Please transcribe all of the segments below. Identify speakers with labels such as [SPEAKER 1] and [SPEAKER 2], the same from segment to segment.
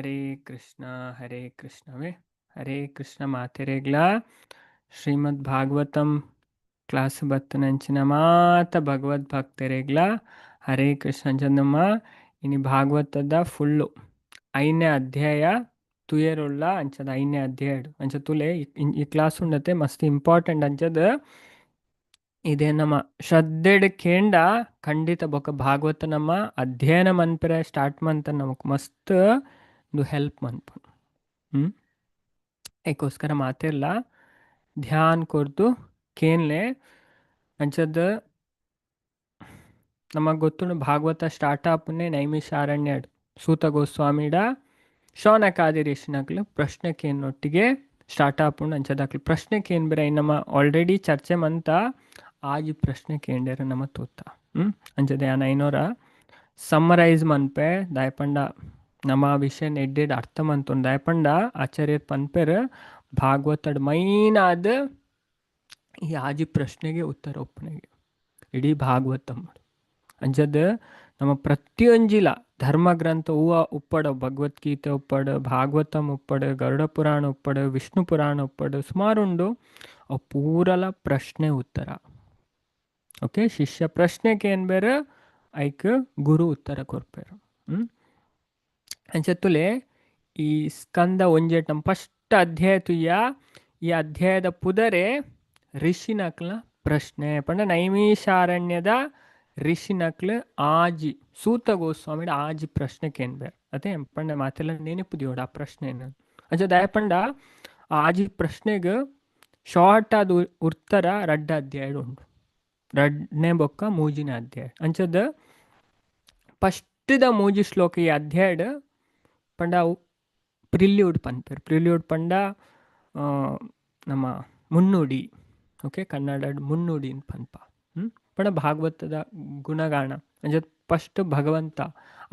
[SPEAKER 1] ಹರೇ ಕೃಷ್ಣ ಹರೇ ಕೃಷ್ಣವೇ ಹರೇ ಕೃಷ್ಣ. ಮಾತೆರೆಗ್ಲ ಶ್ರೀಮದ್ Bhagavatam class ಬತ್ತನಂಚಿನ ಮಾತ ಭಗವದ್ ಭಕ್ತರೆಗ್ಲ ಹರೇ ಕೃಷ್ಣ. ಚಂದಮ್ಮ ಇನಿ ಭಾಗವತದ ಫುಲ್ಲು ಐನೇ ಅಧ್ಯಾಯ ತುಯರುಳ್ಳ. ಅಂಚದ ಐನೇ ಅಧ್ಯಾಯ ಅಂಚ ತುಲೆ. ಈ ಕ್ಲಾಸ್ ಉಂಡತೆ, ಮಸ್ತ್ ಇಂಪಾರ್ಟೆಂಟ್. ಅಂಚದ ಇದೇ ನಮ್ಮ ಶ್ರದ್ಧೆಡ್ ಕೇಂಡ ಖಂಡಿತ ಬೊಕ ಭಾಗವತ ನಮ್ಮ ಅಧ್ಯಯನ ಮನ್ಪೆರೆ ಸ್ಟಾರ್ಟ್ ಮಂತ ನಮಕ್ ಮಸ್ತ್ ಇದು ಹೆಲ್ಪ್ ಮನ್ಪುಂಡು. ಐಕೋಸ್ಕರ ಮಾತೆರ್ಲ ಧ್ಯಾನ್ ಕೊರ್ದು ಕೇನ್ಲೆ. ಅಂಚದ ನಮಗ್ ಗೊತ್ತುಂಡು, ಭಾಗವತ ಸ್ಟಾರ್ಟ್ ಆಪುನೆ ನೈಮಿಷಾರಣ್ಯಡ್ ಸೂತ ಗೋಸ್ವಾಮಿಡ ಶೌನಕಾದಿ ಋಷಿನಕ್ಲು ಪ್ರಶ್ನೆ ಕೇನ್ನೊಟ್ಟಿಗೆ ಸ್ಟಾರ್ಟ್ ಆಪುಂಡು. ಅಂಚದಕ್ಲು ಪ್ರಶ್ನೆ ಕೇನ್ಬೆರೆ ನಮ್ಮ ಆಲ್ರೆಡಿ ಚರ್ಚೆ ಮಂತ ಆಜಿ ಪ್ರಶ್ನೆ ಕೇಂಡೇರು ನಮ್ಮ ತೂತ. ಅಂಚದ ಯಾನ್ ಐನೋರ ಸಮ್ಮರೈಸ್ ಮನ್ಪೆ. ದಾಯಪಂಡ ನಮ್ಮ ವಿಷಯ ಎಡ್ಡೆಡ್ ಅರ್ಥ ಮಂತೊಂಡು. ದಾಯಪಂಡ ಆಚಾರ್ಯರ್ ಪನ್ಪೆರ್, ಭಾಗವತಡ್ ಮೈನ್ ಆದ್ ಈ ಆಜಿ ಪ್ರಶ್ನೆಗೆ ಉತ್ತರ ಒಪ್ಪುನೆಗೆ ಇಡೀ ಭಾಗವತಮ್. ಅಂಚದ ನಮ್ಮ ಪ್ರತಿಯೊಂಜಿಲ ಧರ್ಮ ಗ್ರಂಥ ಹೂವ ಉಪ್ಪಡ, ಭಗವದ್ಗೀತೆ ಉಪ್ಪಡ್, ಭಾಗವತಂ ಉಪ್ಪಡ್, ಗರುಡ ಪುರಾಣ ಉಪ್ಪಡ್, ವಿಷ್ಣು ಪುರಾಣ ಉಪ್ಪಡ್, ಸುಮಾರು ಉಂಡು. ಅವು ಪೂರಲ ಪ್ರಶ್ನೆ ಉತ್ತರ. ಓಕೆ, ಶಿಷ್ಯ ಪ್ರಶ್ನೆ ಕೇನ್ಬೇರು, ಐಕ್ ಗುರು ಉತ್ತರ ಕೊರ್ಪೆರು. ಅಂಚತ್ತುಲೆ ಈ ಸ್ಕಂದ ಒಂಜೆಟ್ ನಮ್ಮ ಫಸ್ಟ್ ಅಧ್ಯಾಯ ತುಯ್ಯ. ಈ ಅಧ್ಯಾಯದ ಪುದರೆ ಋಷಿನಕ್ಲ ಪ್ರಶ್ನೆ. ಪಂಡ ನೈಮಿಷಾರಣ್ಯದ ಋಷಿನಕ್ಲು ಆಜಿ ಸೂತ ಗೋಸ್ವಾಮಿ ಆಜಿ ಪ್ರಶ್ನೆ ಕೇನ್ಬೇರ್ ಅದೇ. ಪಂಡ ಮಾತೆಲ್ಲ ನೆನಪು ದಿಯೋಡು ಆ ಪ್ರಶ್ನೆನ. ಅಂಚ ದಯಪಂಡ ಆ ಆಜಿ ಪ್ರಶ್ನೆಗ್ ಶಾರ್ಟ್ ಆದ ಉತ್ತರ ರಡ್ಡ ಅಧ್ಯಾಯ ಉಂಡು, ರಡ್ನೇ ಬೊಕ್ಕ ಮೂಜಿನ ಅಧ್ಯಾಯ. ಅಂಚದ ಫಸ್ಟ್ದ ಮೂಜಿ ಶ್ಲೋಕ ಈ ಅಧ್ಯಾಯಡ್ ಪಂಡ ಅವು ಪ್ರಿಲ್ಯೂಡ್ ಪನ್ಪೆರ್. ಪ್ರಿಲ್ಯೂಡ್ ಪಂಡ ನಮ್ಮ ಮುನ್ನುಡಿ. ಓಕೆ, ಕನ್ನಡಡ್ ಮುನ್ನುಡಿ ಪನ್ಪ. ಪಂಡ ಭಾಗವತದ ಗುಣಗಾನ. ಅಂಚ ಫಸ್ಟ್ ಭಗವಂತ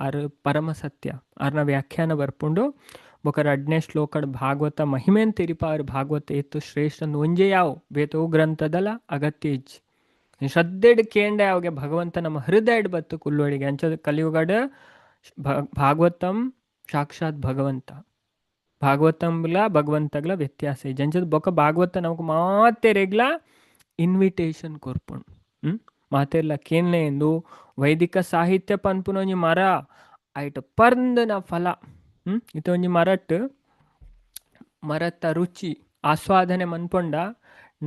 [SPEAKER 1] ಆರ್ ಪರಮ ಸತ್ಯ ಆರ್ನ ವ್ಯಾಖ್ಯಾನ ಬರ್ಪುಂಡು. ಬೊಕ ರಡ್ನೇ ಶ್ಲೋಕಡ್ ಭಾಗವತ ಮಹಿಮೆನ್ ತೆರಿಪಾರು. ಭಾಗವತ ಏತ್ ಶ್ರೇಷ್ಠ, ಒಂಜೇ ಯಾವು ಬೇತವು ಗ್ರಂಥದಲ ಅಗತ್ಯ ಇಜ್ಜಿ. ಶ್ರದ್ಧೆಡ್ ಕೇಂಡ ಯಾವಾಗ ಭಗವಂತ ನಮ್ಮ ಹೃದಯಡ್ ಬತ್ತು ಕುಲ್ಲೋಡಿಗೆ. ಅಂಚ ಕಲಿಯುಗಡ್ ಭಾಗವತಂ ಸಾಕ್ಷಾತ್ ಭಗವಂತ, ಭಾಗವತಂಲ ಭಗವಂತಗ್ಲ ವ್ಯತ್ಯಾಸ ಇಜ್ಜಿ. ಅಂಚದ ಬೊಕ ಭಾಗವತ ನಮಕ್ ಮಾತೆರೆಗ್ಲ ಇನ್ವಿಟೇಷನ್ ಕೊರ್ಪುಂಡು. ಮಾತೆರ್ಲ ಕೇನ್ಲೆ ಎಂದು. ವೈದಿಕ ಸಾಹಿತ್ಯ ಪನ್ಪುನ ಒಂಜಿ ಮರ, ಐಟ್ ಪರ್ಂದನ ಫಲ. ಇತ್ತೆ ಒಂಜಿ ಮರಟ್ ಮರತ್ತ ರುಚಿ ಆಸ್ವಾದನೆ ಮನ್ಪೊಂಡ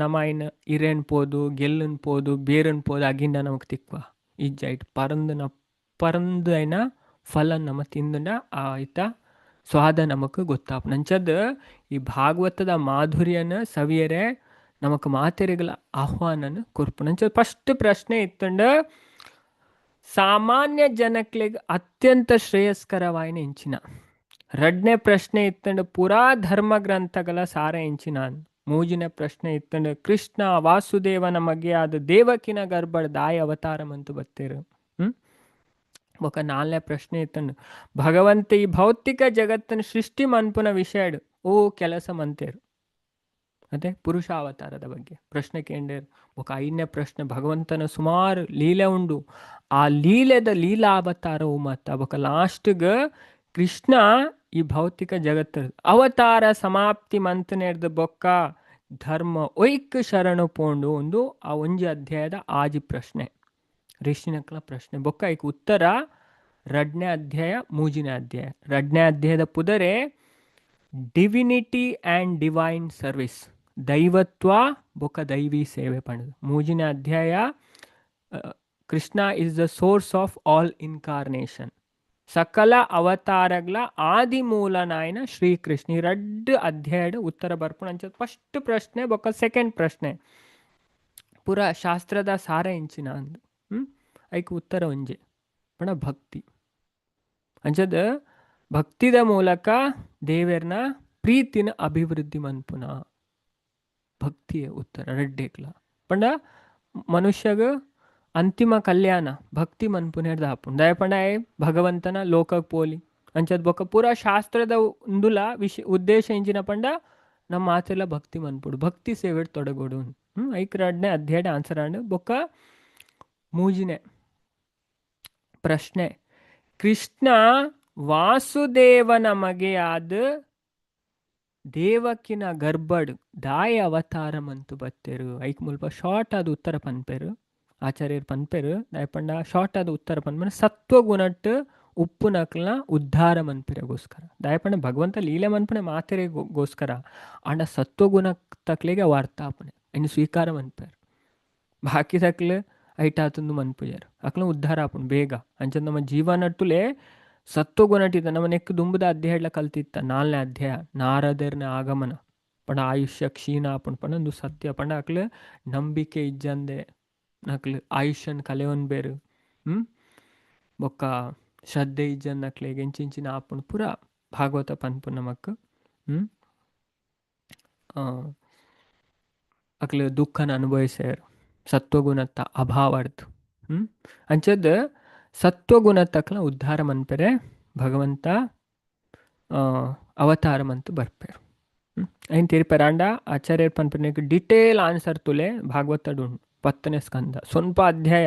[SPEAKER 1] ನಮ ಐನ್ ಇರೆನ್ ಪೋದು, ಗೆಲ್ಲುನ್ ಪೋದು, ಬೇರನ್ ಪೋದು ಅಗಿಂಡ ನಮಕ್ ತಿಕ್ವ? ಇಜ್ಜ. ಐಟ್ ಪರಂದನ ಪರಂದು ಐನ ಫಲ ನಮ ತಿಂದುಂಡ ಆ ಐತ ಸ್ವಾದ ನಮಕ್ ಗೊತ್ತಾಪುಂಡು. ಅಂಚದ್ ಈ ಭಾಗವತದ ಮಾಧುರ್ಯನ ಸವಿಯರೆ ನಮಕ್ ಮಾತೆರೆಗ್ಲ ಆಹ್ವಾನನ ಕೊರ್ಪುಂಡು. ಅಂಚ ಫಸ್ಟ್ ಪ್ರಶ್ನೆ ಇತ್ತಂಡ, ಸಾಮಾನ್ಯ ಜನಕ್ಲೆಗ್ ಅತ್ಯಂತ ಶ್ರೇಯಸ್ಕರವಾಯಿನ ಇಂಚಿನ? ರಡ್ನೇ ಪ್ರಶ್ನೆ ಇತ್ತಂಡ, ಪುರಾ ಧರ್ಮ ಗ್ರಂಥಗಳ ಸಾರ ಇಂಚಿನ? ಮೂಜಿನ ಪ್ರಶ್ನೆ ಇತ್ತಂಡ, ಕೃಷ್ಣ ವಾಸುದೇವನ ಮಗೆಯಾದ ದೇವಕಿನ ಗರ್ಭಡ್ ದಾಯ ಅವತಾರ ಮಂತು ಬತ್ತೇರು? ಬೊಕ ನಾಲ್ನೇ ಪ್ರಶ್ನೆ ಇತ್ತಂಡ, ಭಗವಂತ ಈ ಭೌತಿಕ ಜಗತ್ತನ್ನು ಸೃಷ್ಟಿ ಮನ್ಪುನ ವಿಷಯಡ್ ಓ ಕೆಲಸ ಮಂತೇರು? ಅದೇ ಪುರುಷಾವತಾರದ ಬಗ್ಗೆ ಪ್ರಶ್ನೆ ಕೇಂಡೇರು. ಬೊಕ ಐದನೇ ಪ್ರಶ್ನೆ, ಭಗವಂತನ ಸುಮಾರು ಲೀಲೆ ಉಂಡು, ಆ ಲೀಲೆದ ಲೀಲಾವತಾರವು ಮತ್ತ? ಬೊಕ ಲಾಸ್ಟ್ಗ್ ಕೃಷ್ಣ ಈ ಭೌತಿಕ ಜಗತ್ತ ಅವತಾರ ಸಮಾಪ್ತಿ ಮಂತನೆರ್ದು ಬೊಕ್ಕ ಧರ್ಮ ಒಯ್ಕ್ ಶರಣು ಪೋಂಡು? ಒಂದು ಆ ಒಂಜಿ ಅಧ್ಯಾಯದ ಆಜಿ ಪ್ರಶ್ನೆ, ಋಷಿನಕ್ಲ ಪ್ರಶ್ನೆ. ಬೊಕ್ಕ ಐಕ್ ಉತ್ತರ ರಡ್ನೇ ಅಧ್ಯಾಯ, ಮೂಜಿನೇ ಅಧ್ಯಾಯ. ರಡ್ನೇ ಅಧ್ಯಾಯದ ಪುದರೆ ಡಿವಿನಿಟಿ ಆ್ಯಂಡ್ ಡಿವೈನ್ ಸರ್ವಿಸ್, ದೈವತ್ವ ಬೊಕ ದೈವಿ ಸೇವೆ ಪಂಡದು. ಮೂಜಿನ ಅಧ್ಯಾಯ Krishna is the source of all incarnation, ಸಕಲ ಅವತಾರಗಳ ಆದಿಮೂಲನಾಯನ ಶ್ರೀಕೃಷ್ಣ. ಈ ರಡ್ಡ್ ಅಧ್ಯಾಯಡ್ ಉತ್ತರ ಬರ್ಪುಂಡು. ಅಂಚ ಫಸ್ಟ್ ಪ್ರಶ್ನೆ ಬೊಕ್ಕ ಸೆಕೆಂಡ್ ಪ್ರಶ್ನೆ, ಪೂರ ಶಾಸ್ತ್ರದ ಸಾರ ಇಂಚಿನ ಅಂದ್, ಐಕ್ ಉತ್ತರ ಒಂಜೆ ಪಂಡ ಭಕ್ತಿ. ಅಂಚದ ಭಕ್ತಿದ ಮೂಲಕ ದೇವೆರ್ನ ಪ್ರೀತಿನ ಅಭಿವೃದ್ಧಿ ಮನ್ಪುನ ಭಕ್ತಿಯ ಉತ್ತರ ರಡ್ಡೇಕ್ಲ. ಪಂಡ ಮನುಷ್ಯಗ ಅಂತಿಮ ಕಲ್ಯಾಣ ಭಕ್ತಿ ಮನ್ಪುನೆರ್ದ್ ಆಪುಂಡು. ದಾಯೆ ಪಂಡ ಆಯೆ ಭಗವಂತನ ಲೋಕಗ್ ಪೋಲಿ. ಅಂಚದ ಬೊಕ್ಕ ಪೂರ ಶಾಸ್ತ್ರದ ಉಂದುಲ ವಿಷ ಉದ್ದೇಶ ಇಂಚಿನ ಪಂಡ ನಮ್ಮ ಮಾತೆಲ್ಲ ಭಕ್ತಿ ಮನ್ಪೊಡು, ಭಕ್ತಿ ಸೇವೆಡ್ ತೊಡಗೊಡು. ಐಕ್ ರಡ್ಡನೇ ಅಧ್ಯಾಯ ಆನ್ಸರ್ ಆಂಡ್. ಬೊಕ್ಕ ಮೂಜಿನೇ ಪ್ರಶ್ನೆ, ಕೃಷ್ಣ ವಾಸುದೇವನ ಮಗೆಯಾದ ದೇವಕಿನ ಗರ್ಭಡ್ ದಾಯ ಅವತಾರ ಮಂತು ಬತ್ತೆರು. ಐಕ್ ಮುಲ್ಪ ಶಾರ್ಟ್ ಆದ್ ಉತ್ತರ ಪನ್ಪೆರ್ ಆಚಾರ್ಯರ್ ಪನ್ಪೆರ್. ದಾಯೆ ಪಂಡ ಶಾರ್ಟ್ ಆದ್ ಉತ್ತರ ಪನ್ಪೆರ್, ಸತ್ವಗುಣಟ್ ಉಪ್ಪುನಕ್ಲ್ನ ಉದ್ಧಾರ ಮನ್ಪೆರೆಗೋಸ್ಕರ. ದಾಯೆ ಪಂಡ ಭಗವಂತ ಲೀಲೆ ಮನ್ಪುನೆ ಮಾತೆರೆಗೋಸ್ಕರ, ಆಂಡ ಸತ್ವಗುಣತಕ್ಲೆಗೆ ಅವು ಅರ್ಥ ಆಪುನೆ, ಐನ್ ಸ್ವೀಕಾರ ಮನ್ಪೆರ್. ಬಾಕಿದಕ್ಲು ಐಟಾತುಂದು ಮನ್ಪುಜೆರ್, ಅಕ್ಲ್ನ ಉದ್ಧಾರ ಆಪುಂಡು ಬೇಗ. ಅಂಚ ನಮ್ಮ ಜೀವನಟ್ಟುಲೆ ಸತ್ವಗುಣಟಿದ ನಮ್ಮ ನೆಕ್ ದುಂಬುದ ಅಧ್ಯಾಯಡ್ಲ ಕಲ್ತಿತ್ತ 4ನೇ ಅಧ್ಯಾಯ ನಾರದರ್ನ ಆಗಮನ ಪಂಡ ಆಯುಷ್ಯ ಕ್ಷೀಣ ಆಪುಂಡು ಪಂಡ ಉಂದು ಸತ್ಯ. ಪಂಡ ಅಕ್ಲು ನಂಬಿಕೆ ಇಜ್ಜಂದೆ ನಕ್ಲು ಆಯುಷ್ಯನ್ ಕಲೆಯೊನ್ಬೇರು, ಬೊಕ್ಕ ಶ್ರದ್ಧೆ ಇಜ್ಜಂದಕ್ಲೆಗ್ ಎಂಚಿಂಚಿನ ಆಪುಂಡು ಪೂರ ಭಾಗವತ ಪನ್ಪು ನಮಕ್. ಅಕ್ಲು ದುಃಖನ ಅನುಭವಿಸ್ಯಾರ ಸತ್ವಗುಣತ್ತ ಅಭಾವರ್ದು. ಅಂಚದ್ ಸತ್ವಗುಣತಕ್ಲ ಉದ್ಧಾರ ಮನ್ಪೆರೆ ಭಗವಂತ ಅವತಾರ ಮಂತು ಬರ್ಪೆರ್. ಐನ್ ತೀರ್ಪೆರಾಂಡ ಆಚಾರ್ಯರ್ ಪನ್ಪೆರ್ ಡಿಟೇಲ್ ಆನ್ಸರ್ ತುಲೆ ಭಾಗವತಡು ಉಂಡು 10ನೇ ಸ್ಕಂದ ಸ್ವಲ್ಪ ಅಧ್ಯಾಯ.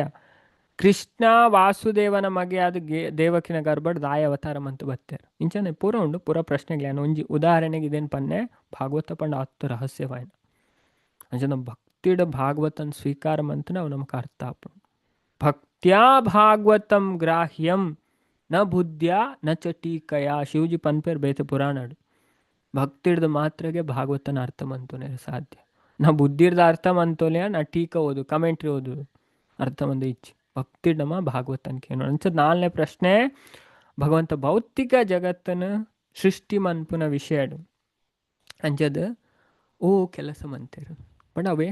[SPEAKER 1] ಕೃಷ್ಣ ವಾಸುದೇವನ ಮಗೆಯಾದ ದೇವಕಿನ ಗರ್ಭಡ್ ದಾಯ ಅವತಾರ ಮಂತು ಬತ್ತೇರ್. ಇಂಚನೆ ಪೂರ ಉಂಡು ಪೂರ ಪ್ರಶ್ನೆಗಳು. ಒಂಜಿ ಉದಾಹರಣೆಗೆ ಇದೇನು ಪನ್ನೆ ಭಾಗವತ ಪಂಡ ಅತ್ತು ರಹಸ್ಯವಾಯಿನ. ಅಂಚ ನಮ್ಮ ಭಕ್ತಿಡ ಭಾಗವತನ ಸ್ವೀಕಾರ ಮಂತು ನಾವು ನಮಕ್ ಅರ್ಥ ಆಪುಂಡು. ಭಕ್ತ್ಯಾ ಭಾಗವತಂ ಗ್ರಾಹ್ಯಂ ನ ಬುದ್ಧ್ಯಾ ನ ಚ ಟೀಕಯ. ಶಿವಜಿ ಪನ್ಪೇರ್ ಬೇತೆ ಪುರಾಣಡು ಭಕ್ತಿಡ್ದು ಮಾತ್ರಗೆ ಭಾಗವತನ ಅರ್ಥ ಮಂತೋನೆ ಸಾಧ್ಯ. ನಾ ಬುದ್ಧಿರ್ದ ಅರ್ಥ ಮಂತೋಲೆ ನಾ ಟೀಕ ಓದು ಕಮೆಂಟ್ರಿ ಓದು ಅರ್ಥ ಮಂದು ಇಚ್ಚಿ ಭಕ್ತಿ ನಮ್ಮ ಭಾಗವತನ ಕೇನು. ಅಂಚ 4ನೇ ಪ್ರಶ್ನೆ ಭಗವಂತ ಭೌತಿಕ ಜಗತ್ತನ ಸೃಷ್ಟಿ ಮನ್ಪುನ ವಿಷಯಡು ಅಂಚದ ಓ ಕೆಲಸ ಮಂತೇರು ಪಂಡ ಅವೇ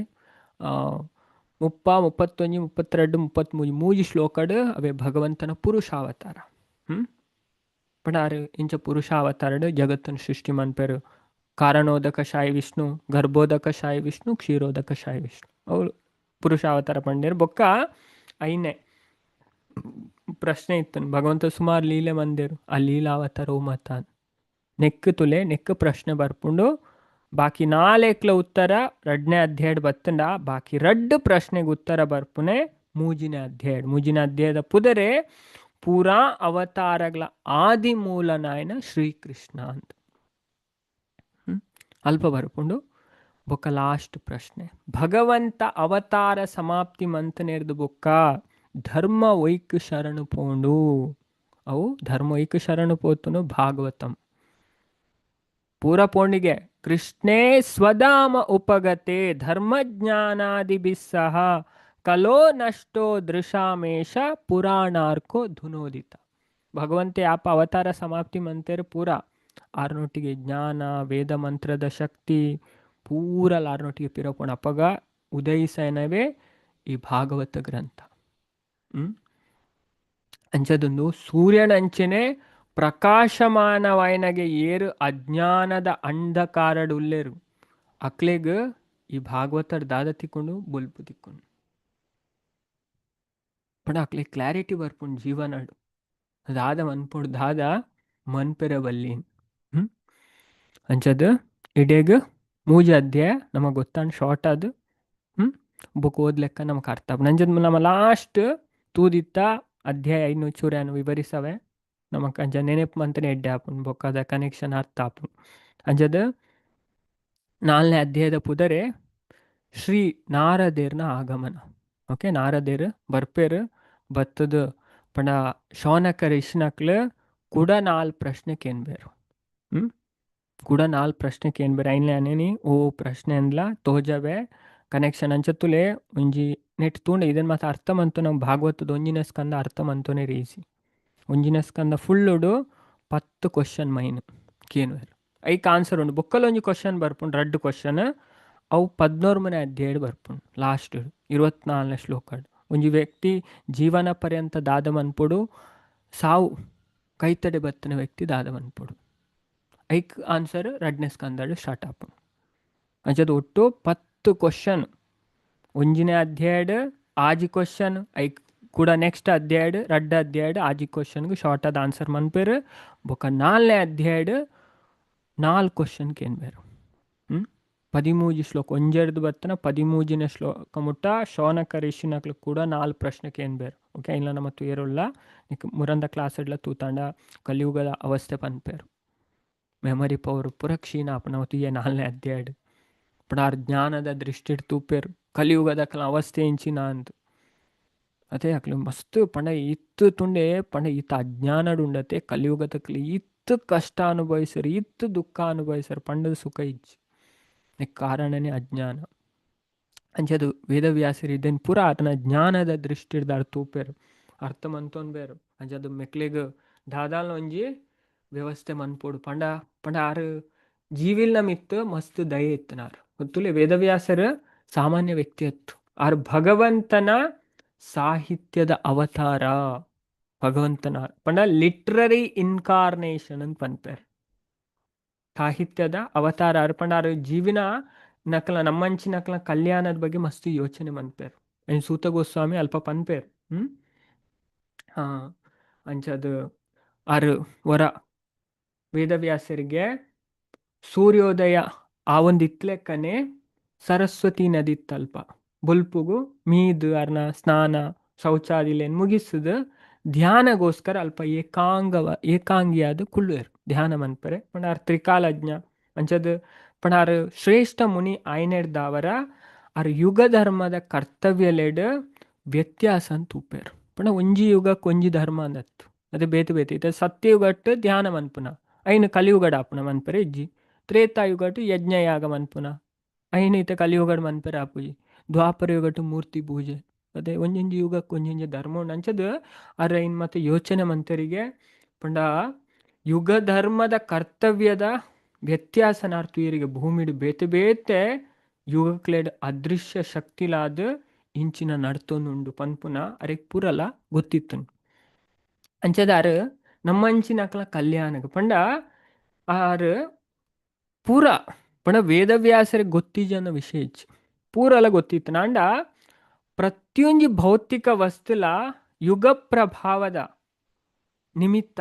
[SPEAKER 1] 30, 31, 32, 33 ಮೂಜಿ ಶ್ಲೋಕಡ್ ಅವೇ ಭಗವಂತನ ಪುರುಷಾವತಾರ. ಪಂಡ ಆರು ಇಂಚ ಪುರುಷಾವತಾರಡು ಜಗತ್ತನ್ನು ಸೃಷ್ಟಿ ಮನ್ಪೆರು. ಕಾರಣೋದಕ ಶಾಯಿ ವಿಷ್ಣು, ಗರ್ಭೋದಕ ಶಾಯಿ ವಿಷ್ಣು, ಕ್ಷೀರೋದಕ ಶಾಯಿ ವಿಷ್ಣು ಅವರು ಪುರುಷಾವತಾರ ಪಂಡೇರು. ಬೊಕ್ಕ ಐನೇ ಪ್ರಶ್ನೆ ಇತ್ತು ಭಗವಂತ ಸುಮಾರು ಲೀಲೆ ಮಂದೇರು ಆ ಲೀಲಾವತಾರ ಓ ಮತ ನೆಕ್ ತುಲೆ ನೆಕ್ ಪ್ರಶ್ನೆ ಬರ್ಪುಂಡು. ಬಾಕಿ ನಾಲ್ಕಲ ಉತ್ತರ 2ನೇ ಅಧ್ಯಾಯಡ್ ಬತ್ತಂಡ, ಬಾಕಿ 2 ಪ್ರಶ್ನೆಗೆ ಉತ್ತರ ಬರ್ಪುನೆ 3ನೇ ಅಧ್ಯಾಯ. 3ನೇ ಅಧ್ಯಾಯದ ಪುದರೆ ಪೂರಾ ಅವತಾರಗಳ ಆದಿ ಮೂಲನಾಯನ ಶ್ರೀಕೃಷ್ಣ ಅಂತ ಅಲ್ಪ ಬರ್ಪುಂಡು. ಬೊಕ್ಕ ಲಾಸ್ಟ್ ಪ್ರಶ್ನೆ ಭಗವಂತ ಅವತಾರ ಸಮಾಪ್ತಿ ಮಂತನೇರ್ದು ಬೊಕ್ಕ ಧರ್ಮ ವೈಕ್ ಶರಣು ಪೋಂಡು. ಅವು ಧರ್ಮ ವೈಕ್ ಶರಣು ಪೋತುನು ಭಾಗವತಂ ಪೂರ ಪೋಂಡಿಗೆ. ಕೃಷ್ಣೇ ಸ್ವಧಾಮ ಉಪಗತೆ ಧರ್ಮಜ್ಞಾನಾದಿಭಿಸ್ಸಹ ಕಲೋ ನಷ್ಟೋ ದೃಶಾಮೇಶ ಪುರಾಣಾರ್ಕೋ ಧುನೋದಿತ. ಭಗವಂತ ಯಾಪ ಅವತಾರ ಸಮಾಪ್ತಿ ಮಂತೇರು ಪೂರ ಆರ್ನೊಟ್ಟಿಗೆ ಜ್ಞಾನ ವೇದ ಮಂತ್ರದ ಶಕ್ತಿ ಪೂರ ಆರ್ನೊಟ್ಟಿಗೆ ಪಿರಪೋಣ ಅಪಗ ಉದಯಿಸನವೇ ಈ ಭಾಗವತ ಗ್ರಂಥ. ಅಂಚದೊಂದು ಸೂರ್ಯನ ಅಂಚನೆ ಪ್ರಕಾಶಮಾನವಾಯನಗೆ ಏರು ಅಜ್ಞಾನದ ಅಂಧಕಾರಡುಲ್ಲೇರು ಅಕ್ಲೆಗ್ ಈ ಭಾಗವತರ ದಾದ ತಿಕ್ಕೊಂಡು ಬೊಲ್ಪು ತಿಕ್ಕೊಂಡು ಪಂಡ ಅಕ್ಲೆ ಕ್ಲಾರಿಟಿ ಬರ್ಪುಂಡು ಜೀವನಡು ದಾದ ಮನ್ಪುಂಡು ದಾದ ಮನ್ಪೆರೆ ಬಲ್ಲಿ. ಅಂಚದ್ ಇಡೇಗ್ ಮೂಜಿ ಅಧ್ಯಾಯ ನಮಗೆ ಗೊತ್ತಾಂಡ್ ಶಾರ್ಟ್ ಅದು. ಬುಕ್ ಓದ್ಲೆಕ್ಕ ನಮಕ್ ಅರ್ಥ ಆಪುಂಡು. ಅಂಚದ್ ನಮ್ಮ ಲಾಸ್ಟ್ ತೂದಿತ್ತ ಅಧ್ಯಾಯ 500 ವಿವರಿಸವೆ ನಮಕ್ ಅಂಚ ನೆನಪು ಮಂತನೆ ಎಡ್ಡೆ ಆಪುಂಡು ಬೊಕ್ಕದ ಕನೆಕ್ಷನ್ ಅರ್ಥ ಆಪುಂಡು. ಅಂಚದ್ 4ನೇ ಅಧ್ಯಾಯದ ಪುದರೆ ಶ್ರೀ ನಾರದೇರ್ನ ಆಗಮನ. ಓಕೆ ನಾರದೇರ್ ಬರ್ಪೇರು ಬತ್ತದ ಪಂಡ ಶೌನಕ ಋಷಿನಕ್ಲು ಕೂಡ 4 ಪ್ರಶ್ನೆ ಕೇನ್ಬೇರು. ಕೂಡ 4 ಪ್ರಶ್ನೆ ಕೇನ್ಬೇರು. ಐನ್ಲೆ ಅನೇನಿ ಓ ಪ್ರಶ್ನೆ ಅಂದ್ಲ ತೋಜವೆ ಕನೆಕ್ಷನ್ ಅಂಚತ್ತುಲೆ ಒಂಜಿ ನೆಟ್ ತೂಂಡ ಇದನ್ ಮಾತ ಅರ್ಥ ಮಂತು ನಮ್ಮ ಭಾಗವತದ ಒಂಜಿನ ಸ್ಕಂದ ಅರ್ಥ ಮಂತೋನೆ ರೀಸಿ. ಒಂಜಿನ ಸ್ಕಂದ ಫುಳ್ಳುಡು 10 ಕ್ವಶನ್ ಮೈನ್ ಕೇನುವೆರ್ ಐಕ್ ಆನ್ಸರ್ ಉಂಡು. ಬೊಕ್ಕಲ ಒಂಜಿ ಕ್ವಶನ್ ಬರ್ಪುಂಡು 2 ಕ್ವಶನ್ ಅವು 11ನೇ ಅಧ್ಯಾಯ ಬರ್ಪುಂಡು ಲಾಸ್ಟ್ 24ನೇ ಶ್ಲೋಕ. ಒಂಜಿ ವ್ಯಕ್ತಿ ಜೀವನ ಪರ್ಯಂತ ದಾದ ಮನ್ಪೊಡು ಸಾವು ಕೈತಡೆ ಬತ್ತಿನ ವ್ಯಕ್ತಿ ದಾದ ಮನ್ಪೊಡು ಐಕ್ ಆನ್ಸರ್ 2ನೇ ಸ್ಕಂದಡ್ ಸ್ಟಾರ್ಟ್ ಆಪುಂಡು. ಅಂಚದ ಒಟ್ಟು 10 ಕ್ವಶನ್ ಒಂಜಿನೇ ಅಧ್ಯಾಯಡ್ ಆಜಿ ಕ್ವಶನ್ ಐಕ್ ಕೂಡ ನೆಕ್ಸ್ಟ್ ಅಧ್ಯಾಯಡ್ 2 ಅಧ್ಯಾಯಡ್ ಆಜಿ ಕ್ವಶನ್ಗೆ ಶಾರ್ಟ್ ಆದ ಆನ್ಸರ್ ಮನ್ಪೇರು. ಬೊಕ್ಕ 4ನೇ ಅಧ್ಯಾಯಡ್ 4 ಕ್ವಶನ್ ಕೇನ್ಬೇರು. 13 ಶ್ಲೋಕ ಒಂಜೆರ್ದ್ ಬತ್ತನ 13ನೇ ಶ್ಲೋಕ ಮುಟ್ಟ ಶೌನಕ ಋಷಿನಕ್ಲು ಕೂಡ ನಾಲ್ ಪ್ರಶ್ನೆ ಕೇನ್ಬೇರ್. ಓಕೆ, ಇಲ್ಲ ನಮ್ಮ ತೂಯರುಲ್ಲ ನಿಕ್ ಮುರಂದ ಕ್ಲಾಸ್ ಎಡ್ಲ ತೂತಾಂಡ ಕಲಿಯುಗದ ಅವಸ್ಥೆ ಪನ್ಪೇರು. ಮೆಮೊರಿ ಪವರ್ ಪೂರ ಕ್ಷೀಣ ಆಪುನ ತುಯ್ಯ ನಾಲ್ನೇ ಅಧ್ಯಾಯಡ್. ಪಂಡ ಜ್ಞಾನದ ದೃಷ್ಟಿಡ್ ತೂಪೇರು ಕಲಿಯುಗದ ಅವಸ್ಥೆ ಇಂಚಿನ ಅಂದ್. ಅದೇ ಅಕ್ಲು ಮಸ್ತ್ ಪಂಡ ಇತ್ತು ತುಂಡೆ ಪಂಡ ಈತ ಅಜ್ಞಾನಡ್ ಉಂಡತೆ ಕಲಿಯುಗದಕ್ಲು ಇತ್ತು ಕಷ್ಟ ಅನುಭವಿಸರು, ಇತ್ತು ದುಃಖ ಅನುಭವಿಸರು, ಪಂಡದ ಸುಖ ಇಜ್ಜಿ. ಕಾರಣನೇ ಅಜ್ಞಾನ. ಅಂಚದು ವೇದವ್ಯಾಸರು ಇದನ್ ಪೂರ ಆತನ ಜ್ಞಾನದ ದೃಷ್ಟಿಡ್ದಾರ್ ತೂಪೇರು, ಅರ್ಥ ಮಂತೊನ್ಬೇರು. ಅಂಚದು ಮೆಕ್ಲೆಗ್ ದಾದಾಲ್ ಒಂಜಿ ವ್ಯವಸ್ಥೆ ಮನ್ಪೊಡು ಪಂಡ ಪಂಡ ಆರು ಜೀವಿಲ್ನ ಮಿತ್ತು ಮಸ್ತ್ ದಯೆ ಇತ್ತನಾರ್. ಗೊತ್ತುಲೆ ವೇದವ್ಯಾಸರು ಸಾಮಾನ್ಯ ವ್ಯಕ್ತಿ ಅತ್ತು, ಆರ್ ಭಗವಂತನ ಸಾಹಿತ್ಯದ ಅವತಾರ. ಭಗವಂತನ ಪಂಡ ಲಿಟ್ರರಿ ಇನ್ಕಾರ್ನೇಷನ್ ಅಂತ ಪನ್ಪೇರು. ಸಾಹಿತ್ಯದ ಅವತಾರ ಆರ್ ಪಂಡ ಆರ್ ಜೀವಿನ ನಕಲ ನಮ್ಮಂಚಿ ನಕಲ ಕಲ್ಯಾಣದ ಬಗ್ಗೆ ಮಸ್ತ್ ಯೋಚನೆ ಮನ್ಪೇರು. ಸೂತ ಗೋಸ್ವಾಮಿ ಅಲ್ಪ ಪನ್ಪೇರು. ಹಾ, ಅಂಚದು ಆರು ವರ ವೇದವ್ಯಾಸರಿಗೆ ಸೂರ್ಯೋದಯ ಆ ಒಂದು ಇತ್ಲೆಕ್ಕನೆ ಸರಸ್ವತಿ ನದಿ ಇತ್ತಲ್ಪ ಬೊಲ್ಪುಗು ಮೀದು ಅರ್ನ ಸ್ನಾನ ಶೌಚಾದಿಲೇನ್ ಮುಗಿಸುದು ಧ್ಯಾನಗೋಸ್ಕರ ಅಲ್ಪ ಏಕಾಂಗಿಯಾದ ಕುಳ್ಳುವೆರ್ ಧ್ಯಾನ ಮನ್ಪರೆ. ಪಂಡ ಆರ್ ತ್ರಿಕಾಲಜ್ಞ. ಅಂಚದು ಪಂಡ ಆರ್ ಶ್ರೇಷ್ಠ ಮುನಿ ಆಯ್ನೆಡ್ದಾವರ ಆರ್ ಯುಗ ಧರ್ಮದ ಕರ್ತವ್ಯಲೆಡ್ ವ್ಯತ್ಯಾಸ ಅಂತ ತೂಪೆರ್. ಪಂಡ ಒಂಜಿ ಯುಗಕ್ಕೆ ಒಂಜಿ ಧರ್ಮ ಅಂದತ್ತು, ಅದೇ ಬೇತೆ ಬೇತೆ. ಇತ್ತೆ ಸತ್ಯಯುಗಟ್ ಧ್ಯಾನ ಮನ್ಪುನ, ಐನು ಕಲಿಯುಗಡ್ ಆಪುನ ಮನ್ಪರೆ ಇಜ್ಜಿ. ತ್ರೇತಾಯುಗಟ್ ಯಜ್ಞಯಾಗ ಮನ್ಪುನ, ಐನು ಇತ್ತೆ ಕಲಿಯುಗಡ್ ಮನ್ಪರೆ ಆಪುಜಿ. ದ್ವಾಪರ ಯುಗಟ್ ಮೂರ್ತಿ ಪೂಜೆ. ಅದೇ ಒಂಜೊಂಜಿ ಯುಗಕ್ಕೆ ಒಂಜೊಂಜಿ ಧರ್ಮ ಉಂಡು. ಅಂಚದ ಅರ್ ಐನ್ ಮತ್ತೆ ಯೋಚನೆ ಮಂತರಿಗೆ ಪಂಡ ಯುಗ ಧರ್ಮದ ಕರ್ತವ್ಯದ ವ್ಯತ್ಯಾಸನಾರ್ತು ತೂಯರಿಗೆ ಭೂಮಿಡ್ ಬೇತೆ ಬೇತೆ ಯುಗಕ್ಲೆಡ್ ಅದೃಶ್ಯ ಶಕ್ತಿಲಾದ ಇಂಚಿನ ನಡ್ತೊಂದುಂಡು ಪನ್ಪುನ ಅರೆಗ್ ಪೂರಲ ಗೊತ್ತಿತ್ತು. ಅಂಚದಾರು ನಮ್ಮಂಚಿನಕ್ಲ ಕಲ್ಯಾಣಗ್ ಪಂಡ ಆರು ಪೂರ ಪಂಡ ವೇದವ್ಯಾಸರಿಗೆ ಗೊತ್ತಿಜನ ವಿಷಯ ಇಜ್ಜಿ, ಪೂರಲ ಗೊತ್ತಿತ್ತು. ನಾಂಡ ಪ್ರತಿಯೊಂಜಿ ಭೌತಿಕ ವಸ್ತುಲ ಯುಗ ಪ್ರಭಾವದ ನಿಮಿತ್ತ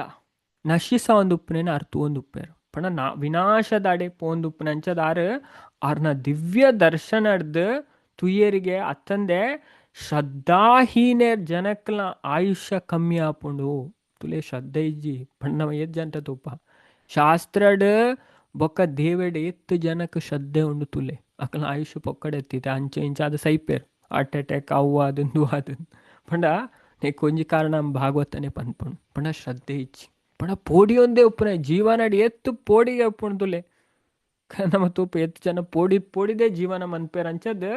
[SPEAKER 1] ನಶಿಸ ಒಂದು ಉಪ್ಪುನೇನ ಅರ್ಥ ಒಂದು ಉಪ್ಪೇರು. ಪಂಡ ನಾ ವಿನಾಶದಡೆ ಪೋಂದು ಉಪ್ಪುನ ಅಂಚದಾರು ಆರ್ನ ದಿವ್ಯ ದರ್ಶನಡ್ದು ತುಯ್ಯರಿಗೆ ಅತ್ತಂದೆ ಶ್ರದ್ಧಾಹೀನೆರ್ ಜನಕ್ಲ ಆಯುಷ್ಯ ಕಮ್ಮಿ ಆಪುಂಡು. ತುಲೆ ಶ್ರದ್ಧೆ ಇಜ್ಜಿ ಪಂಡ ನಮ ಏತ್ ಜಂಟ ತೂಪ ಶಾಸ್ತ್ರಡ್ ಬೊಕ್ಕ ದೇವೆಡ್ ಏತ್ ಜನಕ್ ಶ್ರದ್ಧೆ ಉಂಡು ತುಲೆ ಅಕಲ್ನ ಆಯುಷ್ಯ ಪೊಕ್ಕಡೆ ಎತ್ತಿತ್ತೆ ಅಂಚೆ ಇಂಚ ಅದು ಸೈಪೇರ್ ಹಾರ್ಟ್ ಅಟ್ಯಾಕ್ ಅವು ಅದು ಅದು. ಪಂಡ ನೆಕ್ ಒಂಜಿ ಕಾರಣ ಭಾಗವತನೆ ಪನ್ಪುಂಡು. ಪಂಡ ಶ್ರದ್ಧೆ ಇಜ್ಜಿ ಪಂಡ ಪೋಡಿಯೊಂದೇ ಉಪ್ಪುನ ಜೀವನಡ್ ಏತ್ ಪೋಡಿಗೆ ಉಪ್ಪುಂಡು ತುಲೆ. ನಮ್ಮ ತೂಪ ಏತ್ ಜನ ಪೋಡಿ ಪೋಡಿದೆ ಜೀವನ ಮನ್ಪೇರ್. ಅಂಚದ್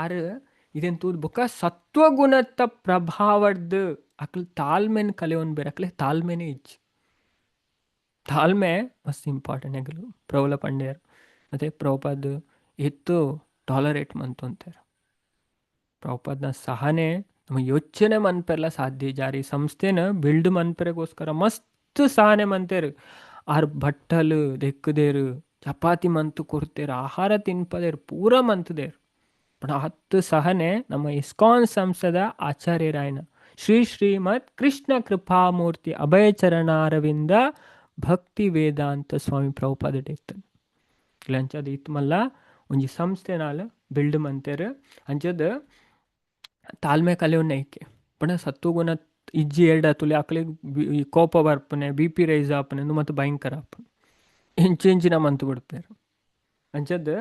[SPEAKER 1] ಆರು ಇದನ್ ತೂದ್ ಬೊಕ್ಕ ಸತ್ವಗುಣತ್ತ ಪ್ರಭಾವಡ್ದು ಅಕ್ಲ್ ತಾಳ್ಮೆನ್ ಕಲಿಯೊನ್ ಬೇರೆ ಅಕ್ಲೆ ತಾಳ್ಮೆನೆ ಇಜ್ಜಿ. ತಾಳ್ಮೆ ಮಸ್ತ್ ಇಂಪಾರ್ಟೆಂಟ್. ಎಂಕುಲು ಪ್ರೌಲ ಪಂಡೇರ್ ಅದೇ ಪ್ರಭುಪಾದ್ ಎತ್ತು ಟಾಲರೇಟ್ ಮಂತೊಂತೆರ್. ಪ್ರಭುಪಾದ್ನ ಸಹನೆ ನಮ್ಮ ಯೋಚನೆ ಮನ್ಪೆರ್ಲ ಸಾಧ್ಯ ಜಾರಿ ಸಂಸ್ಥೆನ ಬಿಲ್ಡ್ ಮನ್ಪೆರೆಗೋಸ್ಕರ ಮಸ್ತ್ ಸಹನೆ ಮಂತೇರು. ಆರ್ ಬಟ್ಟಲು ದೆಕ್ಕುದೇರು, ಚಪಾತಿ ಮಂತು ಕೊಡ್ತೇರು, ಆಹಾರ ತಿನ್ಪದೇರು, ಪೂರ ಮಂತುದೇರು. ಪಂಡ ಹತ್ತು ಸಹನೆ ನಮ್ಮ ಇಸ್ಕಾನ್ ಸಂಸ್ಥೆದ ಆಚಾರ್ಯರಾಯನ ಶ್ರೀ ಶ್ರೀಮದ್ ಕೃಷ್ಣ ಕೃಪಾಮೂರ್ತಿ ಅಭಯಚರಣಾರವಿಂದ ಭಕ್ತಿ ವೇದಾಂತ ಸ್ವಾಮಿ ಪ್ರಭುಪಾದ ಇತ್ತು. ಅಂಚದ ಇತ್ತು ಮಲ್ಲ ಒಂಜಿ ಸಂಸ್ಥೆನಾಲ್ ಬಿಲ್ಡ್ ಮಂತೇರು. ಅಂಚದ ತಾಳ್ಮೆ ಕಲಿಯುನ ಐಕೆ ಪಂಡ ಸತ್ವಗುಣ ಇಜ್ಜಿ ಎರಡ ತುಲಿ ಅಕ್ಲೆಗ್ ಕೋಪ ಬರ್ಪುನೆ, ಬಿಪಿ ರೈಸ್ ಆಪುನೆ, ಉಂದು ಮತ್ತು ಭಯಂಕರ ಆಪುನೆ, ಇಂಚಿ ಇಂಚಿನ ಮಂತು ಬಿಡ್ಪೇರು. ಅಂಚದ್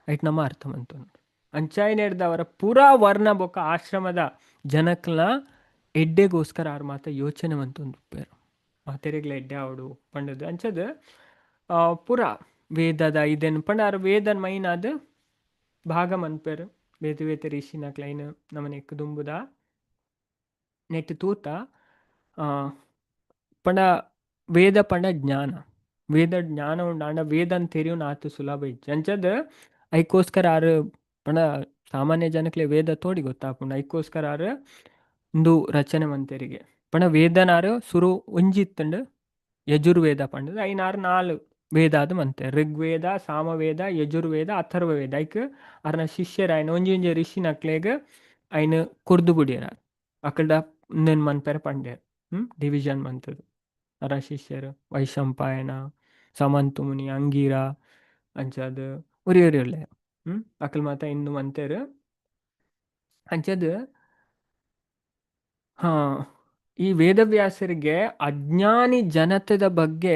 [SPEAKER 1] ಐಟ್ ನಮ್ಮ ಅರ್ಥ ಮಂತೊಂಡು. ಅಂಚಾಯಿನೆಡ್ದವರ ಪೂರಾ ವರ್ಣ ಬೊಕ್ಕ ಆಶ್ರಮದ ಜನಕ್ಲ ಎಡ್ಡೆಗೋಸ್ಕರ ಆರ್ ಮಾತ ಯೋಚನೆ ಮಂತೊಂದುಪ್ಪೆರ್. ಮಾತೆರೆಗ್ಲ ಎಡ್ಡೆ ಆವೊಡು ಪಂಡುದು. ಅಂಚದ್ ಪೂರ ವೇದದ ಇದೆನ್ ಪಂಡ ಆರ್ ವೇದನ್ ಮೈನಾದ್ ಭಾಗ ಮನ್ಪೆರ್. ಬೇತೆ ಬೇತೆ ಋಷಿನಕ್ಲೈನ್ ನಮನೆಕ್ ದುಂಬುದ ನೆಟ್ ತೂತ. ಪಂಡ ವೇದ ಪಂಡ ಜ್ಞಾನ, ವೇದ ಜ್ಞಾನ ಉಂಡು ಆಂಡ ವೇದನ್ ತೆರಿಯುನ ಆತ್ ಸುಲಭ ಇಜ್ಜಿ. ಅಂಚದ್ ಐಕೋಸ್ಕರ ಆರ್ ಪಂಡ ಸಾಮಾನ್ಯ ಜನಕ್ಲೆ ವೇದ ತೋಡಿ ಗೊತ್ತಾಪುಂಡು. ಐಕೋಸ್ಕರ ಆರ್ ಉಂದು ರಚನೆ ಮಂತೆರಿಗೆ. ಪಂಡ ವೇದನಾರು ಸುರು ಒಂಜಿ ಇತ್ತುಂಡು ಯಜುರ್ವೇದ ಪಂಡುದು ಐನಾರು ನಾಲ್ ವೇದಾದ್ ಮಂತೆ ಋಗ್ವೇದ, ಸಾಮವೇದ, ಯಜುರ್ವೇದ, ಅಥರ್ವವೇದ. ಐಕ್ ಅರ್ನ ಶಿಷ್ಯರಾಯನ ಒಂಜಿ ಒಂಜಿ ಋಷಿನಕ್ಲೆಗ್ ಐನ್ ಕೊರ್ದು ಬುಡಿಯೆರ್. ಅಕಲ್ಡ ಉಂದೆನ್ ಮನ್ಪೆರೆ ಪಂಡೆರ್. ಡಿವಿಷನ್ ಮಂತುದು ಅರ ಶಿಷ್ಯರು ವೈಶಂಪಾಯನ, ಸಮಂತು ಮುನಿ, ಅಂಗೀರ ಅಂಚಾದ್ ಒರಿ ಒರಿ ಉಲ್ಲೆ. ಅಕಲ್ ಮಾತ ಇಂದು ಮಂತೇರು. ಅಂಚದ್ ಹಾ ಈ ವೇದವ್ಯಾಸರಿಗೆ ಅಜ್ಞಾನಿ ಜನತೆದ ಬಗ್ಗೆ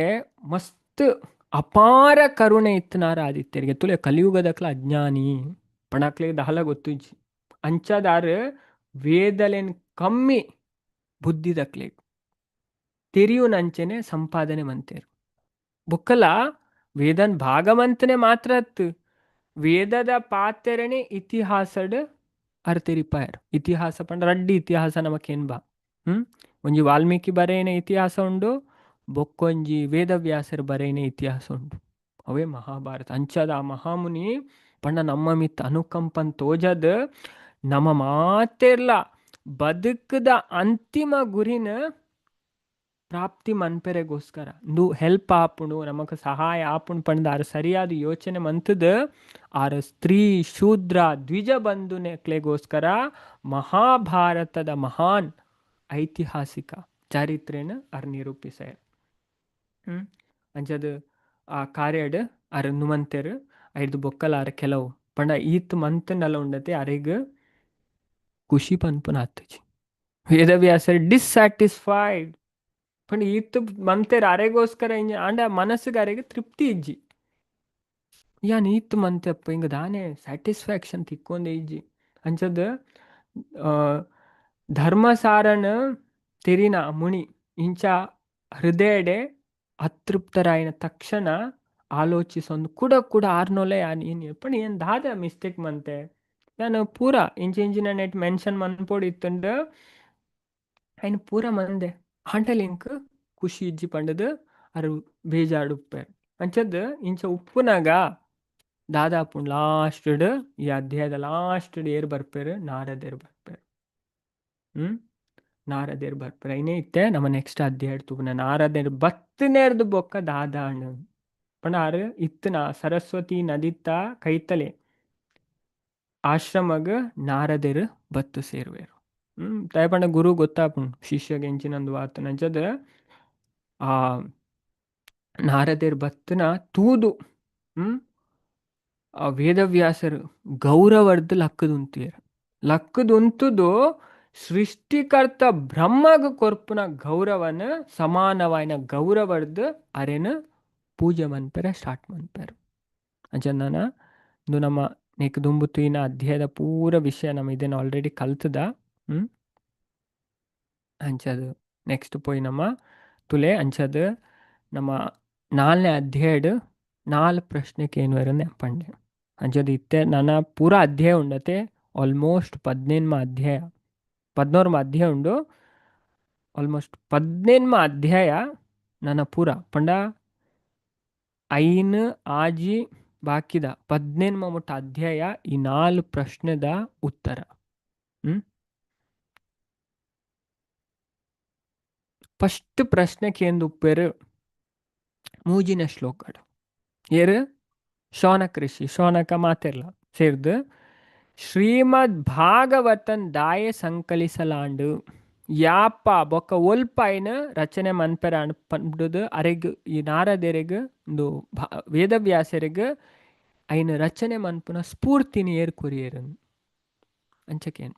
[SPEAKER 1] ಮಸ್ತ್ ಅಪಾರ ಕರುಣೆ ಇತ್ತನಾರ ಆದಿತ್ಯರಿಗೆ. ತುಲೆ ಕಲಿಯುಗದಕ್ಲ ಅಜ್ಞಾನಿ ಪಣಕ್ಲೆ ದಹಲ ಗೊತ್ತುಜ್ಜಿ. ಅಂಚದಾರು ವೇದಲೆನ್ ಕಮ್ಮಿ ಬುದ್ಧಿದಕ್ಲೆ ತೆರಿಯುನಂಚೆನೆ ಸಂಪಾದನೆ ಮಂತೇರು. ಬುಕ್ಕಲ ವೇದನ್ ಭಾಗವಂತನೆ ಮಾತ್ರ ಅತ್ತು ವೇದದ ಪಾತೆರಣೆ ಇತಿಹಾಸಡ್ ಅರ್ ತೆರಿಪಾಯರ್. ಇತಿಹಾಸ ಪಂಡ ರಡ್ಡಿ ಇತಿಹಾಸ ನಮಕೇನ್ ಬಾ. ಒಂಜಿ ವಾಲ್ಮೀಕಿ ಬರೆಯಿನ ಇತಿಹಾಸ ಉಂಡು, ಬೊಕ್ಕೊಂಜಿ ವೇದವ್ಯಾಸರು ಬರೆಯಿನ ಇತಿಹಾಸ ಉಂಡು. ಅವೇ ಮಹಾಭಾರತ. ಅಂಚದ ಆ ಮಹಾಮುನಿ ಪಂಡ ನಮ್ಮ ಮಿತ್ ಅನುಕಂಪನ್ ತೋಜದ್ ನಮ್ಮ ಮಾತೆರ್ಲ ಬದುಕದ ಅಂತಿಮ ಗುರಿನ ಪ್ರಾಪ್ತಿ ಮನ್ಪೆರೆಗೋಸ್ಕರ ಇಂದು ಹೆಲ್ಪ್ ಆಪುಂಡು, ನಮಕ್ ಸಹಾಯ ಆಪುಂಡು ಪಂಡ ಆರ್ ಸರಿಯಾದ ಯೋಚನೆ ಮಂತದ ಆರ್ ಸ್ತ್ರೀ ಶೂದ್ರ ದ್ವಿಜ ಬಂಧುನೆಕ್ಲೆಗೋಸ್ಕರ ಮಹಾಭಾರತದ ಮಹಾನ್ ಐತಿಹಾಸಿಕ ಚರಿತ್ರೆನ ಆರ್ ನಿರೂಪಿಸಾಯರ್. ಅಂಚದ ಆ ಕಾರ್ಯಡ್ ಆರ್ ನುಮಂತೆರ್. ಐದು ಬೊಕ್ಕಲ ಆರ್ ಕೆಲವು ಪಂಡ ಈತ್ ಮಂತಂಡಲ ಉಂಡತೆ ಅರೆಗ್ ಖುಷಿ ಪನ್ಪುನ ಆತುಜಿ. ವೇದವ್ಯಾಸರ್ ಡಿಸ್ಸ್ಯಾಟಿಸ್ಫೈಡ್ ಪಂಡ ಈತ್ ಮಂತೆರ್ ಅರೆಗೋಸ್ಕರ ಇಂಜ ಆಂಡ ಮನಸ್ಸಿಗೆ ಅರೆಗ್ ತೃಪ್ತಿ ಇಜ್ಜಿ. ಯಾನ್ ಈತ್ ಮಂತೆಪ್ಪ ಇಂಗ ದಾನೆ ಸ್ಯಾಟಿಸ್ಫ್ಯಾಕ್ಷನ್ ತಿಕ್ಕೊಂದೆ ಇಜ್ಜಿ. ಅಂಚದ ಧರ್ಮಸಾರನ ತೆರಿನ ಮುನಿ ಇಂಚ ಹೃದಯಡೆ ಅತೃಪ್ತರಾಯಿನ ತಕ್ಷಣ ಆಲೋಚಿಸೊಂದು ಕೂಡ ಕೂಡ ಆರ್ನೋಲೆ ಯಾನ್ ಏನ್ ಪಂಡ ಏನ್ ದಾದ ಮಿಸ್ಟೇಕ್ ಮಂತೆ ಯಾನ್ ಪೂರ ಇಂಚ ಇಂಚಿನ ನೆಟ್ ಮೆನ್ಷನ್ ಮನ್ಪೊಡು ಇತ್ತುಂಡು ಐನ್ ಪೂರ ಮಂದೆ ಆಂಟಲ್ ಎಂಕ್ ಖುಷಿ ಇಜ್ಜಿ ಪಂಡದು ಅರು ಬೇಜಾರ್ಡ್ ಉಪ್ಪೇರ್. ಅಂಚದ್ ಇಂಚ ಉಪ್ಪುನಗ ದಾದಾಪುಂಡು ಲಾಸ್ಟ್ ಈ ಅಧ್ಯಾಯದ ಲಾಸ್ಟ್ ಏರ್ ಬರ್ಪೇರು, ನಾರದೇರ್ ಬರ್ಪೇರು. ನಾರದೇರ್ ಬರ್ಪೇರು. ಐನೇ ಇತ್ತೆ ನಮ್ಮ ನೆಕ್ಸ್ಟ್ ಅಧ್ಯಾಯ ತೂಪುನ ನಾರದೇರ್ ಬತ್ತನೇರ್ದು ಬೊಕ್ಕ ದಾದಾಣ್ ಪಂಡ ಆರು ಇತ್ತನ ಸರಸ್ವತಿ ನದಿತ್ತ ಕೈತಲೆ ಆಶ್ರಮಗ್ ನಾರದೇರ್ ಬತ್ತು ಸೇರುವೆರು. ದಾಯೆ ಪಂಡ ಗುರು ಗೊತ್ತಾಪುಂಡು ಶಿಷ್ಯಗೆ ಎಂಚಿನಂದು ವಾತನ. ಅಂಚದ ಆ ನಾರದೇರ್ ಬತ್ತನ ತೂದು ಆ ವೇದವ್ಯಾಸರು ಗೌರವರ್ದು ಲಕ್ಕದುಂತುಯೆರ್. ಲಕ್ಕದುಂತುದು ಸೃಷ್ಟಿಕರ್ತ ಬ್ರಹ್ಮಗ್ ಕೊರ್ಪುನ ಗೌರವನ ಸಮಾನವಾಯಿನ ಗೌರವರ್ದು ಅರೆನ ಪೂಜೆ ಮನ್ಪೆರೆ ಸ್ಟಾರ್ಟ್ ಮನ್ಪೆರ್. ಅಂಚ ನನ ಇಂದು ನಮ್ಮ ನೆಕ್ ದುಂಬು ತೂಯಿನ ಅಧ್ಯಾಯದ ಪೂರ ವಿಷಯ ನಮ್ಮ ಇದನ್ನ ಆಲ್ರೆಡಿ ಕಲ್ತದ. ಅಂಚದು ನೆಕ್ಸ್ಟ್ ಪೋಯಿ ನಮ್ಮ ತುಲೆ. ಅಂಚದು ನಮ್ಮ ನಾಲ್ನೇ ಅಧ್ಯಾಯಡ್ ನಾಲ್ ಪ್ರಶ್ನೆ ಕೇನುವೆರ್ ಪಂಡೆ. ಅಂಚದು ಇತ್ತೆ ನನ ಪೂರ ಅಧ್ಯಾಯ ಉಂಡತೆ ಆಲ್ಮೋಸ್ಟ್ 15 ಅಧ್ಯಾಯ 16 ಅಧ್ಯಾಯ ಉಂಡು. ಆಲ್ಮೋಸ್ಟ್ 15 ಅಧ್ಯಾಯ ನನ ಪೂರ ಪಂಡ 5 6 ಬಾಕಿದ 15 ಮುಟ್ಟ ಅಧ್ಯಾಯ ಈ 4 ಪ್ರಶ್ನೆದ ಉತ್ತರ. ಫಸ್ಟ್ ಪ್ರಶ್ನೆ ಕೇಂದು ಉಪ್ಪೇರು ಮೂಜಿನ ಶ್ಲೋಕಡ್ ಏರು ಶೌನಕ ಋಷಿ ಶೌನಕ ಮಾತೆರ್ಲ ಸೇರ್ದು ಶ್ರೀಮದ್ ಭಾಗವತನ್ ದಾಯೆ ಸಂಕಲಿಸಲಾಂಡು ಯಾಪ ಬೊಕ್ಕ ಒಲ್ಪ ಐನ ರಚನೆ ಮನ್ಪೆರ ಪಂಡುದು ಅರೆಗ್ ಈ ನಾರದೆರೆಗ್ ಇಂದು ವೇದವ್ಯಾಸರೆಗ್ ಐನ ರಚನೆ ಮನ್ಪುನ ಸ್ಫೂರ್ತಿನ ಏರ್ ಕೊರಿಯೇರು ಅಂಚಕೇನ್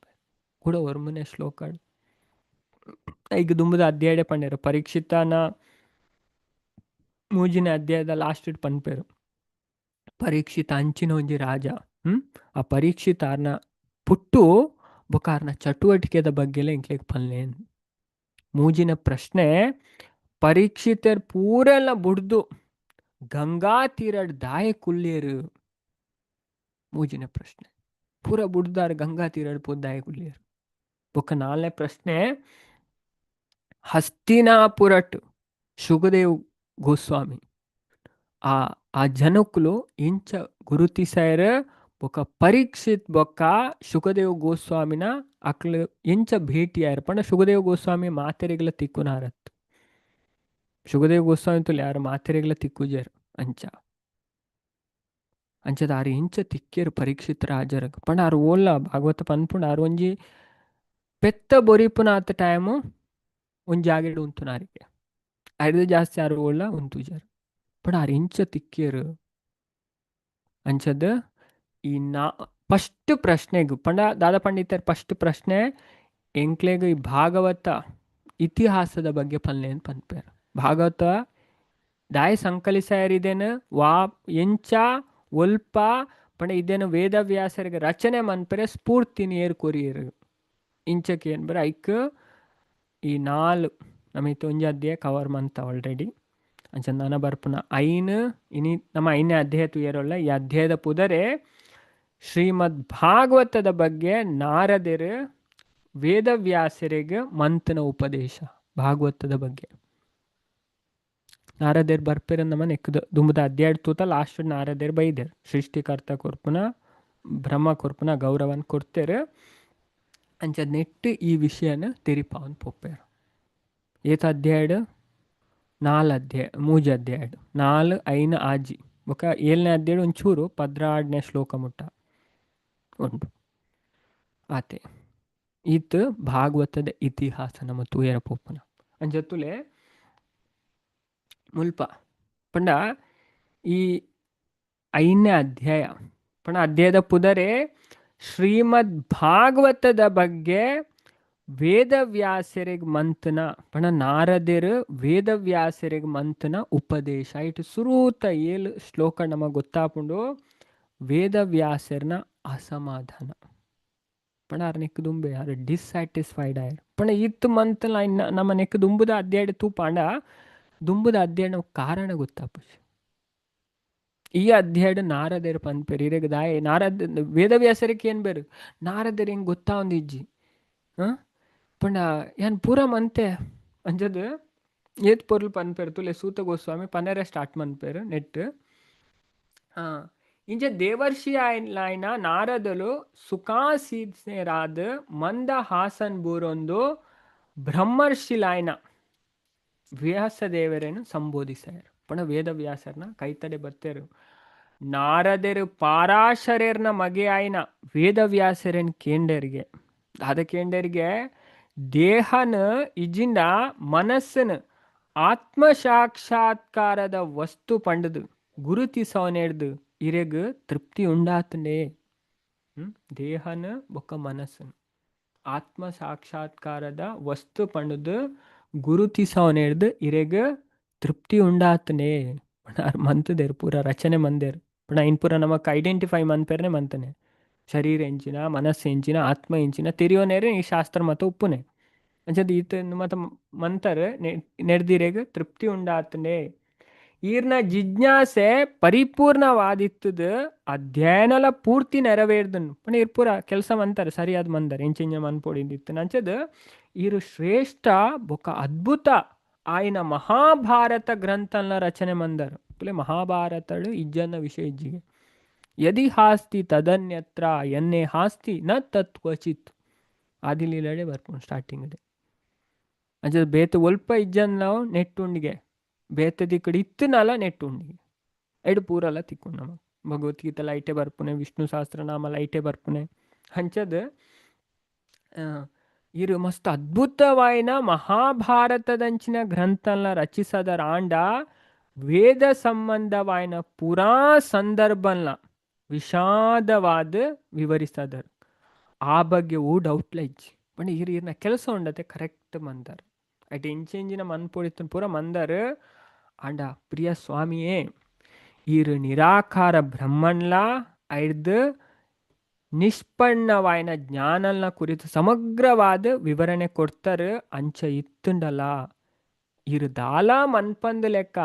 [SPEAKER 1] ಕೂಡ ಒರ್ಮನೆ ಶ್ಲೋಕ ಈಗ ದುಂಬುದ ಅಧ್ಯಾಯ ಪಂಡೇರು ಪರೀಕ್ಷಿತನ ಮೂಜಿನ ಅಧ್ಯಾಯದ ಲಾಸ್ಟ್ ಪನ್ಪೇರು ಪರೀಕ್ಷಿತ ಅಂಚಿನ ಒಂಜಿ ರಾಜ. ಆ ಪರೀಕ್ಷಿತ ಆರ್ನ ಪುಟ್ಟು ಬೊಕ ಆರ್ನ ಚಟುವಟಿಕೆದ ಬಗ್ಗೆಲ ಎಂಕ್ಲೆಗ್ ಪನ್ಲೆ. ಮೂಜಿನ ಪ್ರಶ್ನೆ ಪರೀಕ್ಷಿತರ್ ಪೂರೆಲ್ಲ ಬುಡ್ದು ಗಂಗಾ ತೀರಡ್ ದಾಯೆ ಕುಲ್ಲೇರು. ಮೂಜಿನ ಪ್ರಶ್ನೆ ಪೂರ ಬುಡ್ದಾರ್ ಗಂಗಾ ತೀರಡ್ ಪೋ ದಾಯೆ ಕುಲ್ಲೇರು. ಬೊಕ್ಕ ನಾಲ್ನೇ ಪ್ರಶ್ನೆ ಹಸ್ತಿನಾಪುರಟ್ ಸುಖದೇವ್ ಗೋಸ್ವಾಮಿ ಆ ಆ ಜನಕ್ಕುಲು ಇಂಚ ಗುರುತಿಸಾಯರ್ ಬೊಕ್ಕ ಪರೀಕ್ಷಿತ್ ಬೊಕ್ಕ ಸುಖದೇವ್ ಗೋಸ್ವಾಮಿನ ಅಕ್ಲು ಎಂಚ ಭೇಟಿಯಾಯರ್ ಪಂಡ ಸುಖದೇವ್ ಗೋಸ್ವಾಮಿ ಮಾತೆರೆಗ್ಲ ತಿಕ್ಕುನಾರತ್. ಸುಖದೇವ್ ಗೋಸ್ವಾಮಿ ತುಲ್ ಯಾರು ಮಾತೆರೆಗ್ಲ ತಿಕ್ಕುಜರ್ ಅಂಚ ಅಂಚದ ಆರು ಎಂಚ ತಿಕ್ಕೇರು ಪರೀಕ್ಷಿತ್ ರಾಜರ ಪಂಡ ಆರು ಓಲ್ಲ ಭಾಗವತ ಪನ್ಪುಂಡು ಆರು ಒಂಜಿ ಪೆತ್ತ ಬೊರಿಪುನ ಆತ ಟೈಮು ಒಂಜಿ ಜಾಗೆಡ್ ಉಂತುನಾರಿಗೆ ಐದು ಜಾಸ್ತಿ ಆರು ಓಲ್ಲ ಉಂತುಜರ್ ಪಂಡ ಆರು ಎಂಚ ತಿಕ್ಕೇರು ಅಂಚದ್ ಈ ನಾ ಫಸ್ಟ್ ಪ್ರಶ್ನೆಗ್ ಪಂಡ ದಾದ ಪಂಡಿತರ್ ಫಸ್ಟ್ ಪ್ರಶ್ನೆ ಎಂಕ್ಲೆಗ್ ಈ ಭಾಗವತ ಇತಿಹಾಸದ ಬಗ್ಗೆ ಪನ್ಲೆ ಪನ್ಪೆರ್. ಭಾಗವತ ದಾಯೆ ಸಂಕಲಿಸಾಯರಿದೇನು ವಾ ಎಂಚ ಒಲ್ಪ ಪಂಡ ಇದೇನು ವೇದವ್ಯಾಸರಿಗೆ ರಚನೆ ಮನ್ಪೆರೆ ಸ್ಫೂರ್ತಿನ ಏರ್ ಕೊರಿಯೆರ್ ಇಂಚಕ್ಕೆ ಏನ್ ಬರ ಐಕ್ ಈ ನಾಲ್ ನಮ್ಮ ಇತ್ತೆ ಒಂಜಿ ಅಧ್ಯಾಯ ಕವರ್ ಮಂತ ಆಲ್ರೆಡಿ. ಅಂಚ ನನ ಬರ್ಪುನ ಐನ್ ಇನಿ ನಮ್ಮ ಐನೇ ಅಧ್ಯಾಯ ತೂಯರೊಲ್ಲ. ಈ ಅಧ್ಯಾಯದ ಪುದರೆ ಶ್ರೀಮದ್ ಭಾಗವತದ ಬಗ್ಗೆ ನಾರದೆರ್ ವೇದವ್ಯಾಸರಿಗೆ ಮಂತನ ಉಪದೇಶ. ಭಾಗವತದ ಬಗ್ಗೆ ನಾರದೇರ್ ಬರ್ಪೆರ್ ನಮ್ಮ ನೆಕ್ಕದ ದುಂಬುದ ಅಧ್ಯಾಯ ತೂತ ಲಾಸ್ಟ್ ನಾರದೇರ್ ಬೈದೆರ್ ಸೃಷ್ಟಿಕರ್ತ ಕೊರ್ಪುನ ಬ್ರಹ್ಮ ಕೊರ್ಪುನ ಗೌರವನ್ ಕೊಡ್ತೇರು. ಅಂಚ ನೆಟ್ ಈ ವಿಷಯನ ತೆರಿಪಾವನ್ ಪೋಪೆರ್. ಏತ ಅಧ್ಯಾಯಡ್ ನಾಲ್ ಅಧ್ಯಾಯ, ಮೂಜಿ ಅಧ್ಯಾಯಡ್ ನಾಲ್ ಐನ್ ಆಜಿ ಬೊಕ ಏಳನೇ ಅಧ್ಯಾಯ ಒಂಚೂರು 12ನೇ ಶ್ಲೋಕ ಮುಟ್ಟ ಉಂಟು ಆತೆ. ಈತ್ ಭಾಗವತದ ಇತಿಹಾಸ ನಮ್ಮ ತೂಯರ ಪೋಪುನ. ಅಂಚ ತುಲೆ ಮುಲ್ಪ ಪಂಡ ಈ ಐದನೇ ಅಧ್ಯಾಯ ಪಂಡ ಅಧ್ಯಾಯದ ಪುದರೆ ಶ್ರೀಮದ್ ಭಾಗವತದ ಬಗ್ಗೆ ವೇದವ್ಯಾಸರಿಗೆ ಮಂತನ ಪಂಡ ನಾರದೆರ್ ವೇದವ್ಯಾಸರಿಗೆ ಮಂತನ ಉಪದೇಶ. ಇಟ್ಟು ಸುರೂತ ಏಳು ಶ್ಲೋಕ ನಮಗೆ ಗೊತ್ತಾಪುಂಡು ವೇದವ್ಯಾಸರ್ನ ಅಸಮಾಧಾನ. ಪಂಡ ಆರ್ ನೆಕ್ ದುಂಬೆ ಆರ್ ಡಿಸ್ಸ್ಯಾಟಿಸ್ಫೈಡ್ ಆಯರ್. ಪಂಡ ಇತ್ತು ಮಂತನ ನಮ್ಮ ನೆಕ್ ದುಂಬುದ ಅಧ್ಯಾಯ ತೂಪಾಂಡ ದುಂಬುದ ಅಧ್ಯಾಯ ಕಾರಣ ಗೊತ್ತಾಪುಜಿ. ಈ ಅಧ್ಯಾಯಡ್ ನಾರದೆರ್ ಪನ್ಪೆರ್ ಇರೆಗ್ ದಾಯೆ ನಾರದ ವೇದವ್ಯಾಸರಿಗೆ ಏನ್ ಬೇರು ನಾರದೆರ್ ಹೆಂಗ್ ಗೊತ್ತಾವಂದು ಇಜ್ಜಿ ಪಂಡ ಯಾನ್ ಪೂರ ಮಂತೆ ಅಂಚದ್ ಏತ್ ಪೊರ್ಲು ಪನ್ಪೆರ್ ತುಲೆ. ಸೂತ ಗೋಸ್ವಾಮಿ ಪನೆರೆ ಸ್ಟಾರ್ಟ್ ಮನ್ಪೆರ್ ನೆಟ್. ಇಂಚ ದೇವರ್ಷಿ ಆಯ್ನ ನಾರದಲು ಸುಖಾಸೀನರಾದ್ ಮಂದ ಹಾಸನ್ ಬೂರೊಂದು ಬ್ರಹ್ಮರ್ಷಿಲಾಯ್ನ ವ್ಯಾಸ ದೇವರೇನು ಸಂಬೋಧಿಸಾಯರು. ಪಂಡ ವೇದವ್ಯಾಸರ್ನ ಕೈತಡೆ ಬತ್ತೆರು. ನಾರದೆರು ಪಾರಾಶರೇರ್ನ ಮಗೆ ಆಯ್ನ ವೇದವ್ಯಾಸರೇನ್ ಕೇಂಡರಿಗೆ ದಾದ ಕೇಂಡರಿಗೆ ದೇಹನ ಇಜಿಂದ ಮನಸ್ಸನ ಆತ್ಮ ಸಾಕ್ಷಾತ್ಕಾರದ ವಸ್ತು ಪಂಡದು ಗುರುತಿಸವನೆಡ್ದು ಇರೆಗ್ ತೃಪ್ತಿ ಉಂಡಾತಂಡೆ. ದೇಹನ ಬೊಕ್ಕ ಮನಸ್ಸನ್ ಆತ್ಮ ಸಾಕ್ಷಾತ್ಕಾರದ ವಸ್ತು ಪಂಡದು ಗುರುತಿಸವನೆಡ್ದು ಇರೆಗ್ ತೃಪ್ತಿ ಉಂಡಾತಂಡೆ. ಮಂತದೇರ್ ಪೂರ ರಚನೆ ಮಂದೇರ್. ಪಂಡ ಐನ್ ಪೂರ ನಮಕ್ ಐಡೆಂಟಿಫೈ ಮನ್ಪೆರ್ನೆ ಮಂತನೆ. ಶರೀರ ಎಂಚಿನ, ಮನಸ್ಸು ಎಂಚಿನ, ಆತ್ಮ ಎಂಚಿನ ತೆರಿಯೋನೇರೆ ಈ ಶಾಸ್ತ್ರ ಮತ ಉಪ್ಪುನೆ. ಅಂಚದ ಈತ ಮತ ಮಂತರ್ ನೆಡ್ದಿರೆಗ್ ತೃಪ್ತಿ ಉಂಡಾತಂಡೆ. ಈರ್ನ ಜಿಜ್ಞಾಸೆ ಪರಿಪೂರ್ಣವಾದಿತ್ತದ ಅಧ್ಯಯನಲ ಪೂರ್ತಿ ನೆರವೇರ್ದನ್. ಪಂಡ ಈರ್ ಪೂರ ಕೆಲಸ ಮಂತಾರೆ ಸರಿಯಾದ ಮಂದಾರ ಎಂಚೆಂಚ ಮನ್ಪೊಡಿಂದಿತ್ತು. ಅಂಚದ ಈರು ಶ್ರೇಷ್ಠ ಬೊಕ ಅದ್ಭುತ ಆಯ್ನ ಮಹಾಭಾರತ ಗ್ರಂಥನ ರಚನೆ ಮಂದರ್. ಮಹಾಭಾರತಳು ಇಜ್ಜನ್ನ ವಿಷಯ ಇಜ್ಜಿಗೆ. ಯದಿ ಹಾಸ್ತಿ ತದನ್ಯತ್ರ ಎನ್ನೆ ಹಾಸ್ತಿ ನ ತತ್ ಕ್ವಚಿತ್ ಆದಿಲೀಲಡೆ ಬರ್ಪುಂಡು ಸ್ಟಾರ್ಟಿಂಗ್. ಅಂಚ ಬೇತೆ ಒಲ್ಪ ಇಜ್ಜನ್ ನಾವು ನೆಟ್ಟುಂಡಿಗೆ ಬೇತೆ ದಿಕ್ಕಡ್ ಇತ್ತುನಲ ನೆಟ್ಟುಂಡಿಗೆ ಎಡ್ ಪೂರಲ ತಿಕ್ಕು ನಮಕ್. ಭಗವದ್ಗೀತೆ ಲೈಟೆ ಬರ್ಪುನೆ, ವಿಷ್ಣು ಸಹಸ್ರನಾಮ ಲೈಟೆ ಬರ್ಪುನೆ. ಅಂಚದ್ ಇರು ಮಸ್ತ್ ಅದ್ಭುತವಾಯಿನ ಮಹಾಭಾರತದಂಚಿನ ಗ್ರಂಥನ ರಚಿಸದರ ಆಂಡ ವೇದ ಸಂಬಂಧವಾಯಿನ ಪೂರಾ ಸಂದರ್ಭನ ವಿಷಾದವಾದ ವಿವರಿಸದರು. ಆ ಬಗ್ಗೆ ಓ ಡೌಟ್ಲ ಇಜ್ಜಿ. ಪಂಡ ಇರ್ ಇರ್ನ ಕೆಲಸ ಉಂಡತೆ ಕರೆಕ್ಟ್ ಮಂದಾರ್. ಐಟ್ ಎಂಚೆಂಜಿನ ಮನ್ಪೊಡಿತ್ತನ್ ಪೂರ ಮಂದಾರ್. ಆಂಡ ಪ್ರಿಯ ಸ್ವಾಮಿಯೇ ಈರ್ ನಿರಾಕಾರ ಬ್ರಹ್ಮನ್ಲ ಐಡ್ದ್ ನಿಷ್ಪನ್ನವಾಯಿನ ಜ್ಞಾನಲ್ನ ಕುರಿತು ಸಮಗ್ರವಾದ ವಿವರಣೆ ಕೊಡ್ತಾರೆ. ಅಂಚ ಇತ್ತುಂಡಲ ಇರು ದಾಲ ಮನ್ಪಂದು ಲೆಕ್ಕ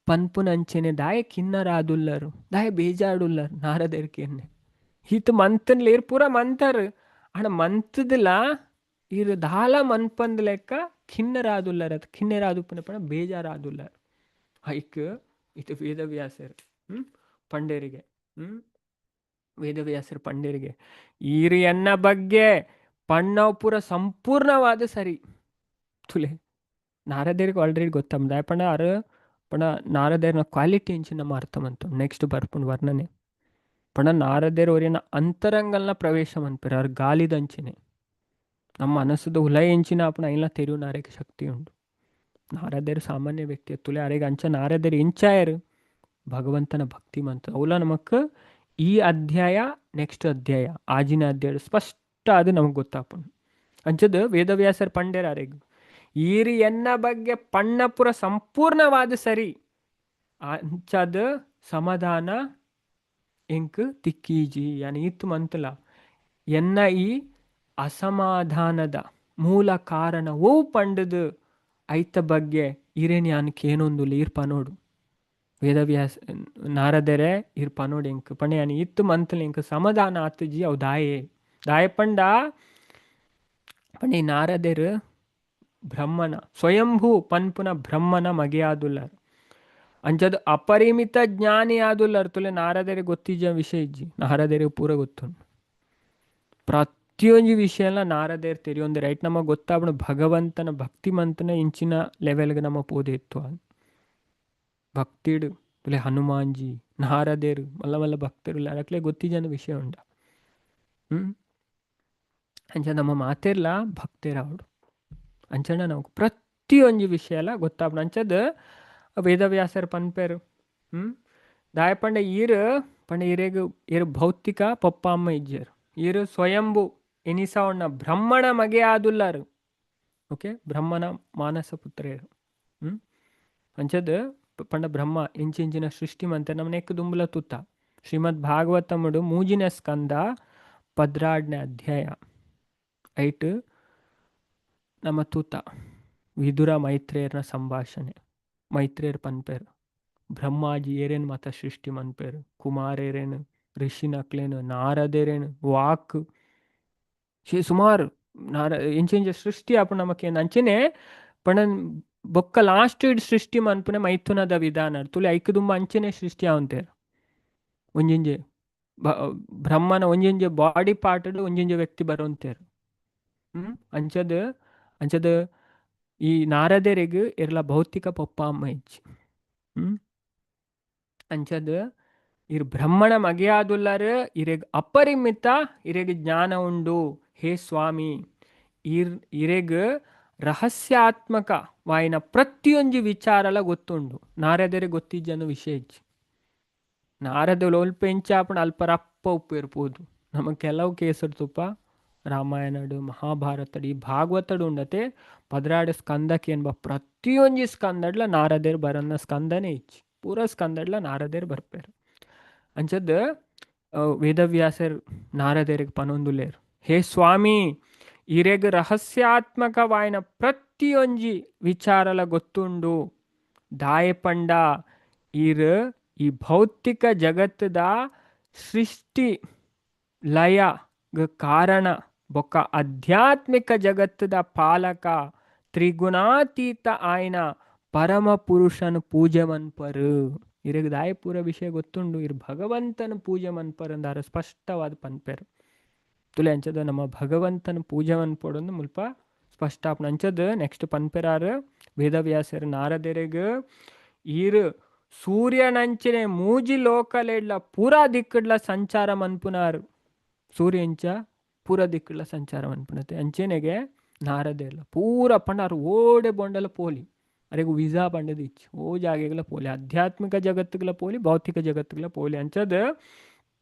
[SPEAKER 1] ಪನ್ಪುನಂಚೆನೆ ದಾಯೆ ಕಿನ್ನರಾದುಲ್ಲರು ದಾಯೆ ಬೇಜಾಡುಲ್ಲರು ನಾರದೆರ್ಕೆನ್ನೆ. ಈತ ಮಂತನ್ಲ ಇರ್ ಪೂರ ಮಂತರ್. ಆಂಡ ಮಂತದಲ ಇರು ದಾಲ ಮನ್ಪಂದು ಲೆಕ್ಕ ಖಿನ್ನರಾದುಲ್ಲರ್ ಅತ್ ಖಿನ್ನರಾದುಪ್ಪುನ ಪಂಡ ಬೇಜಾರಾದುಲ್ಲರ್. ಐಕ್ ಇದು ವೇದವ್ಯಾಸರು ಪಂಡೇರಿಗೆ ವೇದವ್ಯಾಸರು ಪಂಡೇರಿಗೆ ಈರು ಎನ್ನ ಬಗ್ಗೆ ಪಣ್ಣವು ಪೂರ ಸಂಪೂರ್ಣವಾದ ಸರಿ. ತುಲೆ ನಾರದೇರಿಗೆ ಆಲ್ರೆಡಿ ಗೊತ್ತಮ್ಮ ದಾಯೆ ಪಂಡ ಆರು ಪಂಡ ನಾರದೇರ್ನ ಕ್ವಾಲಿಟಿ ಎಂಚಿನ ನಮ್ಮ ಅರ್ಥ ಮಂತು ನೆಕ್ಸ್ಟ್ ಬರ್ಪುಂಡು ವರ್ಣನೆ. ಪಂಡ ನಾರದೇರ್ ಒರಿನ ಅಂತರಂಗಲ್ನ ಪ್ರವೇಶ ಮನ್ಪೆರ್ ಆರ್ ಗಾಲಿದಂಚಿನೆ ನಮ್ಮ ಮನಸ್ಸುದ ಉಲೈ ಎಂಚಿನ ಅಪುನ ಐನ್ಲ ತೆರಿಯುನಾರೆಗ್ ಶಕ್ತಿ ಉಂಡು. ನಾರದೇರ್ ಸಾಮಾನ್ಯ ವ್ಯಕ್ತಿ ತುಲೆ ಅರೆಗ್ ಅಂಚ ನಾರದೇರ್ ಎಂಚಾಯರು ಭಗವಂತನ ಭಕ್ತಿ ಮಂತ್ ಅವಲ ನಮಕ್ ಈ ಅಧ್ಯಾಯ, ನೆಕ್ಸ್ಟ್ ಅಧ್ಯಾಯ, ಆಜಿನ ಅಧ್ಯಾಯ ಸ್ಪಷ್ಟ ಅದು ನಮಗೆ ಗೊತ್ತಾಪುಂಡು. ಅಂಚದ ವೇದವ್ಯಾಸರ್ ಪಂಡೇರ್ ಅರೆಗ್ ಈರ್ ಎನ್ನ ಬಗ್ಗೆ ಪಣ್ಣಪುರ ಸಂಪೂರ್ಣವಾದ ಸರಿ ಅಂಚದ ಸಮಾಧಾನ ಎಂಕ್ ತಿಕ್ಕೀಜಿ. ಯಾನ್ ಈತ್ ಮಂತಲ ಎನ್ನ ಈ ಅಸಮಾಧಾನದ ಮೂಲ ಕಾರಣ ಓ ಪಂಡದು ಐತ ಬಗ್ಗೆ ಇರೇನ್ ಯಾನ್ ಕೇನೊಂದುಲ್ಲ ಈರ್ ಪನೋಡು. ವೇದವ್ಯಾಸ ನಾರದರೆ ಈರ್ ಪನೋಡು ಎಂಕ್ ಪಂಡ ಯಾನ್ ಇತ್ತು ಮಂತಲ ಎಂಕ್ ಸಮಾಧಾನ ಆತುಜಿ ಅವು ದಾಯೆ ದಾಯೆ ಪಂಡ ಪಂಡ ಈ ನಾರದೆರ್ ಬ್ರಹ್ಮನ ಸ್ವಯಂಭೂ ಪನ್ಪುನ ಬ್ರಹ್ಮನ ಮಗೆಯಾದುಲ್ಲರ್. ಅಂಚದ ಅಪರಿಮಿತ ಜ್ಞಾನಿ ಆದುಲ್ಲರ್. ತುಲೆ ನಾರದೆರೆ ಗೊತ್ತಿಜ್ಜ ವಿಷಯ ಇಜ್ಜಿ, ನಾರದೆರೆ ಪೂರ ಗೊತ್ತುಂಡು ಪ್ರತಿಯೊಂಜಿ ವಿಷಯಲ ನಾರದೇರ್ ತೆರಿಯೊಂದು ರೈಟ್. ನಮಗೆ ಗೊತ್ತಾಪುಂಡು ಭಗವಂತನ ಭಕ್ತಿ ಮಂತನ ಇಂಚಿನ ಲೆವೆಲ್ಗೆ ನಮ್ಮ ಪೋದೆ ಇತ್ತು ಭಕ್ತಿಡು. ತುಲೆ ಹನುಮಾನ್ಜಿ ನಾರದೇರು ಮಲ್ಲ ಮಲ್ಲ ಭಕ್ತರು ಅಕ್ಲೆ ಗೊತ್ತಿಜನ ವಿಷಯ ಉಂಡ. ಅಂಚ ನಮ್ಮ ಮಾತೆರ್ಲ ಭಕ್ತೇರಾವಡು. ಅಂಚನ ನಮಕ್ ಪ್ರತಿಯೊಂಜಿ ವಿಷಯಲ ಗೊತ್ತಾಪುಂಡು. ಅಂಚದ ವೇದವ್ಯಾಸರ್ ಪನ್ಪೆರು ದಾಯ ಪಂಡ ಈರ್ ಪಂಡ ಈರೆಗ್ ಈರ್ ಭೌತಿಕ ಪಪ್ಪ ಅಮ್ಮ ಇಜ್ಜೆರ್, ಈರ್ ಸ್ವಯಂಭು ಎನಿಸವಣ್ಣ ಬ್ರಹ್ಮಣ ಮಗೆ ಆದುಲ್ಲಾರು. ಓಕೆ, ಬ್ರಹ್ಮನ ಮಾನಸ ಪುತ್ರೇರು. ಅಂಚದ ಪಂಡ ಬ್ರಹ್ಮ ಇಂಚಿಂಚಿನ ಸೃಷ್ಟಿ ಮಂತೆ ನಮ್ಮನೆಕ್ ದುಂಬುಲ ತುತ್ತ ಶ್ರೀಮದ್ ಭಾಗವತముಡು ಮೂಜಿನ ಸ್ಕಂದ 12ನೇ ಅಧ್ಯಾಯ ಐಟ್ ನಮ್ಮ ತೂತ ವಿದುರ ಮೈತ್ರೇಯರ್ನ ಸಂಭಾಷಣೆ. ಮೈತ್ರೇಯರ್ ಪನ್ಪೇರು ಬ್ರಹ್ಮಾಜಿ ಏರೇನು ಮಾತ ಸೃಷ್ಟಿ ಮನ್ಪೇರು, ಕುಮಾರೇರೇನು, ಋಷಿನಕ್ಲೇನು, ನಾರದೇರೇನು, ವಾಕ್ ಸುಮಾರು ನಾರ ಇಂಚಿಂಚ ಸೃಷ್ಟಿ ಆಪುಂಡು ನಮಕ್ ಅಂಚನೆ ಪಂಡ ಬೊಕ್ಕ ಲಾಸ್ಟ್ ಸೃಷ್ಟಿ ಮನ್ಪುನೆ ಮೈಥುನದ ವಿಧಾನ ತುಲೆ ಐಕ್ ದುಂಬ ಅಂಚನೆ ಸೃಷ್ಟಿ ಆವಂತೇರು. ಒಂಜಿಂಜೆ ಬ್ರಹ್ಮನ ಒಂಜಿಂಜೆ ಬಾಡಿ ಪಾರ್ಟ್ ಒಂಜಿಂಜೆ ವ್ಯಕ್ತಿ ಬರುವಂತೇರು. ಅಂಚದ ಅಂಚದ ಈ ನಾರದೆರೆಗ್ ಎರ್ಲ ಭೌತಿಕ ಪೊಪ್ಪ ಅಮ್ಮ ಇಜ್ಜಿ. ಅಂಚದ ಇರ್ ಬ್ರಹ್ಮಣ ಮಗೆಯಾದುಲ್ಲರ್, ಇರೆಗ್ ಅಪರಿಮಿತ ಇರೆಗ್ ಜ್ಞಾನ ಉಂಡು. ಹೇ ಸ್ವಾಮಿ, ಇರೆಗ್ ರಹಸ್ಯಾತ್ಮಕ ವಾಯಿನ ಪ್ರತಿಯೊಂಜಿ ವಿಚಾರಲ ಗೊತ್ತುಂಡು. ನಾರದರೆ ಗೊತ್ತಿಜ್ಜನ ವಿಷಯ ಇಜ್ಜಿ. ನಾರದ ಒಲ್ಪ ಎಂಚಾಪುಂಡು ಅಲ್ಪ ರಪ್ಪ ಉಪ್ಪು ಇರ್ಬೋದು. ನಮಗೆ ಕೆಲವು ಕೇಸರ್ ತುಪ್ಪ ರಾಮಾಯಣಡು ಮಹಾಭಾರತಡು ಈ ಭಾಗವತಡು ಉಂಡತೆ 12 ಸ್ಕಂದಕ್ಕೆ ಎನ್ಬ ಪ್ರತಿಯೊಂಜಿ ಸ್ಕಂದಡ್ಲ ನಾರದೇರ್ ಬರನ್ನ ಸ್ಕಂದನೇ ಇಚ್ಚಿ ಪೂರ ಸ್ಕಂದಡ್ಲ ನಾರದೇರ್ ಬರ್ಪೇರು. ಅಂಚದ ವೇದವ್ಯಾಸರ್ ನಾರದೇರಿಗೆ ಪನೊಂದುಲೇರು, ಹೇ ಸ್ವಾಮಿ ಇರೆಗ್ ರಹಸ್ಯಾತ್ಮಕವಾಯಿನ ಪ್ರತಿಯೊಂಜಿ ವಿಚಾರಲ ಗೊತ್ತುಂಡು. ದಾಯೆ ಪಂಡ ಈರ್ ಈ ಭೌತಿಕ ಜಗತ್ತದ ಸೃಷ್ಟಿ ಲಯ ಕಾರಣ ಬೊಕ್ಕ ಆಧ್ಯಾತ್ಮಿಕ ಜಗತ್ತದ ಪಾಲಕ ತ್ರಿಗುಣಾತೀತ ಆಯ್ನ ಪರಮ ಪುರುಷನ ಪೂಜೆ ಮನ್ಪರು. ಇರಗ್ ದಾಯ ಪೂರ ವಿಷಯ ಗೊತ್ತುಂಡು, ಇರ್ ಭಗವಂತನ ಪೂಜೆ ಮನ್ಪರಂದಾರ ಸ್ಪಷ್ಟವಾದ ಪನ್ಪೆರು. ತುಲೆ ಅಂಚದ ನಮ್ಮ ಭಗವಂತನ ಪೂಜೆ ಮನ್ಪೊಡೊಂದು ಮುಲ್ಪ ಸ್ಪಷ್ಟ ಆಪುಂಡು. ಅಂಚದ ನೆಕ್ಸ್ಟ್ ಪನ್ಪೆರಾರು ವೇದವ್ಯಾಸರು ನಾರದೆರೆಗ್ ಈರ್ ಸೂರ್ಯನಂಚನೆ ಮೂಜಿ ಲೋಕಲೆಡ್ಲ ಪೂರಾ ದಿಕ್ಕಡ್ಲ ಸಂಚಾರ ಮನ್ಪುನಾರು. ಸೂರ್ಯ ಎಂಚ ಪೂರ ದಿಕ್ಕಡ್ಲ ಸಂಚಾರ ಮನ್ಪುನತೆ ಅಂಚೆನೆಗೆ ನಾರದೆರ್ಲ ಪೂರ ಪಂಡ ಓಡೆ ಬೊಂಡಲ ಪೋಲಿ ಅರೆಗು ವೀಸಾ ಪಂಡದ ಇಚ್ಚಿ ಓ ಜಾಗೆಗಳ ಪೋಲಿ, ಆಧ್ಯಾತ್ಮಿಕ ಜಗತ್ತುಗಳ ಪೋಲಿ, ಭೌತಿಕ ಜಗತ್ತುಗಳ ಪೋಲಿ. ಅಂಚದ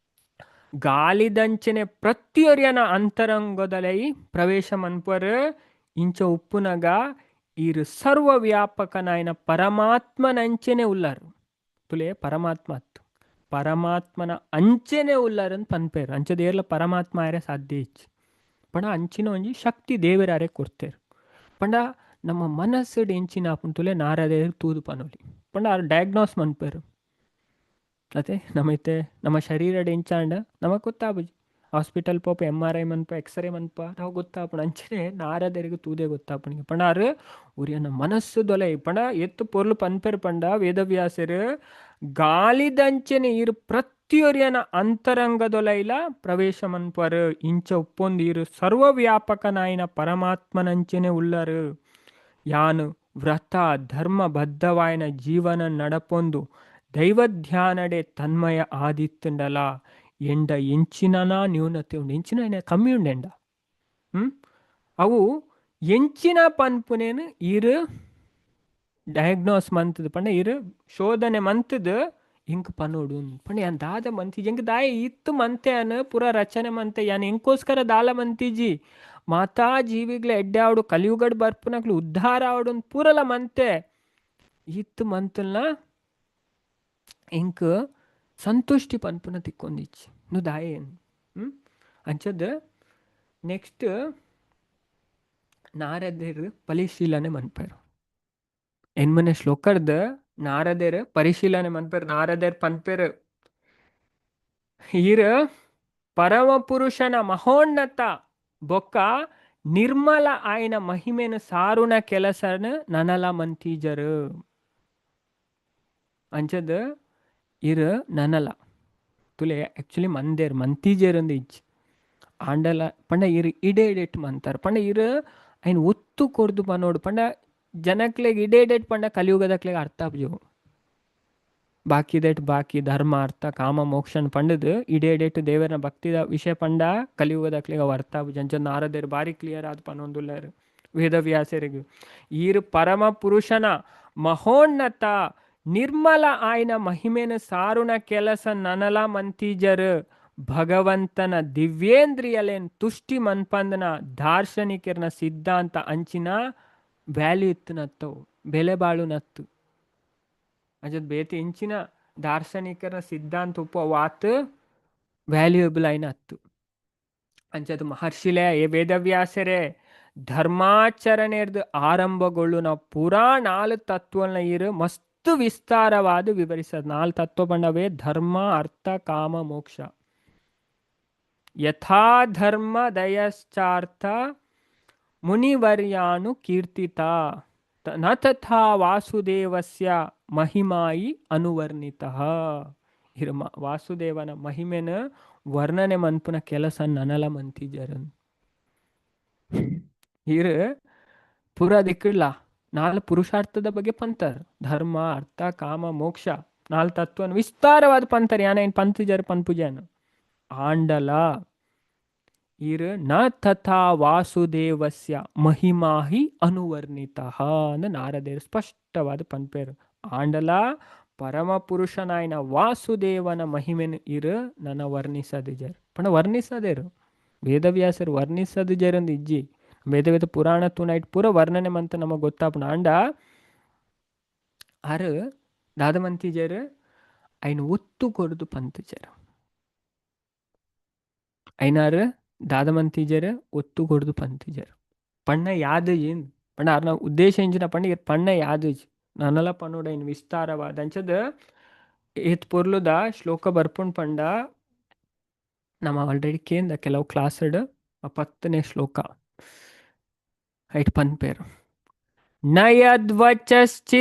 [SPEAKER 1] ಗಾಲಿದಂಚನೆ ಪ್ರತಿಯೊರಿಯನ ಅಂತರಂಗದಲೈ ಪ್ರವೇಶ ಮನ್ಪರ್. ಇಂಚ ಉಪ್ಪುನಗ ಈರು ಸರ್ವ ವ್ಯಾಪಕನಾಯನ ಪರಮಾತ್ಮನಂಚೆನೆ ಉಲ್ಲಾರು. ತುಲೆ ಪರಮಾತ್ಮ ಅತ್ತು ಪರಮಾತ್ಮನ ಅಂಚೆನೆ ಉಲ್ಲಾರಂತ ಪನ್ಪೇರು. ಅಂಚದ ಏರ್ಲ ಪರಮಾತ್ಮ ಆರೆ ಸಾಧ್ಯ ಇಚ್ಚಿ ಪಂಡ ಅಂಚಿನ ಒಂಜಿ ಶಕ್ತಿ ದೇವರಾರೆ ಕೊಡ್ತೇರು. ಪಂಡ ನಮ್ಮ ಮನಸ್ಸುಡ್ ಎಂಚಿನ ಆಪುಂಡು ತುಲೆ ನಾರದೇರು ತೂದು ಪನೊಲಿ ಪಂಡ ಆರ್ ಡಯಾಗ್ನೋಸ್ ಮನ್ಪೇರು. ಅತೆ ನಮೈತೆ ನಮ್ಮ ಶರೀರಡ್ ಎಂಚಾಂಡ ನಮಕ್ ಗೊತ್ತಾಪುಜಿ. ಹಾಸ್ಪಿಟಲ್ ಪೋಪ MRI ಮನ್ಪ ಎಕ್ಸ್ರೇ ಮನ್ಪ ನಾವು ಗೊತ್ತಾಪುಂಡು. ಅಂಚನೆ ನಾರದೆರೆಗ್ ತೂದೆ ಗೊತ್ತಾಪುಂಡು. ಪಂಡ ಆರ್ ಒರಿಯನ ಮನಸ್ಸು ದೊಲೆ ಪಂಡ ಎತ್ತು ಪೊರ್ಲು ಪನ್ಪೆರ್. ಪಂಡ ವೇದವ್ಯಾಸರು ಗಾಲಿದಂಚನೆ ಈರ್ ಪ್ರತಿಯೊರಿಯನ ಅಂತರಂಗದೊಲೈಲ ಪ್ರವೇಶ ಮನ್ಪರ್. ಇಂಚ ಉಪ್ಪೊಂದು ಈರು ಸರ್ವವ್ಯಾಪಕನಾಯಿನ ಪರಮಾತ್ಮನಂಚನೆ ಉಲ್ಲರು. ಯಾನು ವ್ರತ ಧರ್ಮಬದ್ಧವಾಯಿನ ಜೀವನ ನಡಪೊಂದು ದೈವಧ್ಯಾನಡೆ ತನ್ಮಯ ಆದಿತ್ತುಂಡಲ ಎಂಡ ಎಂಚಿನ ನ್ಯೂನತೆ ಉಂಡು, ಎಂಚಿನ ಕಮ್ಮಿ ಉಂಡೆಂಡ ಅವು ಎಂಚಿನ ಪನ್ಪುನೇನು ಈರು ಡಯಾಗ್ನೋಸ್ ಮಂತದ ಪಂಡ ಈರು ಶೋಧನೆ ಮಂತದ ಎಂಕ್ ಪನೊಡು ಪಂಡ ಯಾನ್ ದಾದ ಮಂತಿಜಿ, ಎಂಕ್ ದಾಯೆ ಇತ್ ಮಂತೆ ಯಾನ್ ಪೂರ ರಚನೆ ಮಂತೆ ಯಾನ್ ಎಂಕೋಸ್ಕರ ದಾಲ ಮಂತಿಜಿ, ಮಾತಾ ಜೀವಿಗ್ಲ ಎಡ್ಡೆ ಆವಡು, ಕಲಿಯುಗಡ್ ಬರ್ಪುನಕ್ಲು ಉದ್ಧಾರ ಆವಡು ಪೂರಲ ಮಂತೆ, ಇತ್ ಮಂತಲ್ನ ಎಂಕ್ ಸಂತುಷ್ಟಿ ಪನ್ಪುನ ತಿಕ್ಕೊಂದಿಚ್ಚಿ ನು ದಾಯೆ. ಅಂಚದ್ ನೆಕ್ಸ್ಟ್ ನಾರದೆರ್ ಪರಿಶೀಲನೆ ಮನ್ಪೆರ್. ಎನ್ಮನೆ ಶ್ಲೋಕರ್ದ್ ನಾರದೆರ್ ಪರಿಶೀಲನೆ ಮನ್ಪೆರ್. ನಾರದೆರ್ ಪನ್ಪೆರ್, ಈರ್ ಪರಮಪುರುಷನ ಮಹೋನ್ನತ ಬೊಕ್ಕ ನಿರ್ಮಲ ಆಯಿನ ಮಹಿಮೆನ ಸಾರುನ ಕೆಲಸನ ನನಲ ಮಂತೀಜರು. ಅಂಚದ್ ಇರ್ ನನಲ ತುಲೆ ಆಕ್ಚುಲಿ ಮಂದೇರ್ ಮಂತೀಜರ್ ಅಂದ್ ಇಜ್ಜಿ, ಆಂಡಲ ಪಂಡ ಇರ್ ಇಡೆ ಇಡೆಟ್ ಮಂತಾರ ಪಂಡ ಇರ್ ಐನ್ ಒತ್ತು ಕೊರ್ದು ಪನೋಡು ಪಂಡ ಜನಕ್ಲೆಗ್ ಇಡೆ ಇಡೆಟ್ ಪಂಡ ಕಲಿಯುಗದಕ್ಲೆಗ್ ಅರ್ಥ ಆಪುಜವು. ಬಾಕಿದೆಟ್ ಬಾಕಿ ಧರ್ಮ ಅರ್ಥ ಕಾಮ ಮೋಕ್ಷನ್ ಪಂಡದು ಇಡೆ ಇಡೆಟ್ ದೇವರನ ಭಕ್ತಿದ ವಿಷಯ ಪಂಡ ಕಲಿಯುಗದಕ್ಲೆಗ್ ಅವು ಅರ್ಥ ಆಪುಜಿ. ಅಂಚ ನಾರದೆರ್ ಬಾರಿ ಕ್ಲಿಯರ್ ಆದ್ ಪನೊಂದುಲ್ಲೆರ್ ವೇದವ್ಯಾಸರಿಗೆ, ಈರ್ ಪರಮ ಪುರುಷನ ಮಹೋನ್ನತ ನಿರ್ಮಲ ಆಯಿನ ಮಹಿಮೆನ ಸಾರುನ ಕೆಲಸ ನನಲ ಮಂತೀಜರ್, ಭಗವಂತನ ದಿವ್ಯೇಂದ್ರಿಯಲೇನ್ ತುಷ್ಟಿ ಮನ್ಪಂದನ ದಾರ್ಶನಿಕರ್ನ ಸಿದ್ಧಾಂತ ಅಂಚಿನ ವ್ಯಾಲ್ಯೂ ಇತ್ತನತ್ತವು, ಬೆಲೆ ಬಾಳು ನತ್ತು. ಅಂಚದ ಬೇತೆ ಇಂಚಿನ ದಾರ್ಶನಿಕರ ಸಿದ್ಧಾಂತ ಉಪ್ಪು ಅವು ಆತ್ ವ್ಯಾಲ್ಯೂಯಬಲ್ ಆಯಿನ ಅತ್ತು. ಅಂಚದ ಮಹರ್ಷಿಲೇ ಏ ವೇದವ್ಯಾಸರೇ, ಧರ್ಮಾಚರಣೆರ್ದು ಆರಂಭಗೊಳ್ಳುನ ಪೂರಾ ನಾಲ್ ತತ್ವನ ಇರು ಮಸ್ತ್ ವಿಸ್ತಾರವಾದ ವಿವರಿಸದ. ನಾಲ್ ತತ್ವ ಪಂಡವೇ ಧರ್ಮ ಅರ್ಥ ಕಾಮ ಮೋಕ್ಷ. ಯಥಾ ಧರ್ಮ ದಯಶ್ಚಾರ್ಥ ಮುನಿವರ್ಯಾನು ಕೀರ್ತಿತ ನ ತಥಾ ವಾಸುದೇವಸ್ಯ ಮಹಿಮಾಯಿ ಅನುವರ್ಣಿತಃ. ಇರ್ಮ ವಾಸುದೇವನ ಮಹಿಮೆನ ವರ್ಣನೆ ಮನ್ಪುನ ಕೆಲಸ ನನಲ ಮಂತಿಜರನ್. ಇರ್ ಪೂರ ದಿಕ್ಕಡ್ಲ ನಾಲ್ ಪುರುಷಾರ್ಥದ ಬಗ್ಗೆ ಪಂತರ್, ಧರ್ಮ ಅರ್ಥ ಕಾಮ ಮೋಕ್ಷ ನಾಲ್ ತತ್ವನ ವಿಸ್ತಾರವಾದ ಪಂತರ್, ಯಾನ ಏನ್ ಪಂತಿಜರ್ ಪನ್ಪುಜಾನ. ಆಂಡಲ ಇರ್ ನ ತಥಾ ವಾಸುದೇವಸ್ಯ ಮಹಿಮಾಹಿ ಅನುವರ್ಣಿತಃ ಅಂದ್ ನಾರದೇರ್ ಸ್ಪಷ್ಟವಾದ ಪನ್ಪೇರು. ಆಂಡಲ ಪರಮ ಪುರುಷನಾಯಿನ ವಾಸುದೇವನ ಮಹಿಮೆನ್ ಇರ್ ನನ ವರ್ಣಿಸದಿಜರ್ ಪಂಡ ವರ್ಣಿಸದೇರು ವೇದವ್ಯಾಸರು ವರ್ಣಿಸದಿಜರಂದು ಇಜ್ಜಿ. ವೇದ ವೇದ ಪುರಾಣ ತೂನೈಟ್ ಪೂರ ವರ್ಣನೆ ಮಂತ ನಮಗ್ ಗೊತ್ತಾಪುಂಡು. ಆಂಡ ಆರ್ ದಾದ ಮಂತಿಜರ್ ಐನ್ ಒತ್ತು ಕೊರ್ದು ಪಂತಿಜರ್, ಐನಾರು ದಾದ ಮಂತಿಜರ್ ಒತ್ತು ಕೊರ್ದು ಪಂತಿಜರ್. ಪಣ್ಣ ಯಾದಜಿ ಪಂಡ ಆರ್ನ ಉದ್ದೇಶ ಎಂಚಿನ ಪಂಡ ಇರ್ ಪಣ್ಣ ಯಾದಜಿ ನನಲ ಪನೋಡ ಐನ್ ವಿಸ್ತಾರವಾದ. ಅಂಚದ ಏತ್ ಪೊರ್ಲುದ ಶ್ಲೋಕ ಬರ್ಪುಂಡು ಪಂಡ ನಮ ಆಲ್ರೆಡಿ ಕೇಂದ ಕೆಲವು ಕ್ಲಾಸ್ಡ್ 10ನೇ ಶ್ಲೋಕ ಐಟ್ ಪನ್ಪೇರು. ನಯದ್ವಚಶ್ಚಿತ್ರಪದಂ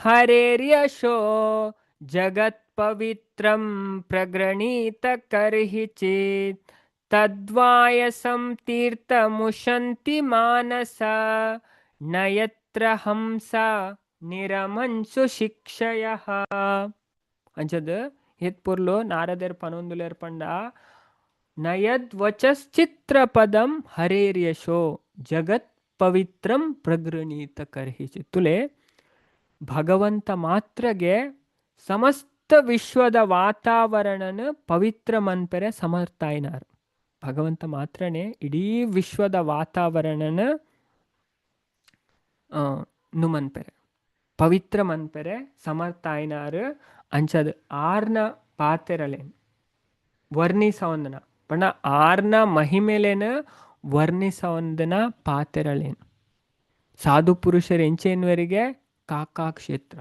[SPEAKER 1] ಹರೇರ್ಯಶೋ ಜಗತ್ ಪವಿತ್ರಂ ಪ್ರಗೃಣೀತ ಕರ್ಹಿಚಿತ್ ತದ್ವಾಯಸಂ ತೀರ್ಥಮುಷಂತಿ ಮಾನಸ ನಯತ್ರ ಹಂಸ ನಿರಮನ್ಸು ಶಿಕ್ಷಯಃ. ಅಂಚದ ಏತ್ ಪೊರ್ಲು ನಾರದೆರ್ ಪನೊಂದುಲೆರ್ ಪಂಡ ನಯದ್ವಚಶ್ಚಿತ್ರಪದಂ ಹರೇರ್ಯಶೋ ಜಗತ್ ಪವಿತ್ರಂ ಪ್ರಗೃಣೀತ ಕರ್ಹಿಚಿತ್. ತುಲೆ ಭಗವಂತ ಮಾತ್ರಗೆ ಸಮಸ್ತ ವಿಶ್ವದ ವಾತಾವರಣನ ಪವಿತ್ರ ಮನ್ಪೆರೆ ಸಮರ್ಥಾಯಿನಾರ್. ಭಗವಂತ ಮಾತ್ರನೇ ಇಡೀ ವಿಶ್ವದ ವಾತಾವರಣನ ನು ಮನ್ಪೆರೆ ಪವಿತ್ರ ಮನ್ಪೆರೆ ಸಮರ್ಥಾಯಿನಾರ್. ಅಂಚದ್ ಆರ್ನ ಪಾತೆರಲೇನ್ ವರ್ಣಿಸವಂದನ ಪಂಡ ಆರ್ನ ಮಹಿಮೆಲೆನ ವರ್ಣಿಸವಂದನ ಪಾತೆರಲೇನ್ ಸಾಧು ಪುರುಷರು ಎಂಚೆನ್ವರಿಗೆ ಕಾಕಾ ಕ್ಷೇತ್ರ.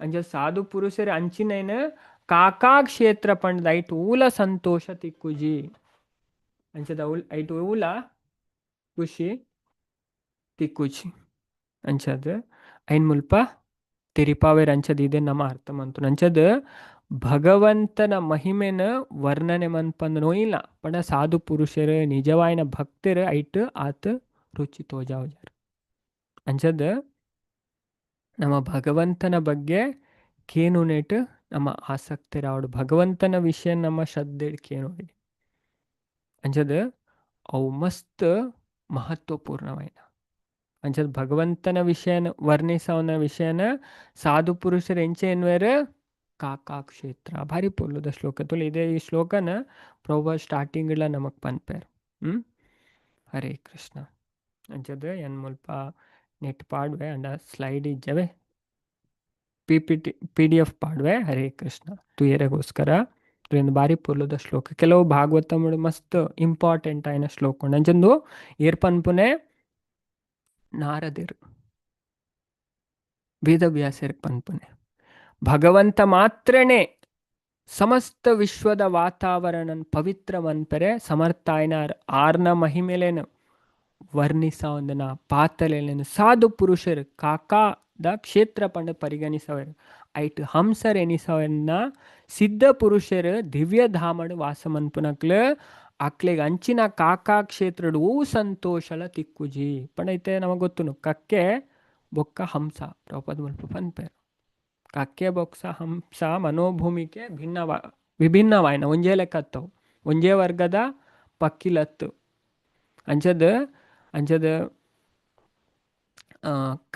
[SPEAKER 1] ಅಂಚ ಸಾಧು ಪುರುಷರು ಅಂಚಿನೇನ ಕಾಕಾ ಕ್ಷೇತ್ರ ಪಂಡದ ಐಟ್ ಊಲ ಸಂತೋಷ ತಿಕ್ಕುಜಿ. ಅಂಚದ ಐಟ್ ಊಲ ಖುಷಿ ತಿಕ್ಕುಜಿ. ಅಂಚದ ಐನ್ ಮುಲ್ಪ ತೆರಿಪಾವೇರ್. ಅಂಚದ ಇದೆ ನಮ್ಮ ಅರ್ಥ ಮಂತು. ಅಂಚದ ಭಗವಂತನ ಮಹಿಮೆನ ವರ್ಣನೆ ಮನ್ಪಂದ ನೋಯಿಲ್ಲ ಪಂಡ ಸಾಧು ಪುರುಷರು ನಿಜವಾಯಿನ ಭಕ್ತರು ಐಟ್ ಆತ ರುಚಿ ತೋಜಾವಜಾರ. ಅಂಚದ ನಮ್ಮ ಭಗವಂತನ ಬಗ್ಗೆ ಕೇನುನೇಟ್ ನಮ್ಮ ಆಸಕ್ತಿರಾವಡು, ಭಗವಂತನ ವಿಷಯ ನಮ್ಮ ಶ್ರದ್ಧೆ ಕೇನೋಡಿ. ಅಂಚದ ಅವು ಮಸ್ತ್ ಮಹತ್ವಪೂರ್ಣವಾಯಿನ. ಅಂಚದ ಭಗವಂತನ ವಿಷಯನ ವರ್ಣಿಸವನ ವಿಷಯನ ಸಾಧು ಪುರುಷರು ಎಂಚೆ ಎನ್ನುವೆರ್? ಕಾಕಾ ಕ್ಷೇತ್ರ. ಭಾರಿ ಪೊರ್ಲುದ ಶ್ಲೋಕ ತುಲೆ. ಇದೇ ಈ ಶ್ಲೋಕನ ಪ್ರಭುಪಾದ ಸ್ಟಾರ್ಟಿಂಗ್ ಇಡ್ಲ ನಮಕ್ ಪನ್ಪೆರ್. ಹರೇ ಕೃಷ್ಣ. ಅಂಚದ ಎನ್ ಮುಲ್ಪ ನೆಟ್ ಪಾಡ್ವೆ, ಅಂಡ ಸ್ಲೈಡ್ ಇಜ್ಜವೆ, ಪಿಪಿಟಿ ಪಿಡಿಎಫ್ ಪಾಡ್ವೆ. ಹರೇ ಕೃಷ್ಣ. ತೂಯೆರೆಗೋಸ್ಕರ ಒಂದು ಬಾರಿ ಪೊರ್ಲುದ ಶ್ಲೋಕ. ಕೆಲವು ಭಾಗವತముడు ಮಸ್ತ್ ಇಂಪಾರ್ಟೆಂಟ್ ಆಯಿನ ಶ್ಲೋಕ ಉಂಡು. ಅಂಚಂದು ಏರ್ ಪನ್ಪುನೆ? ನಾರದೆರ್ ವೇದವ್ಯಾಸೆರ್ ಪನ್ಪುನೆ. ಭಗವಂತ ಮಾತ್ರನೇ ಸಮಸ್ತ ವಿಶ್ವದ ವಾತಾವರಣ ಪವಿತ್ರ ಮನ್ಪೆರೆ ಸಮರ್ಥಾಯನಾರ್. ಆರ್ನ ಮಹಿಮೆಲೆನು ವರ್ಣಿಸವಂದನ ಪಾತಲೆನು ಸಾಧು ಪುರುಷರು ಕಾಕಾದ ಕ್ಷೇತ್ರ ಪಂಡ ಪರಿಗಣಿಸವರು. ಐಟ್ ಹಂಸರ್ ಎನಿಸವನ್ನ ಸಿದ್ಧ ಪುರುಷರು ದಿವ್ಯಧಾಮಡ್ ವಾಸ ಮನ್ಪುನಕ್ಲು. ಅಕ್ಲೆಗ್ ಅಂಚಿನ ಕಾಕಾ ಕ್ಷೇತ್ರಡ್ ಓ ಸಂತೋಷಲ ತಿಕ್ಕುಜಿ ಪಂಡ. ಇತ್ತೆ ನಮಗ್ ಗೊತ್ತುನು, ಕಕ್ಕೆ ಬೊಕ್ಕ ಹಂಸ. ಪ್ರಭುಪಾದ ಮುಲ್ಪ ಪನ್ಪೆರ್, ಕಕ್ಕೆ ಬೊಕ್ಕ ಹಂಸ ಮನೋಭೂಮಿಕೆ ಭಿನ್ನವ ವಿಭಿನ್ನವಾಯಿನ, ಒಂಜೇ ಲೆಕ್ಕತ್ತವು, ಒಂಜೇ ವರ್ಗದ ಪಕ್ಕಿಲತ್ತು. ಅಂಚದ ಅಂಚದ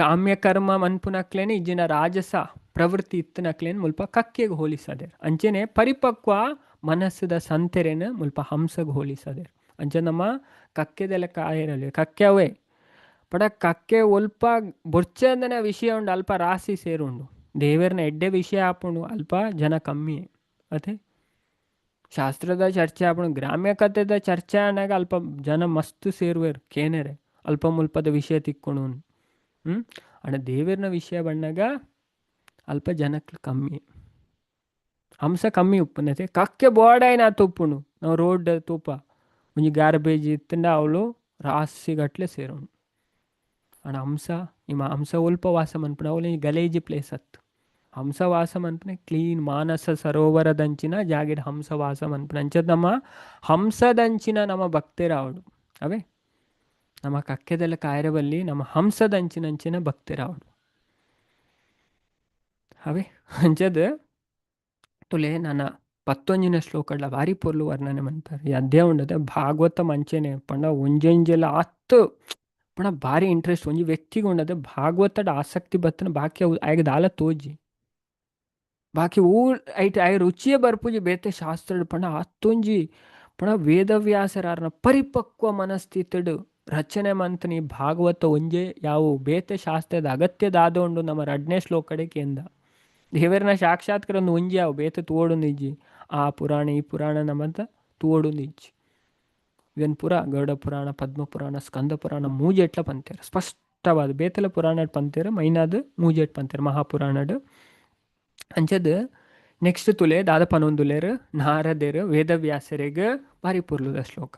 [SPEAKER 1] ಕಾಮ್ಯಕರ್ಮ ಮನ್ಪುನಕ್ಲೇನೆ ಇಜ್ಜಿನ ರಾಜಸ ಪ್ರವೃತ್ತಿ ಇತ್ತನಕ್ಲೇನ್ ಮುಲ್ಪ ಕಕ್ಕೆಗ್ ಹೋಲಿಸದೆರ್. ಅಂಚೆನೆ ಪರಿಪಕ್ವ ಮನಸ್ಸುದ ಸಂತೆರೆನ್ ಮುಲ್ಪ ಹಂಸಗ್ ಹೋಲಿಸದೆರ್. ಅಂಚ ನಮ್ಮ ಕಕ್ಕೆದ ಲೆಕ್ಕ ಆಯೆರಲ್ವೆ. ಕಕ್ಕೆ ಅವೇ ಪಡ ಕಕ್ಕೆ ಒಲ್ಪ ಬೊರ್ಚಂದನ ವಿಷಯ ಉಂಡು, ಅಲ್ಪ ರಾಸಿ ಸೇರುಂಡು. ದೇವೆರ್ನ ಎಡ್ಡೆ ವಿಷಯ ಆಪುಂಡು, ಅಲ್ಪ ಜನ ಕಮ್ಮಿ ಅತೆ. ಶಾಸ್ತ್ರದ ಚರ್ಚೆ ಆಪುಂಡು, ಗ್ರಾಮ್ಯ ಕಥೆದ ಚರ್ಚೆ ಆನಾಗ ಅಲ್ಪ ಜನ ಮಸ್ತ್ ಸೇರುವೆರ್ ಕೇನೆರೆ, ಅಲ್ಪ ಮುಲ್ಪದ ವಿಷಯ ತಿಕ್ಕೊಣು. ಅಂಡ ದೇವೆರ್ನ ವಿಷಯ ಬಣ್ಣಗ ಅಲ್ಪ ಜನಕ್ಲು ಕಮ್ಮಿ, ಹಂಸ ಕಮ್ಮಿ ಉಪ್ಪುನತೆ. ಕಕ್ಕೆ ಬೋಡಾಯಿನ ತುಪ್ಪುಂಡು. ನಾವು ರೋಡ್ ತೂಪ, ಒಂಜಿ ಗಾರ್ಬೇಜ್ ಇತ್ತಂಡ ಅವಳು ರಾಸಿಗಟ್ಲೆ ಸೇರುಂಡು. ಅಂಡ ಹಂಸ ನಿಮ್ಮ ಹಂಸ ಒಲ್ಪ ವಾಸ ಮನ್ಪುನ ಅವಳು ಗಲೇಜಿ ಪ್ಲೇಸ್ ಅತ್ತು. ಹಂಸ ವಾಸ ಮನ್ಪುನೆ ಕ್ಲೀನ್ ಮಾನಸ ಸರೋವರದಂಚಿನ ಜಾಗೆಡ್ ಹಂಸ ವಾಸ ಮನ್ಪುನ. ಅಂಚದ ನಮ್ಮ ಹಂಸದಂಚಿನ ನಮ್ಮ ಭಕ್ತರಾವಡು ಅವೇ. ನಮ್ಮ ಕಕ್ಕೆದೆಲ್ಲ ಕಾಯರಬಲ್ಲಿ, ನಮ್ಮ ಹಂಸದಂಚಿನಂಚಿನ ಭಕ್ತರಾವಡು ಅವೇ. ಅಂಚದ ತುಲೆ ನನ್ನ ಪತ್ತೊಂಜಿನ ಶ್ಲೋಕಡ್ಲ ಭಾರಿ ಪೊರ್ಲು ವರ್ಣನೆ ಮನ್ಪೆರ್. ಈ ಅಧ್ಯಾಯ ಉಂಡತೆ ಭಾಗವತ ಮಂಚೆನೆ ಪಂಡ ಒಂಜೊಂಜೆಲ ಅತ್ತು ಪಂಡ ಭಾರಿ ಇಂಟ್ರೆಸ್ಟ್. ಒಂಜಿ ವ್ಯಕ್ತಿಗೆ ಉಂಡತೆ ಭಾಗವತದ ಆಸಕ್ತಿ ಬತ್ತನ, ಬಾಕಿ ಅವು ಆಯ್ಗೆ ದಾಲ ತೋಜಿ, ಬಾಕಿ ಊ ಐಟ್ ಆಯ್ ರುಚಿಯೇ ಬರ್ಪುಜಿ ಬೇತೆ ಶಾಸ್ತ್ರ. ಪಂಡ ಅತ್ತೊಂಜಿ ಪಂಡ ವೇದವ್ಯಾಸರಾರ್ನ ಪರಿಪಕ್ವ ಮನಸ್ಥಿತಿಡ್ ರಚನೆ ಮಂತನಿ ಭಾಗವತ ಒಂಜೇ ಯಾವು, ಬೇತೆ ಶಾಸ್ತ್ರದ ಅಗತ್ಯ ದಾದ ಉಂಡು? ನಮ್ಮ ರಡ್ನೇ ಶ್ಲೋಕಡೆ ಕೇಂದ ದೇವರನ ಸಾಕ್ಷಾತ್ಕಾರ ಒಂದು ಒಂಜಿ ಯಾವು, ಬೇತೆ ತೋಡುಂದು ಇಜ್ಜಿ. ಆ ಪುರಾಣ ಈ ಪುರಾಣ ನಮ್ಮಂತ ತೋಡುಂದು ಇಜ್ಜಿ. ಇವನ್ ಪುರ ಗರುಡ ಪುರಾಣ, ಪದ್ಮ ಪುರಾಣ, ಸ್ಕಂದ ಪುರಾಣ ಮೂಜೆಟ್ಲ ಪಂತೇರು ಸ್ಪಷ್ಟವಾದ. ಬೇತೆಲ ಪುರಾಣ ಪಂತೇರು, ಮೈನಾದ್ ಮೂಜೆಟ್ ಪಂತೇರು ಮಹಾಪುರಾಣಡ್. ಅಂಚದ್ ನೆಕ್ಸ್ಟ್ ತುಲೆ ದಾದ ಪನೊಂದುಲೇರು ನಾರದೆರು ವೇದವ್ಯಾಸರೆಗ್? ಭಾರಿ ಪೊರ್ಲುದ ಶ್ಲೋಕ.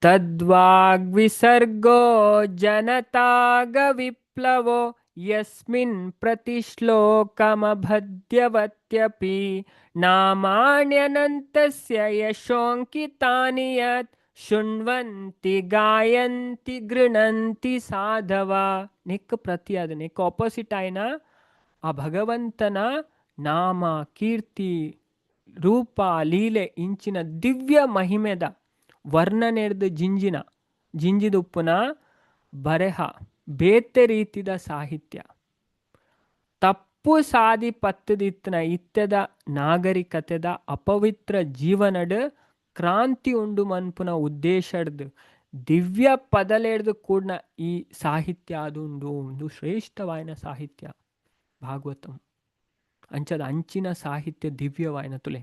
[SPEAKER 1] ತದ್ವಾಗ್ವಿಸರ್ಗೋ ಜನತಾಗ ವಿಪ್ಲವೋ ಯಸ್ಮಿನ್ ಪ್ರತಿಶ್ಲೋಕಮಭದ್ಯವತ್ಯಪಿ ನಾಮಾಣ್ಯನಂತಸ್ಯ ಯಶೋಂಕಿತಾನಿ ಯತ್ ಶೃಣ್ವಂತಿ ಗಾಯಂತಿ ಗೃಣಂತಿ ಸಾಧವ. ನೆಕ್ ಪ್ರತಿಯಾದ, ನೆಕ್ ಆಪೋಸಿಟ್ ಆಯ್ನ ಆ ಭಗವಂತನ ನಾಮ, ಕೀರ್ತಿ, ರೂಪ, ಲೀಲೆ ಇಂಚಿನ ದಿವ್ಯ ಮಹಿಮೆದ ವರ್ಣನೆರ್ದು ಜಿಂಜಿನ ಜಿಂಜಿದುಪ್ಪುನ ಬರೆಹ ಬೇತೆ ರೀತಿದ ಸಾಹಿತ್ಯ ತಪ್ಪು ಸಾದಿ ಪತ್ತದಿತ್ತನ ಇತ್ತೆದ ನಾಗರಿಕತೆದ ಅಪವಿತ್ರ ಜೀವನಡ್ ಕ್ರಾಂತಿ ಉಂಡು ಮನ್ಪುನ ಉದ್ದೇಶಡ್ದು ದಿವ್ಯ ಪದಲೆಡ್ದು ಕೂಡ್ನ ಈ ಸಾಹಿತ್ಯ ಅದುಂಡು. ಒಂದು ಶ್ರೇಷ್ಠವಾಯಿನ ಸಾಹಿತ್ಯ ಭಾಗವತಂ. ಅಂಚದ ಅಂಚಿನ ಸಾಹಿತ್ಯ ದಿವ್ಯವಾಯಿನ ತುಲೆ.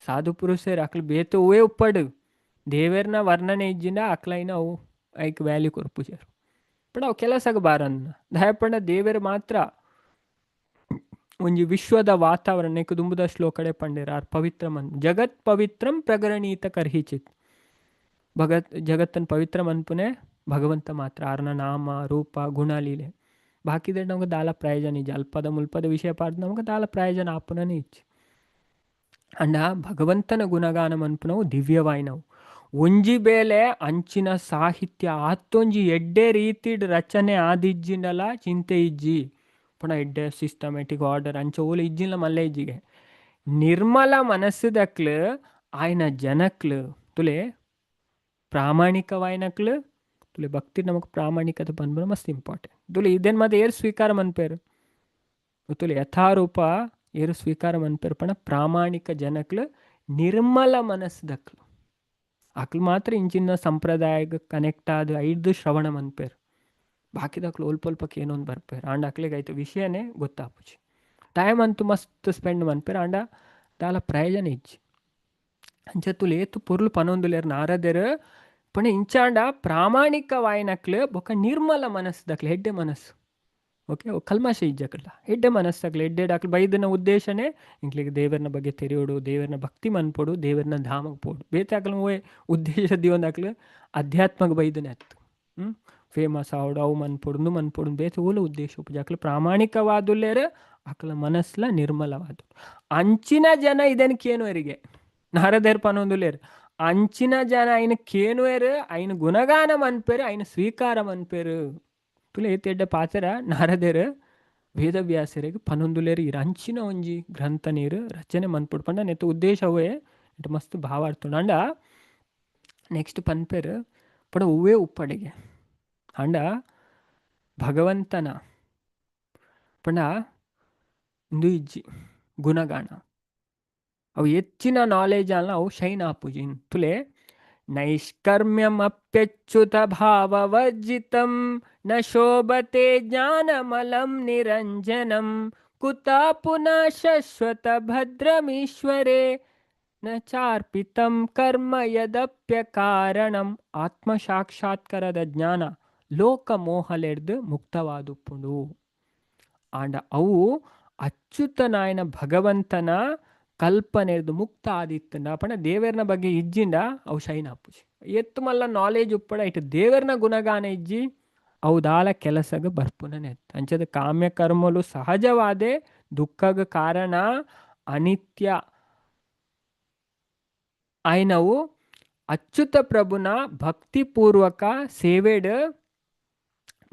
[SPEAKER 1] ಸಾಧು ಪುರುಷರು ಅಕ್ಲು ಬೇತೆ ಹೂವೇ ಉಪ್ಪಡು, ದೇವೆರ್ನ ವರ್ಣನೆ ಇಜ್ಜಿಂಡ ಅಕ್ಲೈನ ಅವು ಐಕ್ ವ್ಯಾಲ್ಯೂ ಕೊರ್ಪುಜೆರ್. ಪಂಡ ಅವು ಕೆಲಸಗ್ ಬಾರನ್ನ ದಯಪಂಡ ದೇವೆರ್ ಮಾತ್ರ ಒಂಜಿ ವಿಶ್ವದ ವಾತಾವರಣ ದುಂಬುದ ಶ್ಲೋಕಡೆ ಪಂಡೇರ್, ಆರ್ ಪವಿತ್ರ ಮನ್ ಜಗತ್ ಪವಿತ್ರಂ ಪ್ರಗರಣೀತ ಕರ್ಹಿಚಿತ್. ಭಗತ್ ಜಗತ್ತನ್ ಪವಿತ್ರ ಮನ್ಪುನೆ ಭಗವಂತ ಮಾತ್ರ, ಆರ್ನ ನಾಮ ರೂಪ ಗುಣ ಲೀಲೆ. ಬಾಕಿದ ನಮ್ಗೆ ದಾಲ ಪ್ರಯೋಜನ ಇಜ್ಜಿ. ಅಲ್ಪದ ಮುಲ್ಪದ ವಿಷಯ ಪಾಡ್ದು ನಮ್ಗೆ ದಾಲ ಪ್ರಯೋಜನ ಆಪುನನೇ ಇಜ್ಜಿ. ಅಂಡ ಭಗವಂತನ ಗುಣಗಾನ ಮನ್ಪುನವು ದಿವ್ಯವಾಯಿನವು. ಒಂಜಿ ಬೇಲೆ ಅಂಚಿನ ಸಾಹಿತ್ಯ ಆತ್ತೊಂಜಿ ಎಡ್ಡೆ ರೀತಿಡ್ ರಚನೆ ಆದಿಜ್ಜಿಂಡಲ ಚಿಂತೆ ಇಜ್ಜಿ. ಪುಣ ಎಡ್ಡೆ ಸಿಸ್ಟಮೆಟಿಕ್ ಆರ್ಡರ್ ಅಂಚ ಓಲು ಇಜ್ಜಿಲ್ಲ ಮಲ್ಲೆ ಇಜ್ಜಿಗೆ. ನಿರ್ಮಲ ಮನಸ್ಸುದಕ್ಲು ಆಯ್ನ ಜನಕ್ಲು ತುಲೆ, ಪ್ರಾಮಾಣಿಕವಾಯಿನಕ್ಲು, ತುಲೆ ಭಕ್ತಿ ನಮಕ್ ಪ್ರಾಮಾಣಿಕತೆ ಪನ್ಪುನ ಮಸ್ತ್ ಇಂಪಾರ್ಟೆಂಟ್. ತುಲೆ ಇದೆನ್ ಮಾತ ಏರ್ ಸ್ವೀಕಾರ ಮನ್ಪೇರು? ತುಲೆ ಯಥಾರೂಪ ಏರು ಸ್ವೀಕಾರ ಮನ್ಪೇರು ಪಂಡ ಪ್ರಾಮಾಣಿಕ ಜನಕ್ಲು, ನಿರ್ಮಲ ಮನಸ್ಸದಕ್ಲು. ಅಕ್ಲು ಮಾತ್ರ ಇಂಚಿನ ಸಂಪ್ರದಾಯಗ್ ಕನೆಕ್ಟ್ ಆದ್ ಐಡ್ದು ಶ್ರವಣ ಮನ್ಪೇರು. ಬಾಕಿದಕ್ಲು ಒಲ್ಪ ಏನೊಂದು ಬರ್ಪೇರು, ಆಂಡ ಅಕ್ಲೆಗ್ ಐತ ವಿಷಯನೇ ಗೊತ್ತಾಪುಜಿ. ಟೈಮ್ ಅಂತೂ ಮಸ್ತ್ ಸ್ಪೆಂಡ್ ಮನ್ಪೇರು, ಆಂಡ ದಾಲ ಪ್ರಯೋಜನ ಇಜ್ಜಿ. ಅಂಚ ತುಲೆ ಏತ್ ಪೊರ್ಲು ಪನೊಂದುಲ್ಲೆರ್ ನಾರದೆರ್ ಪಂಡ ಇಂಚಾಂಡ ಪ್ರಾಮಾಣಿಕವಾಯಿನಕ್ಲು ಬೊಕ ನಿರ್ಮಲ ಮನಸ್ಸದಕ್ಲು, ಎಡ್ಡೆ ಮನಸ್ಸು. ಓಕೆ, ಕಲ್ಮಶ ಇಜ್ಜಕಲ್ಲ, ಎಡ್ಡೆ ಮನಸ್ಸಕ್ಲು, ಎಡ್ಡೆ ಅಕ್ಲು ಬೈದಿನ ಉದ್ದೇಶನೇ ಇಂಕ್ಲೆಗ್ ದೇವರ್ನ ಬಗ್ಗೆ ತೆರಿಯೋಡು, ದೇವರ್ನ ಭಕ್ತಿ ಮನ್ಪೊಡು, ದೇವರ್ನ ಧಾಮಗ್ ಪೋಡು. ಬೇತೆ ಅಕ್ಲು ಓಯ್ ಉದ್ದೇಶ ದಿವೊಂದು ಅಧ್ಯಾತ್ಮಗ್ ಬೈದನೆ ಅತ್ತು. ಫೇಮಸ್ ಆವಡು, ಅವು ಮನ್ಪೊಡು, ಉಂದು ಮನ್ಪೊಡು, ಬೇತೆ ಓಲ ಉದ್ದೇಶ ಉಪ್ಪುಜಿ. ಅಕ್ಲು ಪ್ರಾಮಾಣಿಕವಾದುಲ್ಲೆರ್, ಅಕ್ಲ ಮನಸ್ಲ ನಿರ್ಮಲವಾದ ಅಂಚಿನ ಜನ ಇದನ್ ಕೇನುವರಿಗೆ ನಾರದೆರ್ ಪನೊಂದುಲ್ಲೆರ್. ಅಂಚಿನ ಜನ ಐನ ಕೇನುವೆರ್, ಐನ ಗುಣಗಾನ ಮನ್ಪೆರ್, ಐನ ಸ್ವೀಕಾರ ಮನ್ಪೆರ್. ತುಲೆ ಏತ್ ಎಡ್ಡೆ ಪಾತೆರ ನಾರದೆರ್ ವೇದವ್ಯಾಸರಿಗೆ ಪನೊಂದುಲ್ಲೆರ್. ಇರ್ ಅಂಚಿನ ಒಂಜಿ ಗ್ರಂಥ ನೀರು ರಚನೆ ಮನ್ಪೊಡು ಪಂಡ ನೆತ್ತ ಉದ್ದೇಶ ಅವೇ ಮಸ್ತ್ ಭಾವಾರ್ಥ. ಆಂಡ ನೆಕ್ಸ್ಟ್ ಪನ್ಪೆರ್ ಪಂಡ ಒವ್ವೇ ಉಪ್ಪಡಿಗೆ ಆಂಡ ಭಗವಂತನ ಪಂಡ ಉಂದು ಇಜ್ಜಿ ಗುಣಗಾನ, ಅವು ಹೆಚ್ಚಿನ ನಾಲೆಜ್ ಅಲ್ಲ, ಅವು ಶೈನ್ ಆಪುಜಿ. ತುಲೆ ನೈಷ್ಕರ್ಮ್ಯಮಪ್ಯಚ್ಯುತ ಭಾವವರ್ಜಿತಂ ನ ಶೋಭತೆ ಜ್ಞಾನಮಲಂ ನಿರಂಜನಂ ಕುತ ಪುನಃ ಶಶ್ವತ ಭದ್ರಮೀಶ್ವರೇ ನ ಚಾರ್ಪಿತಂ ಕರ್ಮ ಯದಪ್ಯ ಕಾರಣಂ. ಆತ್ಮ ಸಾಕ್ಷಾತ್ಕಾರದ ಜ್ಞಾನ ಲೋಕ ಮೋಹಲೆಡ್ದು ಮುಕ್ತವಾದುಪ್ಪುಂಡು. ಆಂಡ ಅವು ಅಚ್ಯುತನಾಯನ ಭಗವಂತನ ಕಲ್ಪನೆರ್ದು ಮುಕ್ತ ಆದಿತ್ತಂಡ ಪಂಡ ದೇವೆರ್ನ ಬಗ್ಗೆ ಇಜ್ಜಿಂಡ ಅವು ಶೈನ್ ಆಪುಜಿ. ಎತ್ತು ಮಲ್ಲ ನಾಲೆಜ್ ಉಪ್ಪಡ ಇಟ್ಟು ದೇವೆರ್ನ ಗುಣಗಾನ ಇಜ್ಜಿ ಅವು ದಾಲ ಕೆಲಸಗ ಬರ್ಪುನನೆ. ಅಂಚದ ಕಾಮ್ಯ ಕರ್ಮಲು ಸಹಜವಾದೆ ದುಃಖಗ ಕಾರಣ, ಅನಿತ್ಯ ಆಯ್ನವು ಅಚ್ಯುತ ಪ್ರಭುನ ಭಕ್ತಿಪೂರ್ವಕ ಸೇವೆಡ್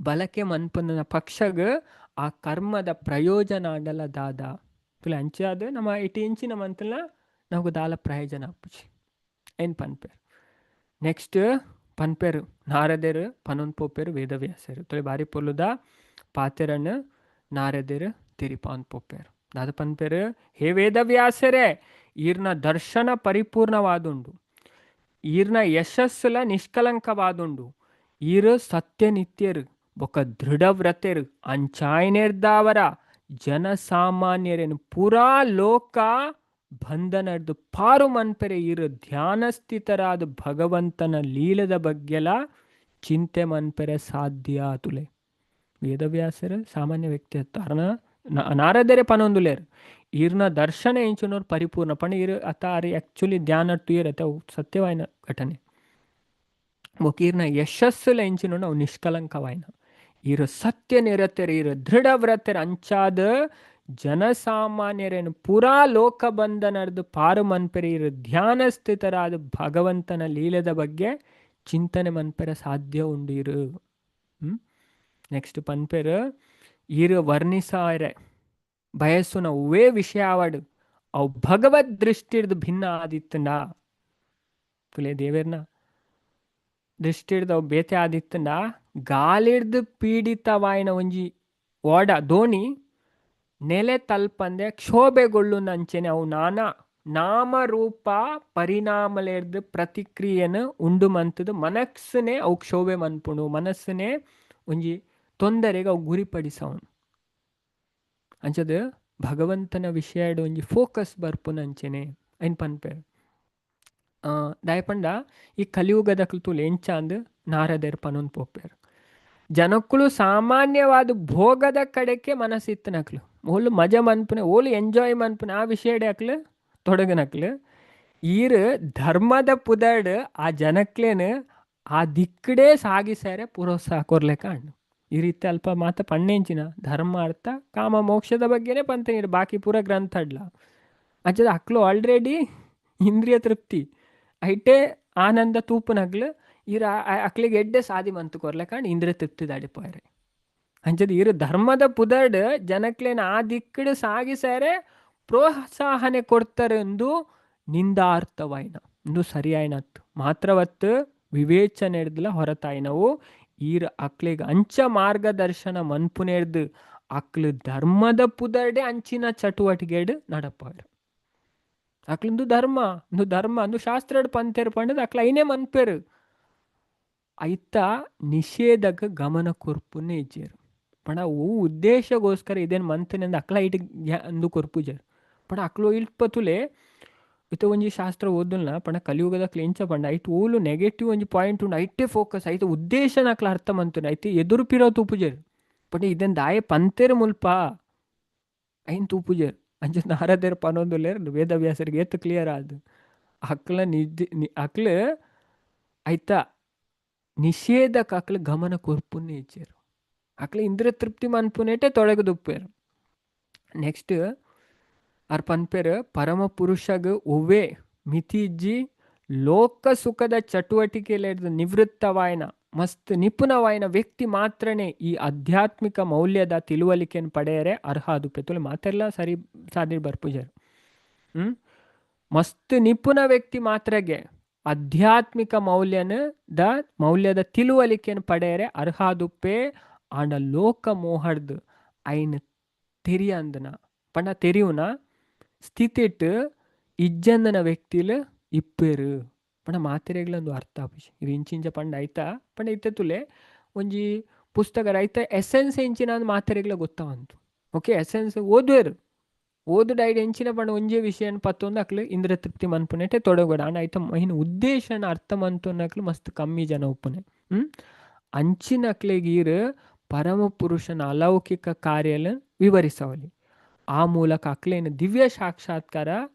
[SPEAKER 1] ಬಳಕೆ ಮನ್ಪುನ ಪಕ್ಷಗ ಆ ಕರ್ಮದ ಪ್ರಯೋಜನ ಆಂಡಲ ದಾದ. ತುಲೆ ಅಂಚಾದ ನಮ್ಮ ಇಟ್ಟು ಇಂಚಿನ ಮಂತಲ ನಮಗ್ ದಾಲ ಪ್ರಯೋಜನ ಆಪುಜಿ ಏನ್ ಪನ್ಪೇರು. ನೆಕ್ಸ್ಟ್ ಪನ್ಪೇರು ನಾರದೆರ್ ಪನೊಂದು ಪೋಪೇರು ವೇದವ್ಯಾಸರು. ತುಲೆ ಬಾರಿ ಪೊರ್ಲುದ ಪಾತೆರನ್ ನಾರದೆರ್ ತೆರಿಪಾವೊಂದು ಪೋಪೇರು. ದಾದ ಪನ್ಪೇರು? ಹೇ ವೇದವ್ಯಾಸರೇ, ಈರ್ನ ದರ್ಶನ ಪರಿಪೂರ್ಣವಾದುಂಡು, ಈರ್ನ ಯಶಸ್ಸುಲ ನಿಷ್ಕಲಂಕವಾದುಂಡು, ಈರ್ ಸತ್ಯ ನಿತ್ಯರು ಬೊಕ ದೃಢವ್ರತೆರು, ಅಂಚಾಯಿನೆರ್ದಾವರ ಜನಸಾಮಾನ್ಯರೆನ್ ಪೂರಾ ಲೋಕ ಬಂಧನರ್ದು ಪಾರು ಮನ್ಪೆರೆ ಈರ್ ಧ್ಯಾನಸ್ಥಿತರಾದ ಭಗವಂತನ ಲೀಲದ ಬಗ್ಗೆಲ ಚಿಂತೆ ಮನ್ಪೆರೆ ಸಾಧ್ಯ. ತುಲೆ ವೇದವ್ಯಾಸರು ಸಾಮಾನ್ಯ ವ್ಯಕ್ತಿ ಅತ್ತ, ನಾರದರೆ ಪನೊಂದುಲೇರ್ ಈರ್ನ ದರ್ಶನ ಎಂಚಿನೋರು ಪರಿಪೂರ್ಣ ಪಂಡ ಈರ್ ಅತ್ತ ಆರ್ ಆಕ್ಚುಲಿ ಧ್ಯಾನ ತೂಯರ್ ಅತ್ತ ಸತ್ಯವಾಯಿನ ಘಟನೆ. ಬೊಕ ಈರ್ನ ಯಶಸ್ಸುಲ ಎಂಚಿನೋಡು ಅವು ನಿಷ್ಕಲಂಕವಾಯಿನ, ಈರ್ ಸತ್ಯ ನಿರತೆರ್, ಈರ್ ದೃಢವ್ರತೆರ್, ಅಂಚಾದ ಜನಸಾಮಾನ್ಯರೇನು ಪೂರಾ ಲೋಕ ಬಂಧನರ್ದು ಪಾರು ಮನ್ಪೆರೆ ಈರ್ ಧ್ಯಾನಸ್ಥಿತರಾದ ಭಗವಂತನ ಲೀಲದ ಬಗ್ಗೆ ಚಿಂತನೆ ಮನ್ಪೆರೆ ಸಾಧ್ಯ ಉಂಡು ಈರ್. ನೆಕ್ಸ್ಟ್ ಪನ್ಪೆರ್ ಈರ್ ವರ್ಣಿಸಾರೆ ಬಯಸುನ ಒವ್ವೇ ವಿಷಯ ಆವಡ್ ಅವು ಭಗವದ್ ದೃಷ್ಟಿರ್ದು ಭಿನ್ನ ಆದಿತ್ತಂಡ, ತುಲೆ ದೇವೆರ್ನ ದೃಷ್ಟಿರ್ದು ಅವು ಬೇತೆ ಆದಿತ್ತಂಡ ಗಾಲಿರ್ದು ಪೀಡಿತವಾಯಿನ ಒಂಜಿ ಓಡ ದೋಣಿ ನೆಲೆ ತಲ್ಪಂದೆ ಕ್ಷೋಭೆಗೊಳ್ಳುನಂಚೆನೆ ಅವು ನಾನಾ ನಾಮರೂಪ ಪರಿಣಾಮಲೆರ್ದು ಪ್ರತಿಕ್ರಿಯೆನ್ ಉಂಡು ಮಂತುದು ಮನಸ್ಸುನೇ ಅವು ಕ್ಷೋಭೆ ಮನ್ಪುಂಡು, ಮನಸ್ಸುನೇ ಒಂಜಿ ತೊಂದರೆಗೆ ಅವು ಗುರಿಪಡಿಸವನು. ಅಂಚದ ಭಗವಂತನ ವಿಷಯಡ್ ಒಂಜಿ ಫೋಕಸ್ ಬರ್ಪುನಂಚೆನೆ ಐನ್ ಪನ್ಪೆರ್. ದಾಯೆ ಪಂಡ ಈ ಕಲಿಯುಗದಕ್ಲು ತೂಲೆ ಎಂಚ ಅಂದ್ ನಾರದೆರ್ ಪನೊಂದು ಪೋಪೆರ್. ಜನಕ್ಕುಲು ಸಾಮಾನ್ಯವಾದ ಭೋಗದ ಕಡೆಕೆ ಮನಸ್ಸು ಇತ್ತಿನಕ್ಲು, ಓಲು ಮಜಾ ಮನ್ಪುನೆ, ಓಲು ಎಂಜಾಯ್ ಮನ್ಪುನೆ ಆ ವಿಷಯಡೆ ಅಕ್ಲು ತೊಡಗಿನಕ್ಲು. ಈರ್ ಧರ್ಮದ ಪುದರ್ಡ್ ಆ ಜನಕ್ಲೇನ್ ಆ ದಿಕ್ಕಡೆ ಸಾಗಿಸಾರೆ ಪ್ರೋತ್ಸಾಹ ಕೊರ್ಲೆಕ ಅಂಡು. ಈ ರೀತಿ ಅಲ್ಪ ಮಾತ ಪಣ್ಣೆಂಚಿನ ಧರ್ಮ ಅರ್ಥ ಕಾಮ ಮೋಕ್ಷದ ಬಗ್ಗೆನೇ ಪಂತನೀರು ಬಾಕಿ ಪೂರ ಗ್ರಂಥ ಅಡ್ಲ. ಅಂಚದ ಅಕ್ಲು ಆಲ್ರೆಡಿ ಇಂದ್ರಿಯ ತೃಪ್ತಿ ಐಟೇ ಆನಂದ ತೂಪುನಕ್ಲು ಈರ್ ಅಕ್ಲಿಗೆ ಎಡ್ಡೆ ಸಾದಿ ಮಂತು ಕೊರ್ಲೆಕ ಅಂಡ್ ಇಂದ್ರಿಯ ತೃಪ್ತಿ ದಾಡಿಪೋಯರೆ. ಅಂಚದ ಈರ್ ಧರ್ಮದ ಪುದರ್ಡ್ ಜನಕ್ಲೇನ ಆ ದಿಕ್ಕಡ್ ಸಾಗಿಸಾರೆ ಪ್ರೋತ್ಸಾಹನೆ ಕೊಡ್ತಾರೆ ಎಂದು ನಿಂದಾರ್ಥವಾಯಿನ ಇಂದು ಸರಿಯಾಯಿನತ್ತು ಮಾತ್ರವತ್ತು ವಿವೇಚನೆಡ್ದ್ಲ ಹೊರತಾಯಿನವು. ಈರ್ ಅಕ್ಲೆಗ್ ಅಂಚ ಮಾರ್ಗದರ್ಶನ ಮನ್ಪುನೆರ್ದ್ ಅಕ್ಲು ಧರ್ಮದ ಪುದರ್ಡೆ ಅಂಚಿನ ಚಟುವಟಿಕೆಡ್ ನಡಪಾವೆರ್. ಅಕ್ಲುಂದು ಧರ್ಮ, ಉಂದು ಧರ್ಮ ಅಂದು ಶಾಸ್ತ್ರಡ್ ಪಂತೆರ್ ಪಂಡದ್ ಅಕ್ಲ ಐನೇ ಮನ್ಪೆರ್. ಐತ ನಿಷೇಧಕ್ಕೆ ಗಮನ ಕೊರ್ಪುನೆ ಇಜ್ಜೆರ್. ಪಂಡ ಒವು ಉದ್ದೇಶಗೋಸ್ಕರ ಇದೇನ್ ಮಂತನೆಂದ್ ಅಕ್ಲ ಐಟ್ ಅಂದು ಕೊರ್ಪುಜೆರ್. ಪಂಡ ಅಕ್ಲು ಇಲ್ಪ ತೂಲೆ, ಇತ್ತೆ ಒಂಜಿ ಶಾಸ್ತ್ರ ಓದುಲ್ನ ಪಂಡ ಕಲಿಯುಗದಕ್ಲು ಎಂಚ ಪಂಡ ಐಟ್ ಓಲು ನೆಗೆಟಿವ್ ಒಂಜಿ ಪಾಯಿಂಟ್ ಉಂಡು ಐಟೇ ಫೋಕಸ್, ಐತ ಉದ್ದೇಶನ ಅಕ್ಲ ಅರ್ಥ ಮಂತುನೆ, ಐತ ಎದುರು ಪಿರ ತೂಪುಜೆರ್. ಪಂಡ ಇದೆನ್ ದಾಯೆ ಪಂತೆರ್ ಮುಲ್ಪ ಐನ್ ತೂಪುಜೆರ್. ಅಂಚ ನಾರದೆರ್ ಪನೊಂದುಲ್ಲೆರ್ ವೇದವ್ಯಾಸರಿಗೆ ಏತ್ ಕ್ಲಿಯರ್ ಆದ್ ಅಕ್ಲ ನಿದ್ ಅಕ್ಲು ಐತ ನಿಷೇಧಕ್ಕೆ ಅಕ್ಲು ಗಮನ ಕೊರ್ಪುನೆ ಇಜ್ಜೆರ್. ಅಕ್ಲು ಇಂದ್ರ ತೃಪ್ತಿ ಮನ್ಪುನೇಟೆ ತೊಡಗದುಪ್ಪೆರ್. ನೆಕ್ಸ್ಟ್ ಆರ್ ಪನ್ಪೆರ್ ಪರಮ ಪುರುಷಗ್ ಒವ್ವೇ ಮಿತಿ ಇಜ್ಜಿ, ಲೋಕ ಸುಖದ ಚಟುವಟಿಕೆಲೆಡ್ದ್ ನಿವೃತ್ತವಾಯಿನ ಮಸ್ತ್ ನಿಪುಣವಾಯಿನ ವ್ಯಕ್ತಿ ಮಾತ್ರನೇ ಈ ಆಧ್ಯಾತ್ಮಿಕ ಮೌಲ್ಯದ ತಿಳುವಳಿಕೆನ್ ಪಡೆಯರೆ ಅರ್ಹ ಆದುಪ್ಪೆ. ತುಲೆ ಮಾತೆರ್ಲ ಸರಿ ಸಾದಿ ಬರ್ಪುಜೆರ್. ಮಸ್ತ್ ನಿಪುಣ ವ್ಯಕ್ತಿ ಮಾತ್ರಗೆ ಆಧ್ಯಾತ್ಮಿಕ ಮೌಲ್ಯನ ದ ಮೌಲ್ಯದ ತಿಳುವಳಿಕೆನ್ ಪಡೆಯರೆ ಅರ್ಹ ಆದುಪ್ಪೆ. ಆಂಡ ಲೋಕ ಮೋಹಡ್ದ್ ಐನ್ ತೆರಿಯಂದನ ಪಂಡ ತೆರಿಯುನ ಸ್ಥಿತಿಟ್ ಇಜ್ಜಂದನ ವ್ಯಕ್ತಿಲು ಇಪ್ಪೆರ್. ಪಂಡ ಮಾತೆರೆಗ್ಲ ಉಂದು ಅರ್ಥ ಆಪುಜಿ. ಇದು ಇಂಚಿಂಚ ಪಂಡ ಐತ ಪಂಡ ಇತ್ತೆ ತುಲೆ ಒಂಜಿ ಪುಸ್ತಕ ಐತ ಎಸೆನ್ಸ್ ಎಂಚಿನ ಅಂದ್ ಮಾತೆರೆಗ್ಲ ಗೊತ್ತಾವಂತು. ಓಕೆ, ಎಸೆನ್ಸ್ ಓದುವೆರ್, ಓದುಡ ಐಡ್ ಎಂಚಿನ ಪಂಡ ಒಂಜೇ ವಿಷಯನ್ ಪತ್ತೊಂದು ಅಕ್ಲು ಇಂದ್ರ ತೃಪ್ತಿ ಮನ್ಪುನೆಟೆ ತೊಡಗೊಡ. ಆಂಡ ಐತ ಮೈನ್ ಉದ್ದೇಶನ ಅರ್ಥ ಮಂತೊನ್ನಕ್ಲು ಮಸ್ತ್ ಕಮ್ಮಿ ಜನ ಉಪ್ಪುನೆ. ಅಂಚಿನಕ್ಲೆಗ್ ಈರ್ ಪರಮ ಪುರುಷನ ಅಲೌಕಿಕ ಕಾರ್ಯಲ ವಿವರಿಸವಲಿ. ಆ ಮೂಲಕ ಅಕ್ಲೇನ್ ದಿವ್ಯ ಸಾಕ್ಷಾತ್ಕಾರ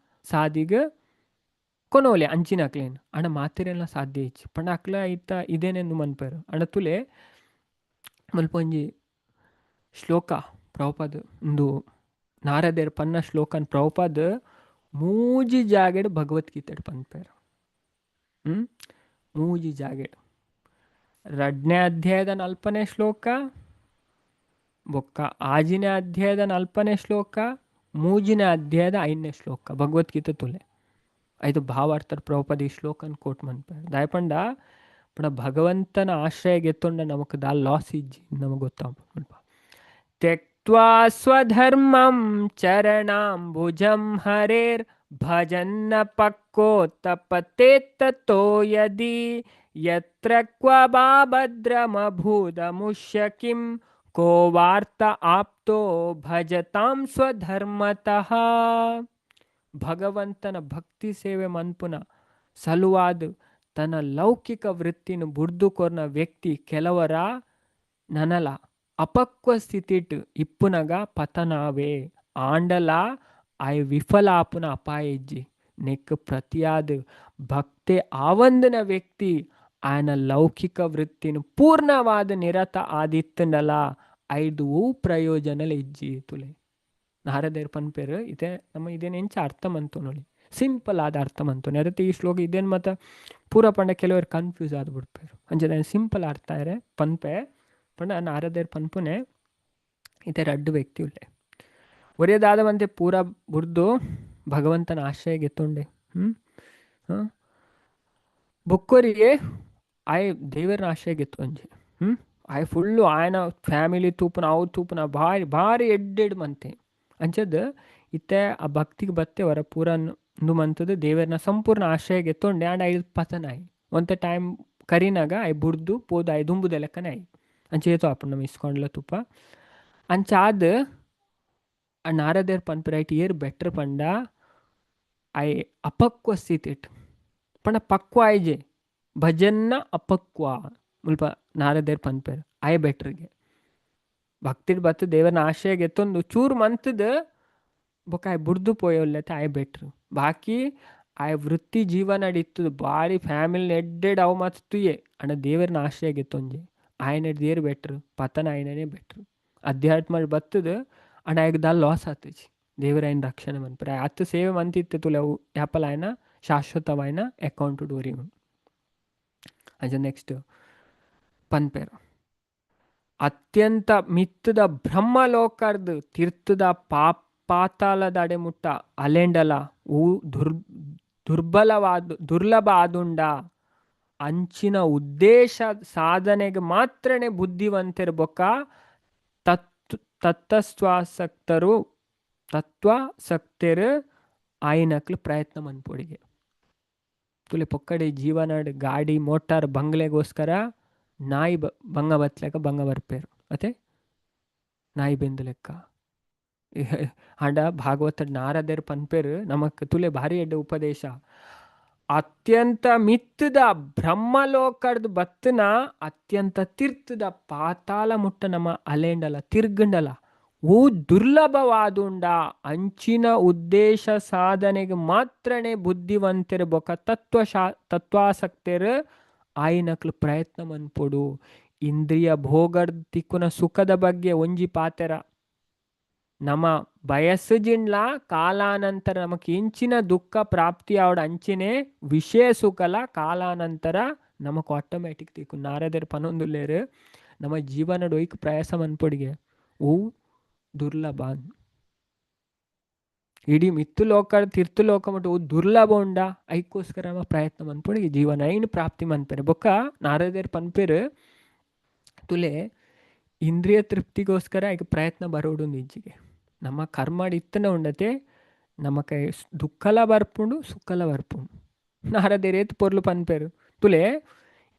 [SPEAKER 1] ಸಾದಿಗ್ ಕೊನೊವೊಲಿ ಅಂಚಿನ ಅಕ್ಲೇನ್. ಆಂಡ ಮಾತೆರೆಲ ಸಾಧ್ಯ ಇಜ್ಜಿ. ಪಂಡ ಅಕ್ಲ ಐತ ಇದೇನೆಂದು ಮನ್ಪೆರ್. ಆಂಡ ತುಲೆ ಮುಲ್ಪ ಒಂಜಿ ಶ್ಲೋಕ ಪ್ರಭುಪಾದ್ ಉಂದು ನಾರದೆರ್ ಪನ್ನ ಶ್ಲೋಕನ್ ಪ್ರಭುಪಾದ್ ಮೂಜಿ ಜಾಗೆಡ್ ಭಗವದ್ಗೀತೆಡ್ ಪನ್ಪೆರ್. ಮೂಜಿ ಜಾಗೆಡ್ ರಡ್ನೇ ಅಧ್ಯಾಯದ 4ನೇ ಶ್ಲೋಕ, ಬೊಕ್ಕ 6ನೇ ಅಧ್ಯಾಯದ 4ನೇ ಶ್ಲೋಕ, 3ನೇ ಅಧ್ಯಾಯದ 5ನೇ ಶ್ಲೋಕ ಭಗವದ್ಗೀತೆ ತುಲೆ. ಐದು ಭಾವಾರ್ಥರ್ ಪ್ರಭುಪಾದ ಈ ಶ್ಲೋಕನ್ ಕೋಟ್ ಮನ್ಪೆರ್. ದಾಯೆ ಪಂಡ ಪಂಡ ಭಗವಂತನ ಆಶ್ರಯ ಗೆತ್ತೊಂಡ ನಮಕ್ ದಾಲ ಲಾಸ್ ಇಜ್ಜಿ ನಮಗ್ ಗೊತ್ತಾಪುಂಡು. ತ್ಯಕ್ತ್ವಾ ಸ್ವಧರ್ಮಂ ಚರಣಾಂಬುಜಂ ಹರೇರ್ ಭಜನ್ನ ಪಕ್ಕೋ ತಪತೇತ್ತೋ ಯದಿ ಯತ್ರ ಕ್ವ ಭದ್ರಮಭೂದಮುಷ್ಯ ಕಿಂ ಕೋ ವಾರ್ತ ಆಪ್ತೋ ಭಜತಾಂ ಸ್ವಧರ್ಮತಃ. ಭಗವಂತನ ಭಕ್ತಿ ಸೇವೆ ಮನ್ಪುನ ಸಲುವಾದ ತನ್ನ ಲೌಕಿಕ ವೃತ್ತಿನ ಬುಡ್ದು ಕೊರ್ನ ವ್ಯಕ್ತಿ ಕೆಲವರ ನನಲ ಅಪಕ್ವ ಸ್ಥಿತಿಟ್ ಇಪ್ಪುನಗ ಪತನಾವೆ ಆಂಡಲ ಆಯ್ ವಿಫಲ ಆಪುನ ಅಪಾಯ ಇಜ್ಜಿ. ನೆಕ್ ಪ್ರತಿಯಾದ ಭಕ್ತೆ ಆವಂದನ ವ್ಯಕ್ತಿ ಆಯನ ಲೌಕಿಕ ವೃತ್ತಿನ ಪೂರ್ಣವಾದ ನಿರತ ಆದಿತ್ತಂಡಲ ಐದು ಪ್ರಯೋಜನಲ ಇಜ್ಜಿ. ತುಲೆ ನಾರದೇರ್ ಪನ್ಪೆರ್ ಇತ್ತೆ ನಮ್ಮ ಇದೇನು ಎಂಚ ಅರ್ಥ ಮಂತೊನೊಲಿ, ಸಿಂಪಲ್ ಆದ ಅರ್ಥ ಮಂತೊನಿ. ಅದೇ ಈ ಶ್ಲೋಕ ಇದೇನು ಮತ್ತ ಪೂರ ಪಂಡ ಕೆಲವರು ಕನ್ಫ್ಯೂಸ್ ಆದ್ ಬಿಡ್ಪೇರು. ಅಂಚ ಸಿಂಪಲ್ ಅರ್ಥ ಆರೆ ಪನ್ಪೆ ಪಂಡ ನಾರದೇರ್ ಪನ್ಪುನೆ ಇತ್ತೆ ರಡ್ಡು ವ್ಯಕ್ತಿ ಉಲ್ಲೆ. ಒರೆಯದಾದ ಮಂತೆ ಪೂರ ಬುಡ್ದು ಭಗವಂತನ ಆಶ್ರಯ ಗೆತ್ತೊಂಡೆ. ಬೊಕ್ಕೊರಿಗೆ ಆಯ್ ದೇವರನ ಆಶ್ರಯ ಗೆತ್ತೊಂಜೆ. ಆಯ್ ಫುಲ್ಲು ಆಯನ ಫ್ಯಾಮಿಲಿ ತೂಪುನ ಅವು ತೂಪುನ ಭಾರಿ ಭಾರಿ ಎಡ್ಡೆಡ್ ಮಂತೆ. ಅಂಚದ್ ಇತ್ತೆ ಆ ಭಕ್ತಿಗೆ ಬತ್ತೆ ವರ ಪೂರ ಉಂದು ಮಂತದ ದೇವರನ ಸಂಪೂರ್ಣ ಆಶ್ರಯ ಗೆತ್ತೊಂಡೆ. ಆಂಡ ಐದು ಪತನ ಆಯ್ ಒಂತೆ ಟೈಮ್ ಕರಿನಾಗ ಆಯ್ ಬುಡ್ದು ಪೋದು ಆಯ್ ದುಂಬುದ ಲೆಕ್ಕನೆ ಆಯ್ ಅಂಚ ಏತೋ ಆಪುಂಡು ನಮ್ಮ ಇಸ್ಕೊಂಡ್ಲ ತುಪ್ಪ. ಅಂಚಾದ್ ಆ ನಾರದೇರ್ ಪನ್ಪೆರ್ ಐಟ್ ಏರ್ ಬೆಟ್ರ್ ಪಂಡ ಆಯ್ ಅಪಕ್ವ ಸ್ಥಿತಿಟ್ ಪಂಡ ಪಕ್ವ ಆಯ್ಜೆ ಭಜನ್ನ ಅಪಕ್ವ ಮುಲ್ಪ ನಾರದೇರ್ ಪನ್ಪೆರ್ ಆಯ್ ಬೆಟ್ರಿಗೆ. ಭಕ್ತಿಡ್ ಬತ್ತು ದೇವರನ ಆಶ್ರಯ ಗೆತ್ತೊಂದು ಚೂರು ಮಂತದ ಬೊಕ್ಕ ಆಯ್ ಬುಡ್ದು ಪೋಯೊಲ್ಲೆತ ಆಯ್ ಬೆಟ್ರು. ಬಾಕಿ ಆಯ್ ವೃತ್ತಿ ಜೀವನ ಇತ್ತದು ಬಾರಿ ಫ್ಯಾಮಿಲಿ ಎಡ್ಡೆಡ್ ಅವು ಮಾತ ತುಯೆ ಅಂಡ ದೇವರನ ಆಶ್ರಯ ಗೆತ್ತೊಂಜೆ ಆಯನೆಡ್ ದೇರ್ ಬೆಟ್ರು ಪತನ ಆಯನನೇ ಬೆಟ್ರು. ಅಧ್ಯಾತ್ಮ ಬತ್ತದ ಅಂಡ ಆಯ್ಗ್ ದಾಲ ಲಾಸ್ ಆತಜಿ. ದೇವರ ಆಯನ ರಕ್ಷಣೆ ಮನ್ಪೆರ್. ಅತ್ತು ಸೇವೆ ಮಂತಿತ್ತೆ ತುಲೆ ಅವು ಯಾಪಲ ಆಯನ ಶಾಶ್ವತವಾಯಿನ ಅಕೌಂಟ್ ಒರಿಯುಂಡು. ಅಂಚ ನೆಕ್ಸ್ಟ್ ಪನ್ಪೆರ್ ಅತ್ಯಂತ ಮಿತ್ತದ ಬ್ರಹ್ಮಲೋಕರ್ದ್ ತೀರ್ಥದ ಪಾತಾಳದ ಅಡೆಮುಟ್ಟ ಅಲೆಂಡಲ ಊ ದುರ್ಬಲವಾದ ದುರ್ಲಭ ಆದುಂಡ ಅಂಚಿನ ಉದ್ದೇಶ ಸಾಧನೆಗೆ ಮಾತ್ರನೇ ಬುದ್ಧಿವಂತರು ಬೊಕ್ಕ ತತ್ವಸ್ವಾಸಕ್ತರು ತತ್ವಾಸಕ್ತರು ಆಯಿನಕ್ಲು ಪ್ರಯತ್ನ ಮನ್ಪೊಡಿಗೆ. ತುಲೆ ಪೊಕ್ಕಡೆ ಜೀವನಡ್ ಗಾಡಿ ಮೋಟಾರ್ ಬಂಗ್ಲೆಗೋಸ್ಕರ ನಾಯಿ ಬಂಗ ಬತ್ಲೆಕ ಬಂಗ ಬರ್ಪೇರು ಅತೆ ನಾಯಿ ಬೆಂದು ಲೆಕ್ಕ. ಆಂಡ ಭಾಗವತ ನಾರದೆರ್ ಪನ್ಪೇರು ನಮಕ್ ತುಲೆ ಭಾರಿ ಎಡ್ಡೆ ಉಪದೇಶ. ಅತ್ಯಂತ ಮಿತ್ತದ ಬ್ರಹ್ಮಲೋಕಡ್ದು ಬತ್ತನ ಅತ್ಯಂತ ತಿರ್ತದ ಪಾತಾಳ ಮುಟ್ಟ ನಮ್ಮ ಅಲೇಂಡಲ ತಿರ್ಗಂಡಲ ಓ ದುರ್ಲಭವಾದುಂಡ ಅಂಚಿನ ಉದ್ದೇಶ ಸಾಧನೆಗೆ ಮಾತ್ರನೇ ಬುದ್ಧಿವಂತರು ಬೊಕ ತತ್ವಾಸಕ್ತರು ಆಯಿನಕ್ಲು ಪ್ರಯತ್ನ ಮನ್ಪೊಡು. ಇಂದ್ರಿಯ ಭೋಗಡ್ ತಿಕ್ಕುನ ಸುಖದ ಬಗ್ಗೆ ಒಂಜಿ ಪಾತೆರ ನಮ್ಮ ಬಯಸ್ಸುಜಿಂಡ್ಲ ಕಾಲಾನಂತರ ನಮಕ್ ಎಂಚಿನ ದುಃಖ ಪ್ರಾಪ್ತಿ ಆವಡ ಅಂಚಿನೆ ವಿಷಯ ಸುಖಲ ಕಾಲಾನಂತರ ನಮಕ್ ಆಟೋಮ್ಯಾಟಿಕ್ ತಿಕ್ಕು. ನಾರದರ್ ಪನೊಂದುಲ್ಲೇರು ನಮ್ಮ ಜೀವನಡ್ ಒಯ್ಕ್ ಪ್ರಯಾಸ ಮನ್ಪೊಡಿಗೆ ಓ ದುರ್ಲಭ. ಇಡೀ ಮಿತ್ತು ಲೋಕ ತಿರ್ತು ಲೋಕ ಮಟ್ಟು ಓ ದುರ್ಲಭ ಉಂಡ ಐಕ್ಕೋಸ್ಕರ ನಮ್ಮ ಪ್ರಯತ್ನ ಮನ್ಪೊಡಿಗೆ ಜೀವನ ಐನ್ ಪ್ರಾಪ್ತಿ ಮನ್ಪೆರೆ. ಬೊಕ್ಕ ನಾರದರ್ ಪನ್ಪೆರು ತುಲೆ ಇಂದ್ರಿಯ ತೃಪ್ತಿಗೋಸ್ಕರ ಐಕ್ ಪ್ರಯತ್ನ ಬರೋಡು ಇಜ್ಜಿಗೆ. ನಮ್ಮ ಕರ್ಮ ಇತ್ತನ ಉಂಡತೆ ನಮಕ ದುಃಖಲ ಬರ್ಪುಂಡು ಸುಖಲ ಬರ್ಪುಂಡು. ನಾರದೆರ್ ಏತ್ ಪೊರ್ಲು ಪನ್ಪೆರು ತುಲೆ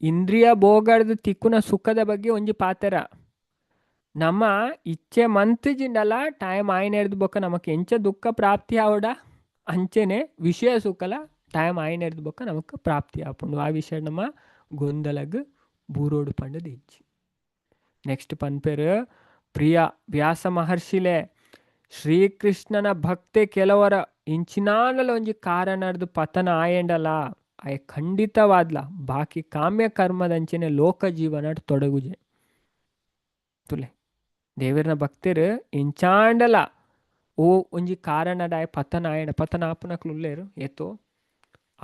[SPEAKER 1] ಇಂದ್ರಿಯ ಭೋಗಡ್ದು ತಿಕ್ಕುನ ಸುಖದ ಬಗ್ಗೆ ಒಂಜಿ ಪಾತೆರ. ನಮ್ಮ ಇಚ್ಛೆ ಮಂತುಜಿಂಡಲ ಟೈಮ್ ಆಯ್ನೆರ್ದು ಬೊಕ್ಕ ನಮಕ್ ಎಂಚ ದುಃಖ ಪ್ರಾಪ್ತಿ ಆವಡ ಅಂಚೆನೆ ವಿಷಯ ಸುಖಲ ಟೈಮ್ ಆಯ್ನೆರ್ದು ಬೊಕ್ಕ ನಮಕ್ ಪ್ರಾಪ್ತಿ ಆಪುಂಡು. ಆ ವಿಷಯ ನಮ್ಮ ಗೊಂದಲಗ್ ಬೂರೋಡು ಪಂಡದು ಇಜ್ಜಿ. ನೆಕ್ಸ್ಟ್ ಪನ್ಪೆರು ಪ್ರಿಯ ವ್ಯಾಸ ಮಹರ್ಷಿಲೆ ಶ್ರೀಕೃಷ್ಣನ ಭಕ್ತೆ ಕೆಲವರ ಇಂಚಿನಾನಲ ಒಂಜಿ ಕಾರಣರ್ದು ಪತನ ಆಯಂಡಲ ಆಯ ಖಂಡಿತವಾದ್ಲ ಬಾಕಿ ಕಾಮ್ಯ ಕರ್ಮದಂಚನೆ ಲೋಕ ಜೀವನ ತೊಡಗುಜೆ. ತುಲೆ ದೇವರನ ಭಕ್ತರು ಇಂಚಾಂಡಲ ಓ ಒಂಜಿ ಕಾರಣಡ ಆಯ ಪತನ ಆಯಂಡ ಪತನ ಆಪುನಕ್ಲು ಉಲ್ಲೇರು ಏತೋ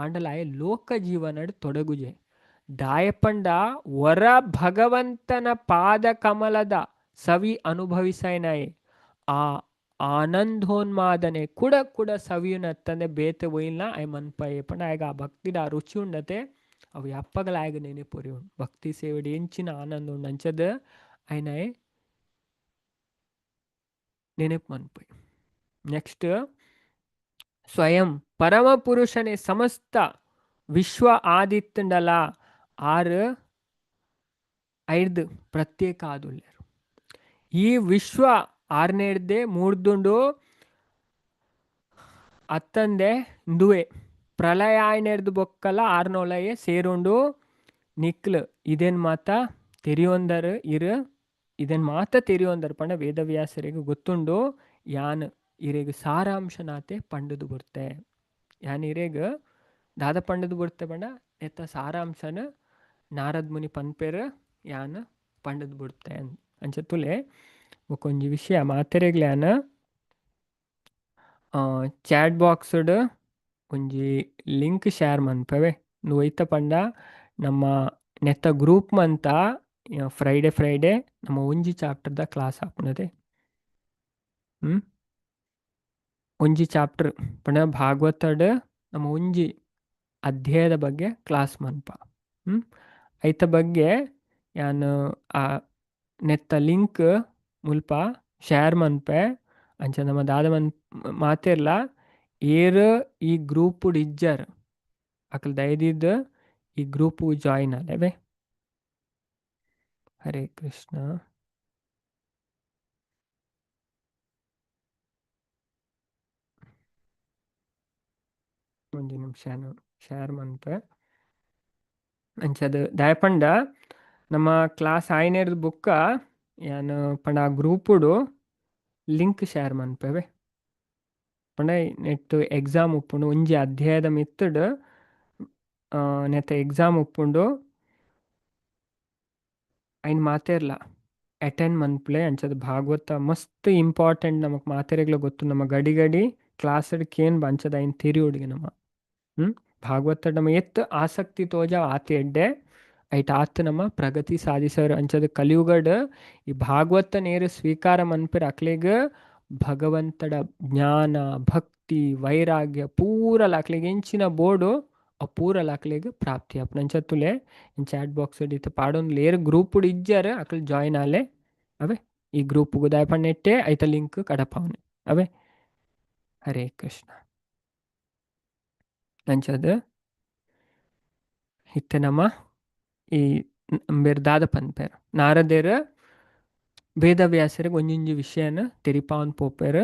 [SPEAKER 1] ಆಂಡಲ ಆಯ ಲೋಕ ಜೀವನಡ್ ತೊಡಗುಜೆ. ದಾಯಪಂಡ ವರ ಭಗವಂತನ ಪಾದ ಕಮಲದ ಸವಿ ಅನುಭವಿಸೈನಾಯೆ ಆ ಆನಂದೋನ್ಮಾದನೆ ಕುಡ ಕುಡ ಸವಿಯುನತ್ತಂದೆ ಬೇತೆ ಒಯ್ಲ್ನ ಆಯ್ ಮನ್ಪಯೆ ಪಂಡ ಆಯಗ ಆ ಭಕ್ತಿಡ ಆ ರುಚಿ ಉಂಡತೆ ಅವು ಯಪ್ಪಗಲ ಆಯಗ ನೆನೆ ಪೊರಿ ಉಂಡು. ಭಕ್ತಿ ಸೇವೆಡ್ ಎಂಚಿನ ಆನಂದ ಉಂಡು ಅಂಚದ ಆಯ್ನಾಯೆ ನೆನೆಪು ಮನ್ಪಯ್. ನೆಕ್ಸ್ಟ್ ಸ್ವಯಂ ಪರಮ ಪುರುಷನೇ ಸಮಸ್ತ ವಿಶ್ವ ಆದಿತ್ತಂಡಲ ಆರು ಐದು ಪ್ರತ್ಯೇಕ ಆದುಲ್ಲೇರು. ಈ ವಿಶ್ವ ಆರನೇಡ್ದೆ ಮೂರ್ದುಂಡು ಅತ್ತಂದೆ ಇಂದುವೆ ಪ್ರಳಯ ಆಯ್ನೆರ್ದು ಬೊಕ್ಕಲ ಆರ್ನೊಲಯೆ ಸೇರುಂಡು ನಿಕ್ಲು ಇದೇನ್ ಮಾತ ತೆರಿಯೊಂದರ್ ಇರು ಇದನ್ ಮಾತ ತೆರಿಯೊಂದರ್ ಪಂಡ ವೇದವ್ಯಾಸರಿಗೆ ಗೊತ್ತುಂಡು ಯಾನ್ ಇರೆಗ್ ಸಾರಾಂಶನಾತೆ ಪಂಡುದು ಬುರ್ತೆ. ಯಾನ್ ಇರೆಗ್ ದಾದ ಪಂಡುದು ಬುರ್ತೆ ಪಂಡ ಎತ್ತ ಸಾರಾಂಶನ ನಾರದ್ ಮುನಿ ಪನ್ಪೆರ್ ಯಾನ್ ಪಂಡುದು ಬುರ್ತೆ ಅಂಚ ತುಲೆ. ಬೊಕೊಂಜಿ ವಿಷಯ ಮಾತೆರೆಗ್ಲ ಚಾಟ್ ಬಾಕ್ಸ್ಡ್ ಒಂಜಿ ಲಿಂಕ್ ಶೇರ್ ಮನ್ಪವೆ. ಒಯ್ತ ಪಂಡ ನಮ್ಮ ನೆತ್ತ ಗ್ರೂಪ್ ಮಂತ ಫ್ರೈಡೆ ಫ್ರೈಡೆ ನಮ್ಮ ಒಂಜಿ ಚಾಪ್ಟರ್ದ ಕ್ಲಾಸ್ ಆಪುನದೆ. ಒಂಜಿ ಚಾಪ್ಟರ್ ಪಂಡ ಭಾಗವತಡ್ ನಮ್ಮ ಒಂಜಿ ಅಧ್ಯಾಯದ ಬಗ್ಗೆ ಕ್ಲಾಸ್ ಮನ್ಪ. ಐತ ಬಗ್ಗೆ ಯಾನ್ ಆ ನೆತ್ತ ಲಿಂಕ್ ಮುಲ್ಪ ಶೇರ್ ಮನ್ಪೆ. ಅಂಚ ನಮ್ಮ ದಾದ ಮನ್ ಮಾತೆರ್ಲ ಏರ್ ಈ ಗ್ರೂಪ್ ಇಜ್ಜರ್ ಅಕಲ್ ದಯದಿದ್ ಈ ಗ್ರೂಪ್ ಜಾಯಿನ್ ಆಲೆವೆ. ಹರೇ ಕೃಷ್ಣ. ಒಂಜಿ ನಿಮಿಷ ಶೇರ್ ಮನ್ಪೆ. ಅಂಚದ ದಯಪಂಡ ನಮ್ಮ ಕ್ಲಾಸ್ ಆಯ್ನೇರ್ದ ಬುಕ್ಕ ಯಾನ್ ಪಂಡ ಆ ಗ್ರೂಪುಡು ಲಿಂಕ್ ಶೇರ್ ಮನ್ಪೆವೆ. ಪಂಡ ನೆಟ್ ಎಕ್ಸಾಮ್ ಉಪ್ಪುಂಡು ಒಂಜಿ ಅಧ್ಯಾಯದ ಮಿತ್ತುಡ್ ನೆತ್ತ ಎಕ್ಸಾಮ್ ಉಪ್ಪುಂಡು ಐನ್ ಮಾತೆರ್ಲ ಅಟೆಂಡ್ ಮನ್ಪುಲೆ. ಅಂಚದ ಭಾಗವತ ಮಸ್ತ್ ಇಂಪಾರ್ಟೆಂಟ್ ನಮಕ್ ಮಾತೆರೆಗ್ಲ ಗೊತ್ತು. ನಮ್ಮ ಗಡಿ ಗಡಿ ಕ್ಲಾಸ್ ಕೇನ್ ಅಂಚದ ಐನ್ ತೆರಿಯೋಡಿಗೆ ನಮ್ಮ ಭಾಗವತ ನಮ್ಮ ಎತ್ ಆಸಕ್ತಿ ತೋಜ ಆತ ಎಡ್ಡೆ ಐಟ್ ಆತ್ ನಮ್ಮ ಪ್ರಗತಿ ಸಾಧಿಸೋರು. ಅಂಚದ ಕಲಿಯುಗಡ್ ಈ ಭಾಗವತ ನೇರ ಸ್ವೀಕಾರ ಮನ್ಪಿರ ಅಕ್ಲೆಗ್ ಭಗವಂತಡ ಜ್ಞಾನ ಭಕ್ತಿ ವೈರಾಗ್ಯ ಪೂರ ಅಕ್ಲೆಗ್ ಎಂಚಿನ ಬೋರ್ಡು ಆ ಪೂರಲ ಅಕ್ಲೆಗ್ ಪ್ರಾಪ್ತಿ ಆಪುಂಡು. ಅಂಚ ತುಲೆ ಚಾಟ್ ಬಾಕ್ಸ್ ಇತ್ತೆ ಪಾಡೊಂದು ಲೇರ್ ಗ್ರೂಪ್ ಇಜ್ಜಾರ್ ಅಕ್ಲು ಜಾಯಿನ್ ಆಲೆ. ಅವೇ ಈ ಗ್ರೂಪ್ ದಾಯ ಪಂಡೆಟ್ಟೆ ಐತ ಲಿಂಕ್ ಕಡಪಾವನೆ. ಅವೇ ಹರೇ ಕೃಷ್ಣ. ಅಂಚದ ಇತ್ತೆ ನಮ್ಮ ಈ ಬೇರ್ ದಾದ ಪನ್ಪೇರ್ ನಾರದೇರ್ ವೇದವ್ಯಾಸರಿಗೆ ಒಂಜೊಂಜಿ ವಿಷಯನ ತೆರಿಪಾವನ್ ಪೋಪೇರ್.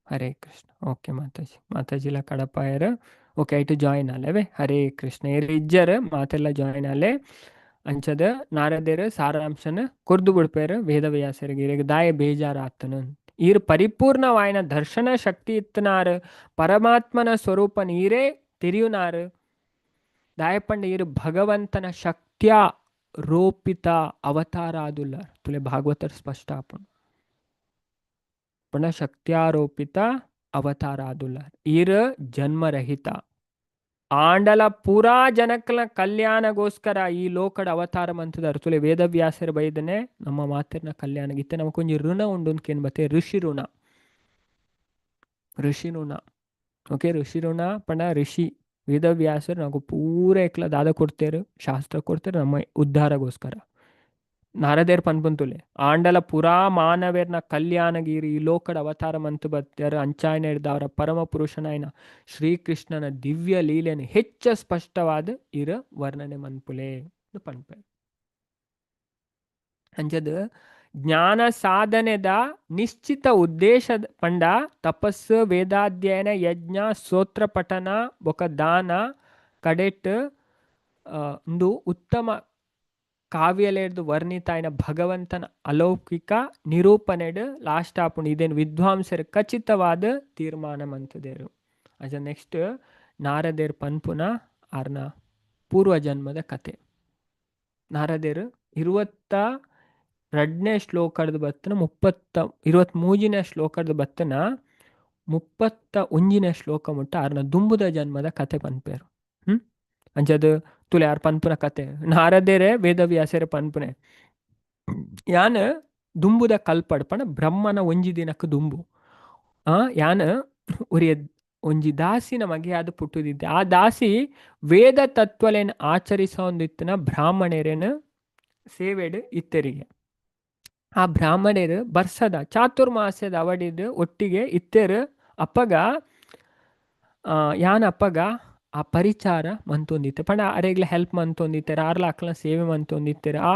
[SPEAKER 1] ಹರೇ ಕೃಷ್ಣ. ಓಕೆ ಮಾತಾಜಿ, ಮಾತಾಜಿಲ ಕಡಪಾಯರ್. ಓಕೆ ಐಟು ಜಾಯಿನ್ ಆಲೆ. ಹರೇ ಕೃಷ್ಣ. ಏರ್ ಇಜ್ಜರ್ ಮಾತೆಲ್ಲ ಜಾಯಿನ್ ಆಲೆ. ಅಂಚದ ನಾರದೇರ್ ಸಾರಾಂಶನ ಕೊರ್ದು ಬಿಡ್ಪೇರ್ ವೇದವ್ಯಾಸರಿಗೆ. ಇರೆಗ್ ದಾಯ ಬೇಜಾರ ಆತನ, ಈರ್ ಪರಿಪೂರ್ಣವಾಯಿನ ದರ್ಶನ ಶಕ್ತಿ ಇತ್ತನಾರ್, ಪರಮಾತ್ಮನ ಸ್ವರೂಪ ನೀರೇ ತೆರಿಯುನಾರ್, ದಾಯಪಂಡ ಈರ್ ಭಗವಂತನ ಶಕ್ತಿಯ ರೋಪಿತ ಅವತಾರ ಆದುಲ್ಲ. ತುಲೆ ಭಾಗವತರ ಸ್ಪಷ್ಟ ಆಪುಂಡು. ಪಂಡ ಶಕ್ತ್ಯಾರೋಪಿತ ಅವತಾರ ಆದುಲ್ಲ. ಈರ್ ಜನ್ಮರಹಿತ ಆಂಡಲ ಪೂರಾ ಜನಕ್ಲ ಕಲ್ಯಾಣಗೋಸ್ಕರ ಈ ಲೋಕಡ ಅವತಾರ ಮಂತದಾರ. ತುಲೆ ವೇದವ್ಯಾಸರ ಬೈದನೆ ನಮ್ಮ ಮಾತಿರ್ನ ಕಲ್ಯಾಣ ಇತ್ತೆ ನಮಕೊಂಜಿ ಋಣ ಉಂಡು ಕೇನ್ ಬತ್ತೆ ಋಷಿ ಋಣ. ಋಷಿ ಋಣ. ಓಕೆ, ಋಷಿ ಋಣ ಪಂಡ ಋಷಿ ವೇದವ್ಯಾಸರು ನಾವು ಪೂರ ಎಕ್ಲ ದಾದ ಕೊಡ್ತೇರು, ಶಾಸ್ತ್ರ ಕೊಡ್ತೇರು ನಮ್ಮ ಉದ್ಧಾರಗೋಸ್ಕರ. ನಾರದೇರ್ ಪನ್ಪುಂತುಲೆ ಆಂಡಲ ಪುರಾ ಮಾನವೇರ್ನ ಕಲ್ಯಾಣಗಿರಿ ಈ ಲೋಕಡ ಅವತಾರ ಮಂತು ಬತ್ತಾರ. ಅಂಚಾಯನ ಹಿಡ್ದವರ ಪರಮ ಪುರುಷನಾಯನ ಶ್ರೀಕೃಷ್ಣನ ದಿವ್ಯ ಲೀಲೆನ ಹೆಚ್ಚ ಸ್ಪಷ್ಟವಾದ ಇರ ವರ್ಣನೆ ಮನ್ಪುಲೆ ಪನ್ಪೆ. ಅಂಚದ ಜ್ಞಾನ ಸಾಧನೆದ ನಿಶ್ಚಿತ ಉದ್ದೇಶ ಪಂಡ ತಪಸ್ಸು, ವೇದಾಧ್ಯಯನ, ಯಜ್ಞ, ಸ್ತೋತ್ರ ಪಠನ ಬೊಕ ದಾನ ಕಡೆಟ್ ಉಂದು ಉತ್ತಮ ಕಾವ್ಯಲೇರ್ದು ವರ್ಣಿತಾಯಿನ ಭಗವಂತನ ಅಲೌಕಿಕ ನಿರೂಪಣೆಡ್ ಲಾಸ್ಟ್ ಆಪುಂಡು. ಇದೇನು ವಿದ್ವಾಂಸರು ಖಚಿತವಾದ ತೀರ್ಮಾನ ಮಂತದೇರು. ಅಜ ನೆಕ್ಸ್ಟ್ ನಾರದೇರ್ ಪನ್ಪುನ ಆರ್ನ ಪೂರ್ವ ಜನ್ಮದ ಕತೆ. ನಾರದೇರು 22ನೇ ಶ್ಲೋಕದ ಬತ್ತನ 23ನೇ ಶ್ಲೋಕದ ಬತ್ತನ 31ನೇ ಶ್ಲೋಕ ಮುಟ್ಟ ಆರ್ನ ದುಂಬುದ ಜನ್ಮದ ಕತೆ ಪನ್ಪೇರು. ಅಂಚದು ತುಲೆ ಆರ್ ಪನ್ಪುನ ಕತೆ ನಾರದೇರೆ ವೇದವ್ಯಾಸರ ಪನ್ಪುನೆ. ಯಾನ್ ದುಂಬುದ ಕಲ್ಪಡ್ಪಣ ಬ್ರಹ್ಮನ ಒಂಜಿ ದಿನಕ್ಕೆ ದುಂಬು ಯಾನ್ ಒರಿಯ ಒಂಜಿ ದಾಸಿನ ಮಗೆಯಾದ ಪುಟ್ಟುದಿದ್ದೆ. ಆ ದಾಸಿ ವೇದ ತತ್ವಲೇನ್ ಆಚರಿಸೊಂದಿತ್ತಿನ ಬ್ರಾಹ್ಮಣರೇನು ಸೇವೆಡ್ ಇತ್ತೆರಿಗೆ. ಆ ಬ್ರಾಹ್ಮಣರು ಬರ್ಸದ ಚಾತುರ್ಮಾಸ್ಯದ ಅವಡಿದ್ ಒಟ್ಟಿಗೆ ಇತ್ತೆರು. ಅಪ್ಪಗ ಯಾನ್ ಅಪ್ಪಗ ಆ ಪರಿಚಾರ ಮಂತೊಂದಿತ್ತೆ ಪಂಡ ಅರೆಗ್ಲ ಹೆಲ್ಪ್ ಮಂತೊಂದಿತ್ತೆರ್, ಆರ್ಲ ಅಕ್ಲ ಸೇವೆ ಮಂತೊಂದಿತ್ತೆರ್. ಆ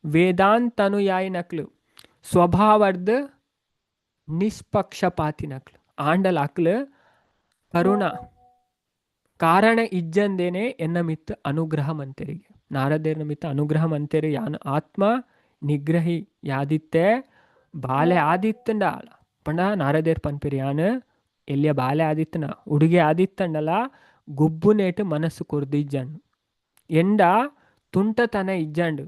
[SPEAKER 1] ವೇದಾಂತನುಯಾಯಿನಕ್ಲು ಸ್ವಭಾವರ್ದ್ ನಿಷ್ಪಕ್ಷಪಾತಿನಕ್ಲು ಆಂಡಲ ಅಕ್ಲು ಕರುಣ ಕಾರಣ ಇಜ್ಜಂದೇನೆ ಎನ್ನ ಮಿತ್ ಅನುಗ್ರಹ ಮಂತೆರಿಗೆ. ನಾರದೇರ್ನ ಮಿತ್ ಅನುಗ್ರಹ ಮಂತೆರು. ಯಾನ್ ಆತ್ಮ ನಿಗ್ರಹಿ ಯಾದಿತ್ತೆ ಬಾಲೆ ಆದಿತ್ತಂಡ ಪಂಡ ನಾರದೇರ್ ಪನ್ಪೆರ್ ಯಾನ್ ಎಲ್ಲಿಯ ಬಾಲೆ ಆದಿತ್ತನ ಉಡುಗೆ ಆದಿತ್ತಂಡಲ ಗುಬ್ಬುನೇಟು ಮನಸ್ಸು ಕೊರ್ದಿಜ್ಜಂಡು, ಎಂಡ ತುಂಟತನ ಇಜ್ಜಂಡು,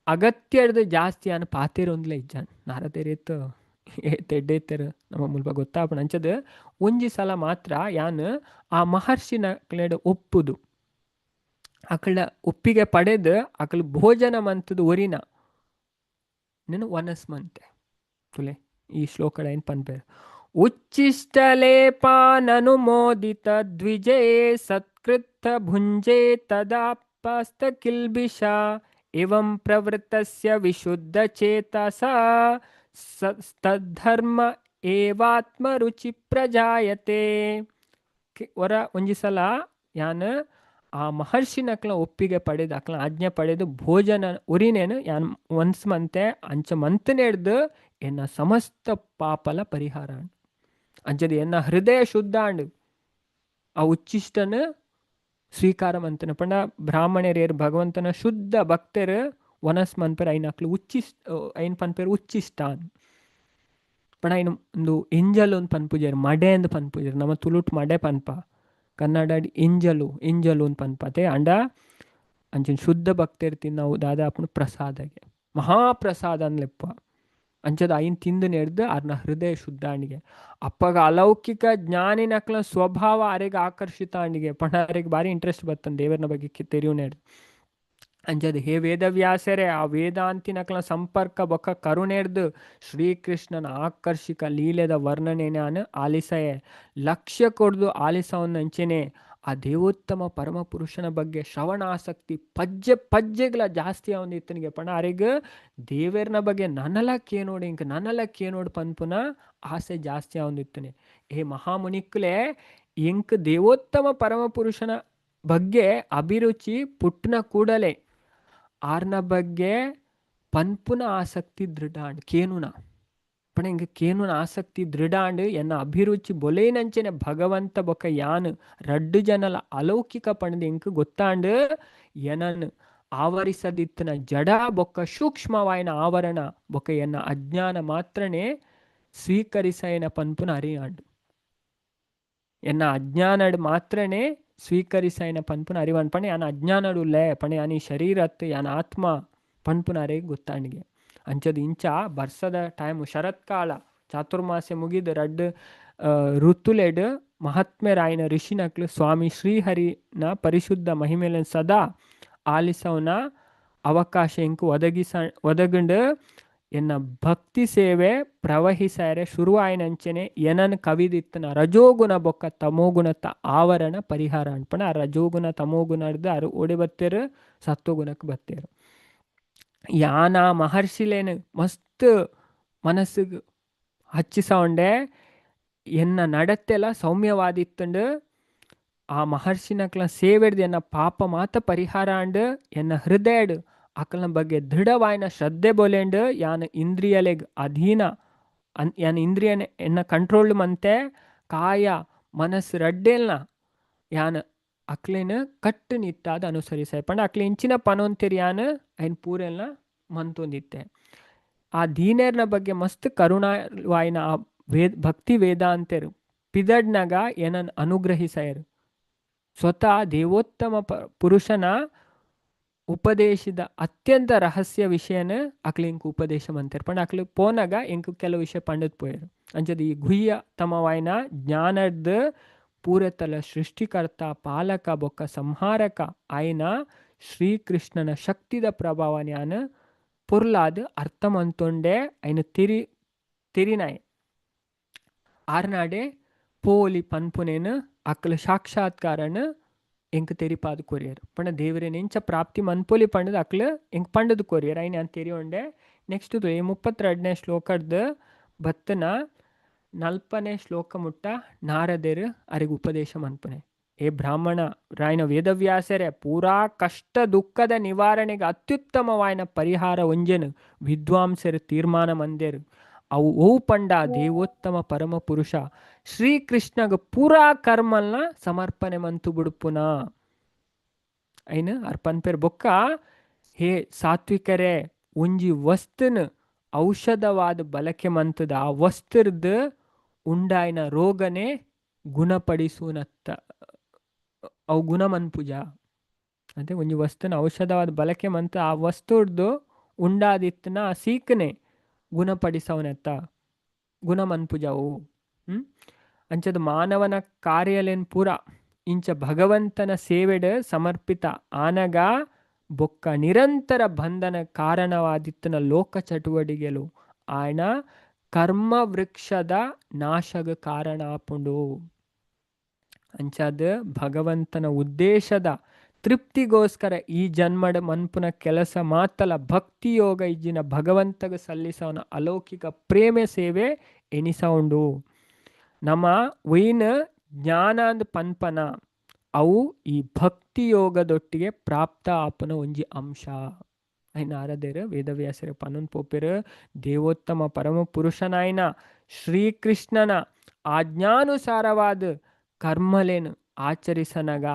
[SPEAKER 1] ಅಗತ್ಯರ್ದು ಜಾಸ್ತಿ ಯಾನ್ ಪಾತೆರೊಂದ್ಲ ಇಜ್ಜಂಡು. ನಾರದೇರ್ ಏತ್ ಎಡ್ಡೆ ಇತ್ತೆರ್ ನಮ್ಮ ಮುಲ್ಪ ಗೊತ್ತಾಪುಂಡು. ಅಂಚದ ಒಂಜಿ ಸಲ ಮಾತ್ರ ಯಾನ್ ಆ ಮಹರ್ಷಿನ ಅಕ್ಲೆಡ್ ಒಪ್ಪುದು ಅಕಲ್ಡ ಒಪ್ಪಿಗೆ ಪಡೆದು ಅಕಲ್ ಭೋಜನ ಮಂತದ ಒರಿನ ನೆನ್ ವನಸ್ ಮಂತೆ. ತುಲೆ ಈ ಶ್ಲೋಕಡ ಏನ್ ಪನ್ಪೆರ್. ಉಚ್ಚಿಷ್ಟಲೇಪಾನನುಮೋದಿತ ದ್ವಿಜೇ ಸತ್ಕೃತ ಭುಂಜೆ ತದಾಪಸ್ತ ಕಿಲ್ಬಿಷ ಏವಂ ಪ್ರವೃತ್ತಸ್ಯ ವಿಶುದ್ಧ ಚೇತಸ ತದ್ಧರ್ಮ ಏವಾತ್ಮ ರುಚಿ ಪ್ರಜಾಯತೆ. ಒರ ಒಂಜಿ ಸಲ ಯಾನ್ ಆ ಮಹರ್ಷಿನಕ್ಲ ಒಪ್ಪಿಗೆ ಪಡೆದು ಅಕ್ಲ ಆಜ್ಞೆ ಪಡೆದು ಭೋಜನ ಉರಿನೇನು ಯಾನ್ ಒನ್ಸ್ ಮಂತೆ. ಅಂಚ ಮಂತನೆಡ್ದು ಎನ್ನ ಸಮಸ್ತ ಪಾಪಲ ಪರಿಹಾರ ಅಂಚದ ಎನ್ನ ಹೃದಯ ಶುದ್ಧ ಆಂಡ್. ಆ ಉಚ್ಚಿಷ್ಟನ ಸ್ವೀಕಾರ ಮಂತನ ಪಂಡ ಬ್ರಾಹ್ಮಣರೇರ್ ಭಗವಂತನ ಶುದ್ಧ ಭಕ್ತರು ವನಸ್ ಮನ್ಪೆರ್ ಐನ್ ಅಕ್ಲು ಉಚ್ಚಿಷ್ಟ ಐನ್ ಪನ್ಪೆರ್ ಉಚ್ಚಿಷ್ಟಾನ್. ಪಂಡ ಐನ್ ಒಂದು ಎಂಜಲು ಅಂದ್ ಪನ್ಪುಜೆರ್, ಮಡೆ ಅಂದ್ ಪನ್ಪುಜೆರ್. ನಮ್ಮ ತುಳುಟ್ ಮಡೆ ಪನ್ಪ, ಕನ್ನಡ ಎಂಜಲು ಎಂಜಲು ಅಂದ್ ಪನ್ಪತೆ. ಅಂಡ ಅಂಚಿನ ಶುದ್ಧ ಭಕ್ತರು ತಿನ್ನವು ದಾದ ಆಪುಂಡು ಪ್ರಸಾದಗೆ, ಮಹಾಪ್ರಸಾದ ಅಂದ್ಲೆಪ್ಪ. ಅಂಚದ ಐನ್ ತಿಂದು ನೆಡ್ದು ಅರ್ನ ಹೃದಯ ಶುದ್ಧ ಆಂಡಿಗೆ. ಅಪ್ಪಗ ಅಲೌಕಿಕ ಜ್ಞಾನಿನಕ್ಲ ಸ್ವಭಾವ ಅರೆಗ್ ಆಕರ್ಷಿತ ಆಂಡಿಗೆ. ಪಂಡ ಅರೆಗ್ ಬಾರಿ ಇಂಟ್ರೆಸ್ಟ್ ಬತ್ತನ್ ದೇವರನ ಬಗ್ಗೆ ತೆರಿಯು ನೆಡ್ದು. ಅಂಚದ ಹೇ ವೇದವ್ಯಾಸರೇ, ಆ ವೇದಾಂತಿನಕ್ಲ ಸಂಪರ್ಕ ಬೊಕ್ಕ ಕರುಣೆರ್ದು ಶ್ರೀಕೃಷ್ಣನ ಆಕರ್ಷಿಕ ಲೀಲೆದ ವರ್ಣನೆ ನಾನು ಆಲಿಸಯೆ. ಲಕ್ಷ್ಯ ಕೊಡ್ದು ಆಲಿಸವನ್ನಂಚೆನೆ ಆ ದೇವೋತ್ತಮ ಪರಮಪುರುಷನ ಬಗ್ಗೆ ಶ್ರವಣಾಸಕ್ತಿ ಪಜ್ಜೆ ಪಜ್ಜೆಗ್ಲ ಜಾಸ್ತಿ ಆವೊಂದಿತ್ತನಿಗೆ ಪಂಡ ಅರೆಗ್ ದೇವೆರ್ನ ಬಗ್ಗೆ ನನಲ ಕೇನೋಡು ಇಂಕ್ ನನಲ ಕೇನೋಡು ಪನ್ಪುನ ಆಸೆ ಜಾಸ್ತಿ ಆವೊಂದಿತ್ತನೆ. ಹೇ ಮಹಾಮುನಿಕ್ಲೆ, ಎಂಕ್ ದೇವೋತ್ತಮ ಪರಮಪುರುಷನ ಬಗ್ಗೆ ಅಭಿರುಚಿ ಪುಟ್ಟನ ಕೂಡಲೇ ಆರ್ನ ಬಗ್ಗೆ ಪನ್ಪುನ ಆಸಕ್ತಿ ದೃಢ ಆಂಡ್. ಕೇನುನ ಪಂಡ ಎಂಕ್ ಕೇನುನ ಆಸಕ್ತಿ ದೃಢ ಆಂಡ್. ಎನ್ನ ಅಭಿರುಚಿ ಬೊಲೆಯಿನಂಚನೆ ಭಗವಂತ ಬೊಕ ಯಾನ್ ರಡ್ಡು ಜನಲ ಅಲೌಕಿಕ ಪಂಡ್ದ್ ಎಂಕ್ ಗೊತ್ತಾಂಡ್. ಎನನ್ ಆವರಿಸದಿತ್ತಿನ ಜಡ ಬೊಕ್ಕ ಸೂಕ್ಷ್ಮವಾಯಿನ ಆವರಣ ಬೊಕ್ಕ ಎನ್ನ ಅಜ್ಞಾನ ಮಾತ್ರನೇ ಸ್ವೀಕರಿಸೈನ ಪನ್ಪುನ ಅರಿಯಾಂಡ್. ಎನ್ನ ಅಜ್ಞಾನಡ್ ಮಾತ್ರನೇ ಸ್ವೀಕರಿಸೈನ ಪನ್ಪುನ ಅರಿವಾಂಡ್. ಪಂಡ ಯಾನ್ ಅಜ್ಞಾನಡ್ ಉಲ್ಲೆ, ಪಂಡ ಯಾನ್ ಈ ಶರೀರತ್ ಯಾನ್ ಆತ್ಮ ಪನ್ಪುನ ಅರೆಗ್ ಗೊತ್ತಾಂಡ್ಗೆ. ಅಂಚದ ಇಂಚ ಬರ್ಸದ ಟೈಮ್ ಶರತ್ಕಾಲ ಚಾತುರ್ಮಾಸ್ಯ ಮುಗಿದ್ ರಡ್ಡ್ ಋತುಲೆಡ್ ಮಹಾತ್ಮೆರಾಯಿನ ಋಷಿನಕ್ಲು ಸ್ವಾಮಿ ಶ್ರೀಹರಿನ ಪರಿಶುದ್ಧ ಮಹಿಮೆಲೆನ್ ಸದಾ ಆಲಿಸವನ ಅವಕಾಶ ಎಂಕ್ ಒದಗುಂಡು. ಎನ್ನ ಭಕ್ತಿ ಸೇವೆ ಪ್ರವಹಿಸಾರೆ ಶುರುವಾಯಿನಂಚನೆ ಎನನ್ ಕವಿದಿತ್ತನ ರಜೋಗುಣ ಬೊಕ್ಕ ತಮೋಗುಣತ ಆವರಣ ಪರಿಹಾರ ಅನ್ಪಣ. ಆ ರಜೋಗುಣ ತಮೋಗುಣರ್ದು ಅರು ಓಡೆ ಬತ್ತೇರು, ಸತ್ವಗುಣಕ್ಕೆ ಬತ್ತೇರು. ಯಾನ ಮಹರ್ಷಿಲೇನು ಮಸ್ತ್ ಮನಸ್ಸಿಗೆ ಹಚ್ಚಿಸೌಂಡೆ ಎನ್ನ ನಡತ್ತೆಲ್ಲ ಸೌಮ್ಯವಾದಿತ್ತಂಡು. ಆ ಮಹರ್ಷಿನಕ್ಲ ಸೇವೆಡ್ದು ಎನ್ನ ಪಾಪ ಮಾತ ಪರಿಹಾರ ಅಂಡ್. ಎನ್ನ ಹೃದಯಡ್ ಅಕಲ್ನ ಬಗ್ಗೆ ದೃಢವಾಯಿನ ಶ್ರದ್ಧೆ ಬೊಲೆಂಡ್. ಯಾನ್ ಇಂದ್ರಿಯಲೆಗ್ ಅಧೀನ ಯಾನ್ ಇಂದ್ರಿಯನೆ ಎನ್ನ ಕಂಟ್ರೋಲ್ ಮಂತೆ ಕಾಯ ಮನಸ್ಸು ರಡ್ಡೇಲ್ನ ಯಾನ್ ಅಕ್ಲೆನ್ ಕಟ್ಟುನಿಟ್ಟಾದ್ ಅನುಸರಿಸಾಯ್. ಪಂಡ ಅಕ್ಲೆ ಇಂಚಿನ ಪನೊಂತೆರ್ ಯಾನ್ ಐನ್ ಪೂರೆಲ್ನ ಮಂತೊಂದಿತ್ತೆ. ಆ ದೀನೆರ್ನ ಬಗ್ಗೆ ಮಸ್ತ್ ಕರುಣಾವಾಯಿನ ಆ ಭಕ್ತಿ ವೇದಾಂತೆರ್ ಪಿದಡ್ನಗ ಎನನ್ ಅನುಗ್ರಹಿಸಾಯರು. ಸ್ವತಃ ದೇವೋತ್ತಮ ಪುರುಷನ ಉಪದೇಶದ ಅತ್ಯಂತ ರಹಸ್ಯ ವಿಷಯನ ಅಕ್ಲೆ ಎಂಕ್ ಉಪದೇಶ ಮಂತೆರ್. ಪಂಡ ಅಕ್ಲು ಪೋನಗ ಎಂಕ್ ಕೆಲವು ವಿಷಯ ಪಂಡದ್ ಪೋಯೆರ್. ಅಂಚದ ಈ ಗುಹ್ಯ ತಮವಾಯಿನ ಜ್ಞಾನದ ಪೂರತಲ ಸೃಷ್ಟಿಕರ್ತ ಪಾಲಕ ಬೊಕ್ಕ ಸಂಹಾರಕ ಆಯಿನ ಶ್ರೀಕೃಷ್ಣನ ಶಕ್ತಿದ ಪ್ರಭಾವ ಜ್ಞಾನ ಪೊರ್ಲಾದ್ ಅರ್ಥ ಮಂತೊಂಡೆ ಐನ ತೆರಿನಾಯ್ ಆರ್ನಾಡೆ ಪೋಲಿ ಪನ್ಪುನೇನು ಅಕ್ಲ ಸಾಕ್ಷಾತ್ಕಾರನ ಎಂಕ್ ತೆರಿಪಾದ್ ಕೊರಿಯರ್. ಪಂಡ ದೇವರೇನ್ ಎಂಚ ಪ್ರಾಪ್ತಿ ಮನ್ಪೊಲಿ ಪಂಡದ್ ಅಕ್ಲು ಎಂಕ್ ಪಂಡದ್ ಕೊರಿಯರ್. ಐನ್ ಯಾನ್ ತೆರಿಯೊಂಡೆ. ನೆಕ್ಸ್ಟ್ 32ನೇ ಶ್ಲೋಕರ್ದು ಬತ್ತನ 40ನೇ ಶ್ಲೋಕ ಮುಟ್ಟ ನಾರದೆರ್ ಅರೆಗ್ ಉಪದೇಶ ಮನ್ಪುನೆ. ಏ ಬ್ರಾಹ್ಮಣ ರಾಯನ ವೇದವ್ಯಾಸರೇ, ಪೂರಾ ಕಷ್ಟ ದುಃಖದ ನಿವಾರಣೆಗೆ ಅತ್ಯುತ್ತಮವಾಯಿನ ಪರಿಹಾರ ಒಂಜೆನು ವಿದ್ವಾಂಸರು ತೀರ್ಮಾನ ಮಂದೇರು. ಅವು ಓ ಪಂಡ ದೇವೋತ್ತಮ ಪರಮ ಪುರುಷ ಶ್ರೀಕೃಷ್ಣಗ ಪೂರಾ ಕರ್ಮಲ್ನ ಸಮರ್ಪಣೆ ಮಂತು ಬುಡುಪುನ ಐನ ಅರ್ಪನ್ಪೇರ್. ಬೊಕ್ಕ ಹೇ ಸಾತ್ವಿಕರೇ, ಒಂಜಿ ವಸ್ತುನ ಔಷಧವಾದ ಬಳಕೆ ಮಂತದ ಆ ವಸ್ತುರ್ದು ಉಂಡಾಯಿನ ರೋಗನೆ ಗುಣಪಡಿಸುವನತ್ತ ಅವು ಗುಣಮನ್ಪುಜ. ಅದೇ ಒಂಜಿ ವಸ್ತುನ ಔಷಧವಾದ ಬಳಕೆ ಮಂತ ಆ ವಸ್ತುರ್ದು ಉಂಡಾದಿತ್ತನ ಆ ಸೀಕನೆ ಗುಣಪಡಿಸವನೆತ್ತ ಗುಣಮನ್ಪುಜವು. ಅಂಚದ ಮಾನವನ ಕಾರ್ಯಲೇನ್ ಪೂರ ಇಂಚ ಭಗವಂತನ ಸೇವೆಡ್ ಸಮರ್ಪಿತ ಆನಗ ಬೊಕ್ಕ ನಿರಂತರ ಬಂಧನ ಕಾರಣವಾದಿತ್ತನ ಲೋಕ ಚಟುವಟಿಕೆಲು ಆಯನ ಕರ್ಮ ವೃಕ್ಷದ ನಾಶಗ ಕಾರಣ ಆಪುಂಡು. ಅಂಚಾದ ಭಗವಂತನ ಉದ್ದೇಶದ ತೃಪ್ತಿಗೋಸ್ಕರ ಈ ಜನ್ಮಡ ಮನ್ಪುನ ಕೆಲಸ ಮಾತಲ ಭಕ್ತಿಯೋಗ ಇಜ್ಜಿನ ಭಗವಂತಗ ಸಲ್ಲಿಸವನ ಅಲೌಕಿಕ ಪ್ರೇಮ ಸೇವೆ ಎನಿಸೌಂಡು. ನಮ್ಮ ವೈನ ಜ್ಞಾನಾಂದ್ ಪನ್ಪನ ಅವು ಈ ಭಕ್ತಿಯೋಗದೊಟ್ಟಿಗೆ ಪ್ರಾಪ್ತ ಆಪುನ ಒಂಜಿ ಅಂಶ. ನಾರದೇರು ವೇದವ್ಯಾಸರು ಪನೊಂದು ಪೋಪೆರು ದೇವೋತ್ತಮ ಪರಮ ಪುರುಷನಾಯ್ನ ಶ್ರೀಕೃಷ್ಣನ ಆಜ್ಞಾನುಸಾರವಾದ ಕರ್ಮಲೇನು ಆಚರಿಸನಗ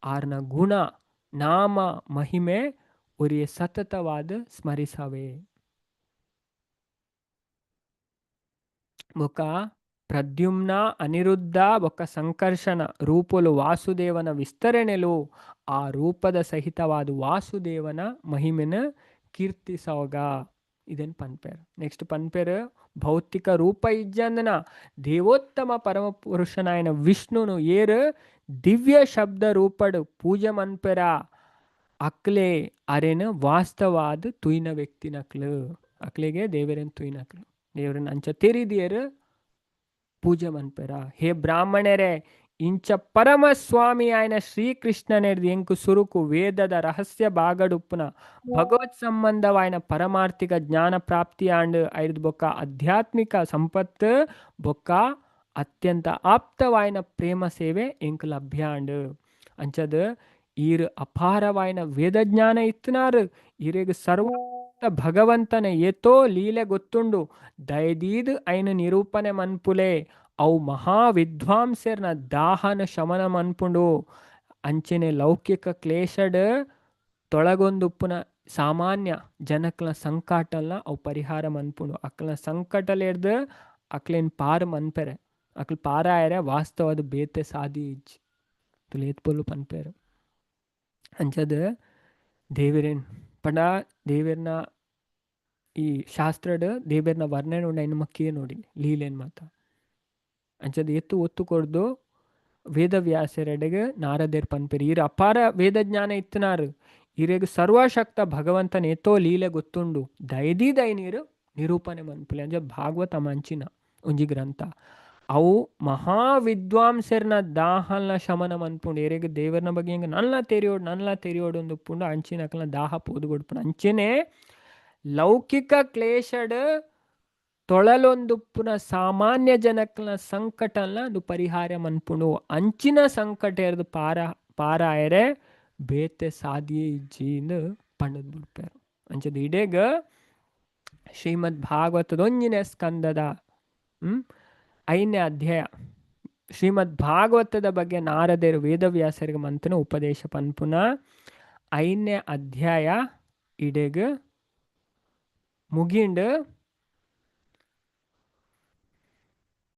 [SPEAKER 1] ಆರ್ನ ಗುಣ ನಾಮ ಮಹಿಮೆ ಒರಿಯ ಸತತವಾದ ಸ್ಮರಿಸವೆ. ಬೊಕ ಪ್ರದ್ಯುಮ್ನ ಅನಿರುದ್ಧ ಬೊಕ್ಕ ಸಂಕರ್ಷಣ ರೂಪಲು ವಾಸುದೇವನ ವಿಸ್ತರಣೆಲು ಆ ರೂಪದ ಸಹಿತವಾದ ವಾಸುದೇವನ ಮಹಿಮೆನ ಕೀರ್ತಿಸೋಗ ಇದನ್ ಪನ್ಪೇರ್. ನೆಕ್ಸ್ಟ್ ಪನ್ಪೇರ್ ಭೌತಿಕ ರೂಪ ಇಜ್ಜಂದನ ದೇವೋತ್ತಮ ಪರಮ ಪುರುಷನಾಯನ ವಿಷ್ಣುನು ಏರು ದಿವ್ಯ ಶಬ್ದ ರೂಪಡು ಪೂಜೆ ಮನ್ಪೆರ ಅಕ್ಲೆ ಅರೆನ ವಾಸ್ತವಾದ ತುಯ್ನ ವ್ಯಕ್ತಿನಕ್ಲು ಅಕ್ಲೆಗೆ ದೇವರನ್ ತುಯ್ನಕ್ಲು ದೇವರನ್ ಅಂಚ ತೆರಿದಿಯರು ಪೂಜೆ ಮನ್ಪೆರ. ಹೇ ಬ್ರಾಹ್ಮಣರೇ, ಇಂಚ ಪರಮಸ್ವಾಮಿ ಆಯಿನ ಶ್ರೀಕೃಷ್ಣನೆರ್ದ್ ಎಂಕ್ ಸುರುಕು ವೇದದ ರಹಸ್ಯ ಭಾಗಡುಪ್ಪುನ ಭಗವತ್ ಸಂಬಂಧವಾಯಿನ ಪರಮಾರ್ಥಿಕ ಜ್ಞಾನ ಪ್ರಾಪ್ತಿ ಆಂಡ್. ಐರ್ದ್ ಬೊಕ್ಕ ಆಧ್ಯಾತ್ಮಿಕ ಸಂಪತ್ತು ಬೊಕ್ಕ ಅತ್ಯಂತ ಆಪ್ತವಾಯಿನ ಪ್ರೇಮ ಸೇವೆ ಎಂಕ್ ಲಭ್ಯ ಆಂಡ್. ಅಂಚದ್ ಈರ್ ಅಪಾರವಾಯಿನ ವೇದಜ್ಞಾನ ಇತ್ತಿನಾರ್, ಈರೆಗ್ ಸರ್ವ ಭಗವಂತನ ಏತೋ ಲೀಲೆ ಗೊತ್ತುಂಡು, ದಯದೀದ್ ಐನ್ ನಿರೂಪಣೆ ಮನ್ಪುಲೆ, ಅವು ಮಹಾ ವಿದ್ವಾಂಸೆರ್ನ ದಾಹನ ಶಮನ ಮನ್ಪುಂಡು. ಅಂಚನೆ ಲೌಕಿಕ ಕ್ಲೇಶಡ್ ತೊಳಗೊಂದುಪ್ಪುನ ಸಾಮಾನ್ಯ ಜನಕ್ಲ ಸಂಕಟಲ್ನ ಅವು ಪರಿಹಾರ ಮನ್ಪುಂಡು. ಅಕ್ಲ್ನ ಸಂಕಟಲೆರ್ದ್ ಅಕ್ಲೆನ್ ಪಾರ್ ಮನ್ಪೆರೆ, ಅಕ್ಲ್ ಪಾರಾಯರೆ ವಾಸ್ತವದ ಬೇತೆ ಸಾದಿ ಇಜ್ಜಿ ತುಲೇತ್ ಪೊಲು ಪನ್ಪೆರ್. ಅಂಚದ್ ದೇವೆರೆನ್ ಪಂಡ ದೇವೆರ್ನ ಈ ಶಾಸ್ತ್ರಡ್ ದೇವೆರ್ನ ವರ್ಣನೆ ಉಂಡು, ಐನ್ ನಮ ಕೇನೊಡಿ ಲೀಲೆನ್ ಮಾತ. ಅಂಚದ್ ಏತ್ ಒತ್ತು ಕೊರ್ದು ವೇದವ್ಯಾಸರೆಡೆಗ್ ನಾರದೆರ್ ಪನ್ಪೆರ್, ಈರ್ ಅಪಾರ ವೇದಜ್ಞಾನ ಇತ್ತಿನಾರ್, ಈರೆಗ್ ಸರ್ವಶಕ್ತ ಭಗವಂತನ ಏತೋ ಲೀಲೆ ಗೊತ್ತುಂಡು, ದಯದೀದ್ ಐನ್ ಈರ್ ನಿರೂಪಣೆ ಮನ್ಪುಲೆ. ಅಂಚ ಭಾಗವತ ಮಂಚಿನ ಒಂಜಿ ಗ್ರಂಥ ಅವು ಮಹಾ ವಿದ್ವಾಂಸೆರ್ನ ದಾಹಲ್ನ ಶಮನ ಮನ್ಪುಂಡು. ಏರೆಗ್ ದೇವರ್ನ ಬಗ್ಗೆ ಎಂಕ್ ನನ್ಲ ತೆರಿಯೋಡು ನನ್ಲ ತೆರಿಯೋಡು ಉಪ್ಪುಂಡು ಅಂಚಿನಕ್ಲ್ನ ದಾಹ ಪೋದು ಬುಡ್ಪುಂಡು. ಅಂಚೆನೆ ಲೌಕಿಕ ಕ್ಲೇಶಡ್ ತೊಳಲೊಂದುಪ್ಪುನ ಸಾಮಾನ್ಯ ಜನಕ್ಲ್ನ ಸಂಕಟಲ್ನ ಅದು ಪರಿಹಾರ ಮನ್ಪುಂಡು. ಅಂಚಿನ ಸಂಕಟೆರ್ದ್ ಪಾರ ಪಾರಾಯರೆ ಬೇತೆ ಸಾದಿಯೇ ಇಜ್ಜಿ ಇಂದ್ ಪಂಡದ್ ಬುಡ್ಪೆರ್. ಅಂಚದ ಇಡೆಗ್ ಶ್ರೀಮದ್ ಭಾಗವತದ ಒಂಜಿನೇ ಸ್ಕಂದದ 5ನೇ ಅಧ್ಯಾಯ ಶ್ರೀಮದ್ ಭಾಗವತದ ಬಗ್ಗೆ ನಾರದರು ವೇದವ್ಯಾಸರಿಗೆ ಮಂತನ ಉಪದೇಶ ಪನ್ಪುನ 5ನೇ ಅಧ್ಯಾಯ ಇಡೆಗ್ ಮುಗಿಂಡ್.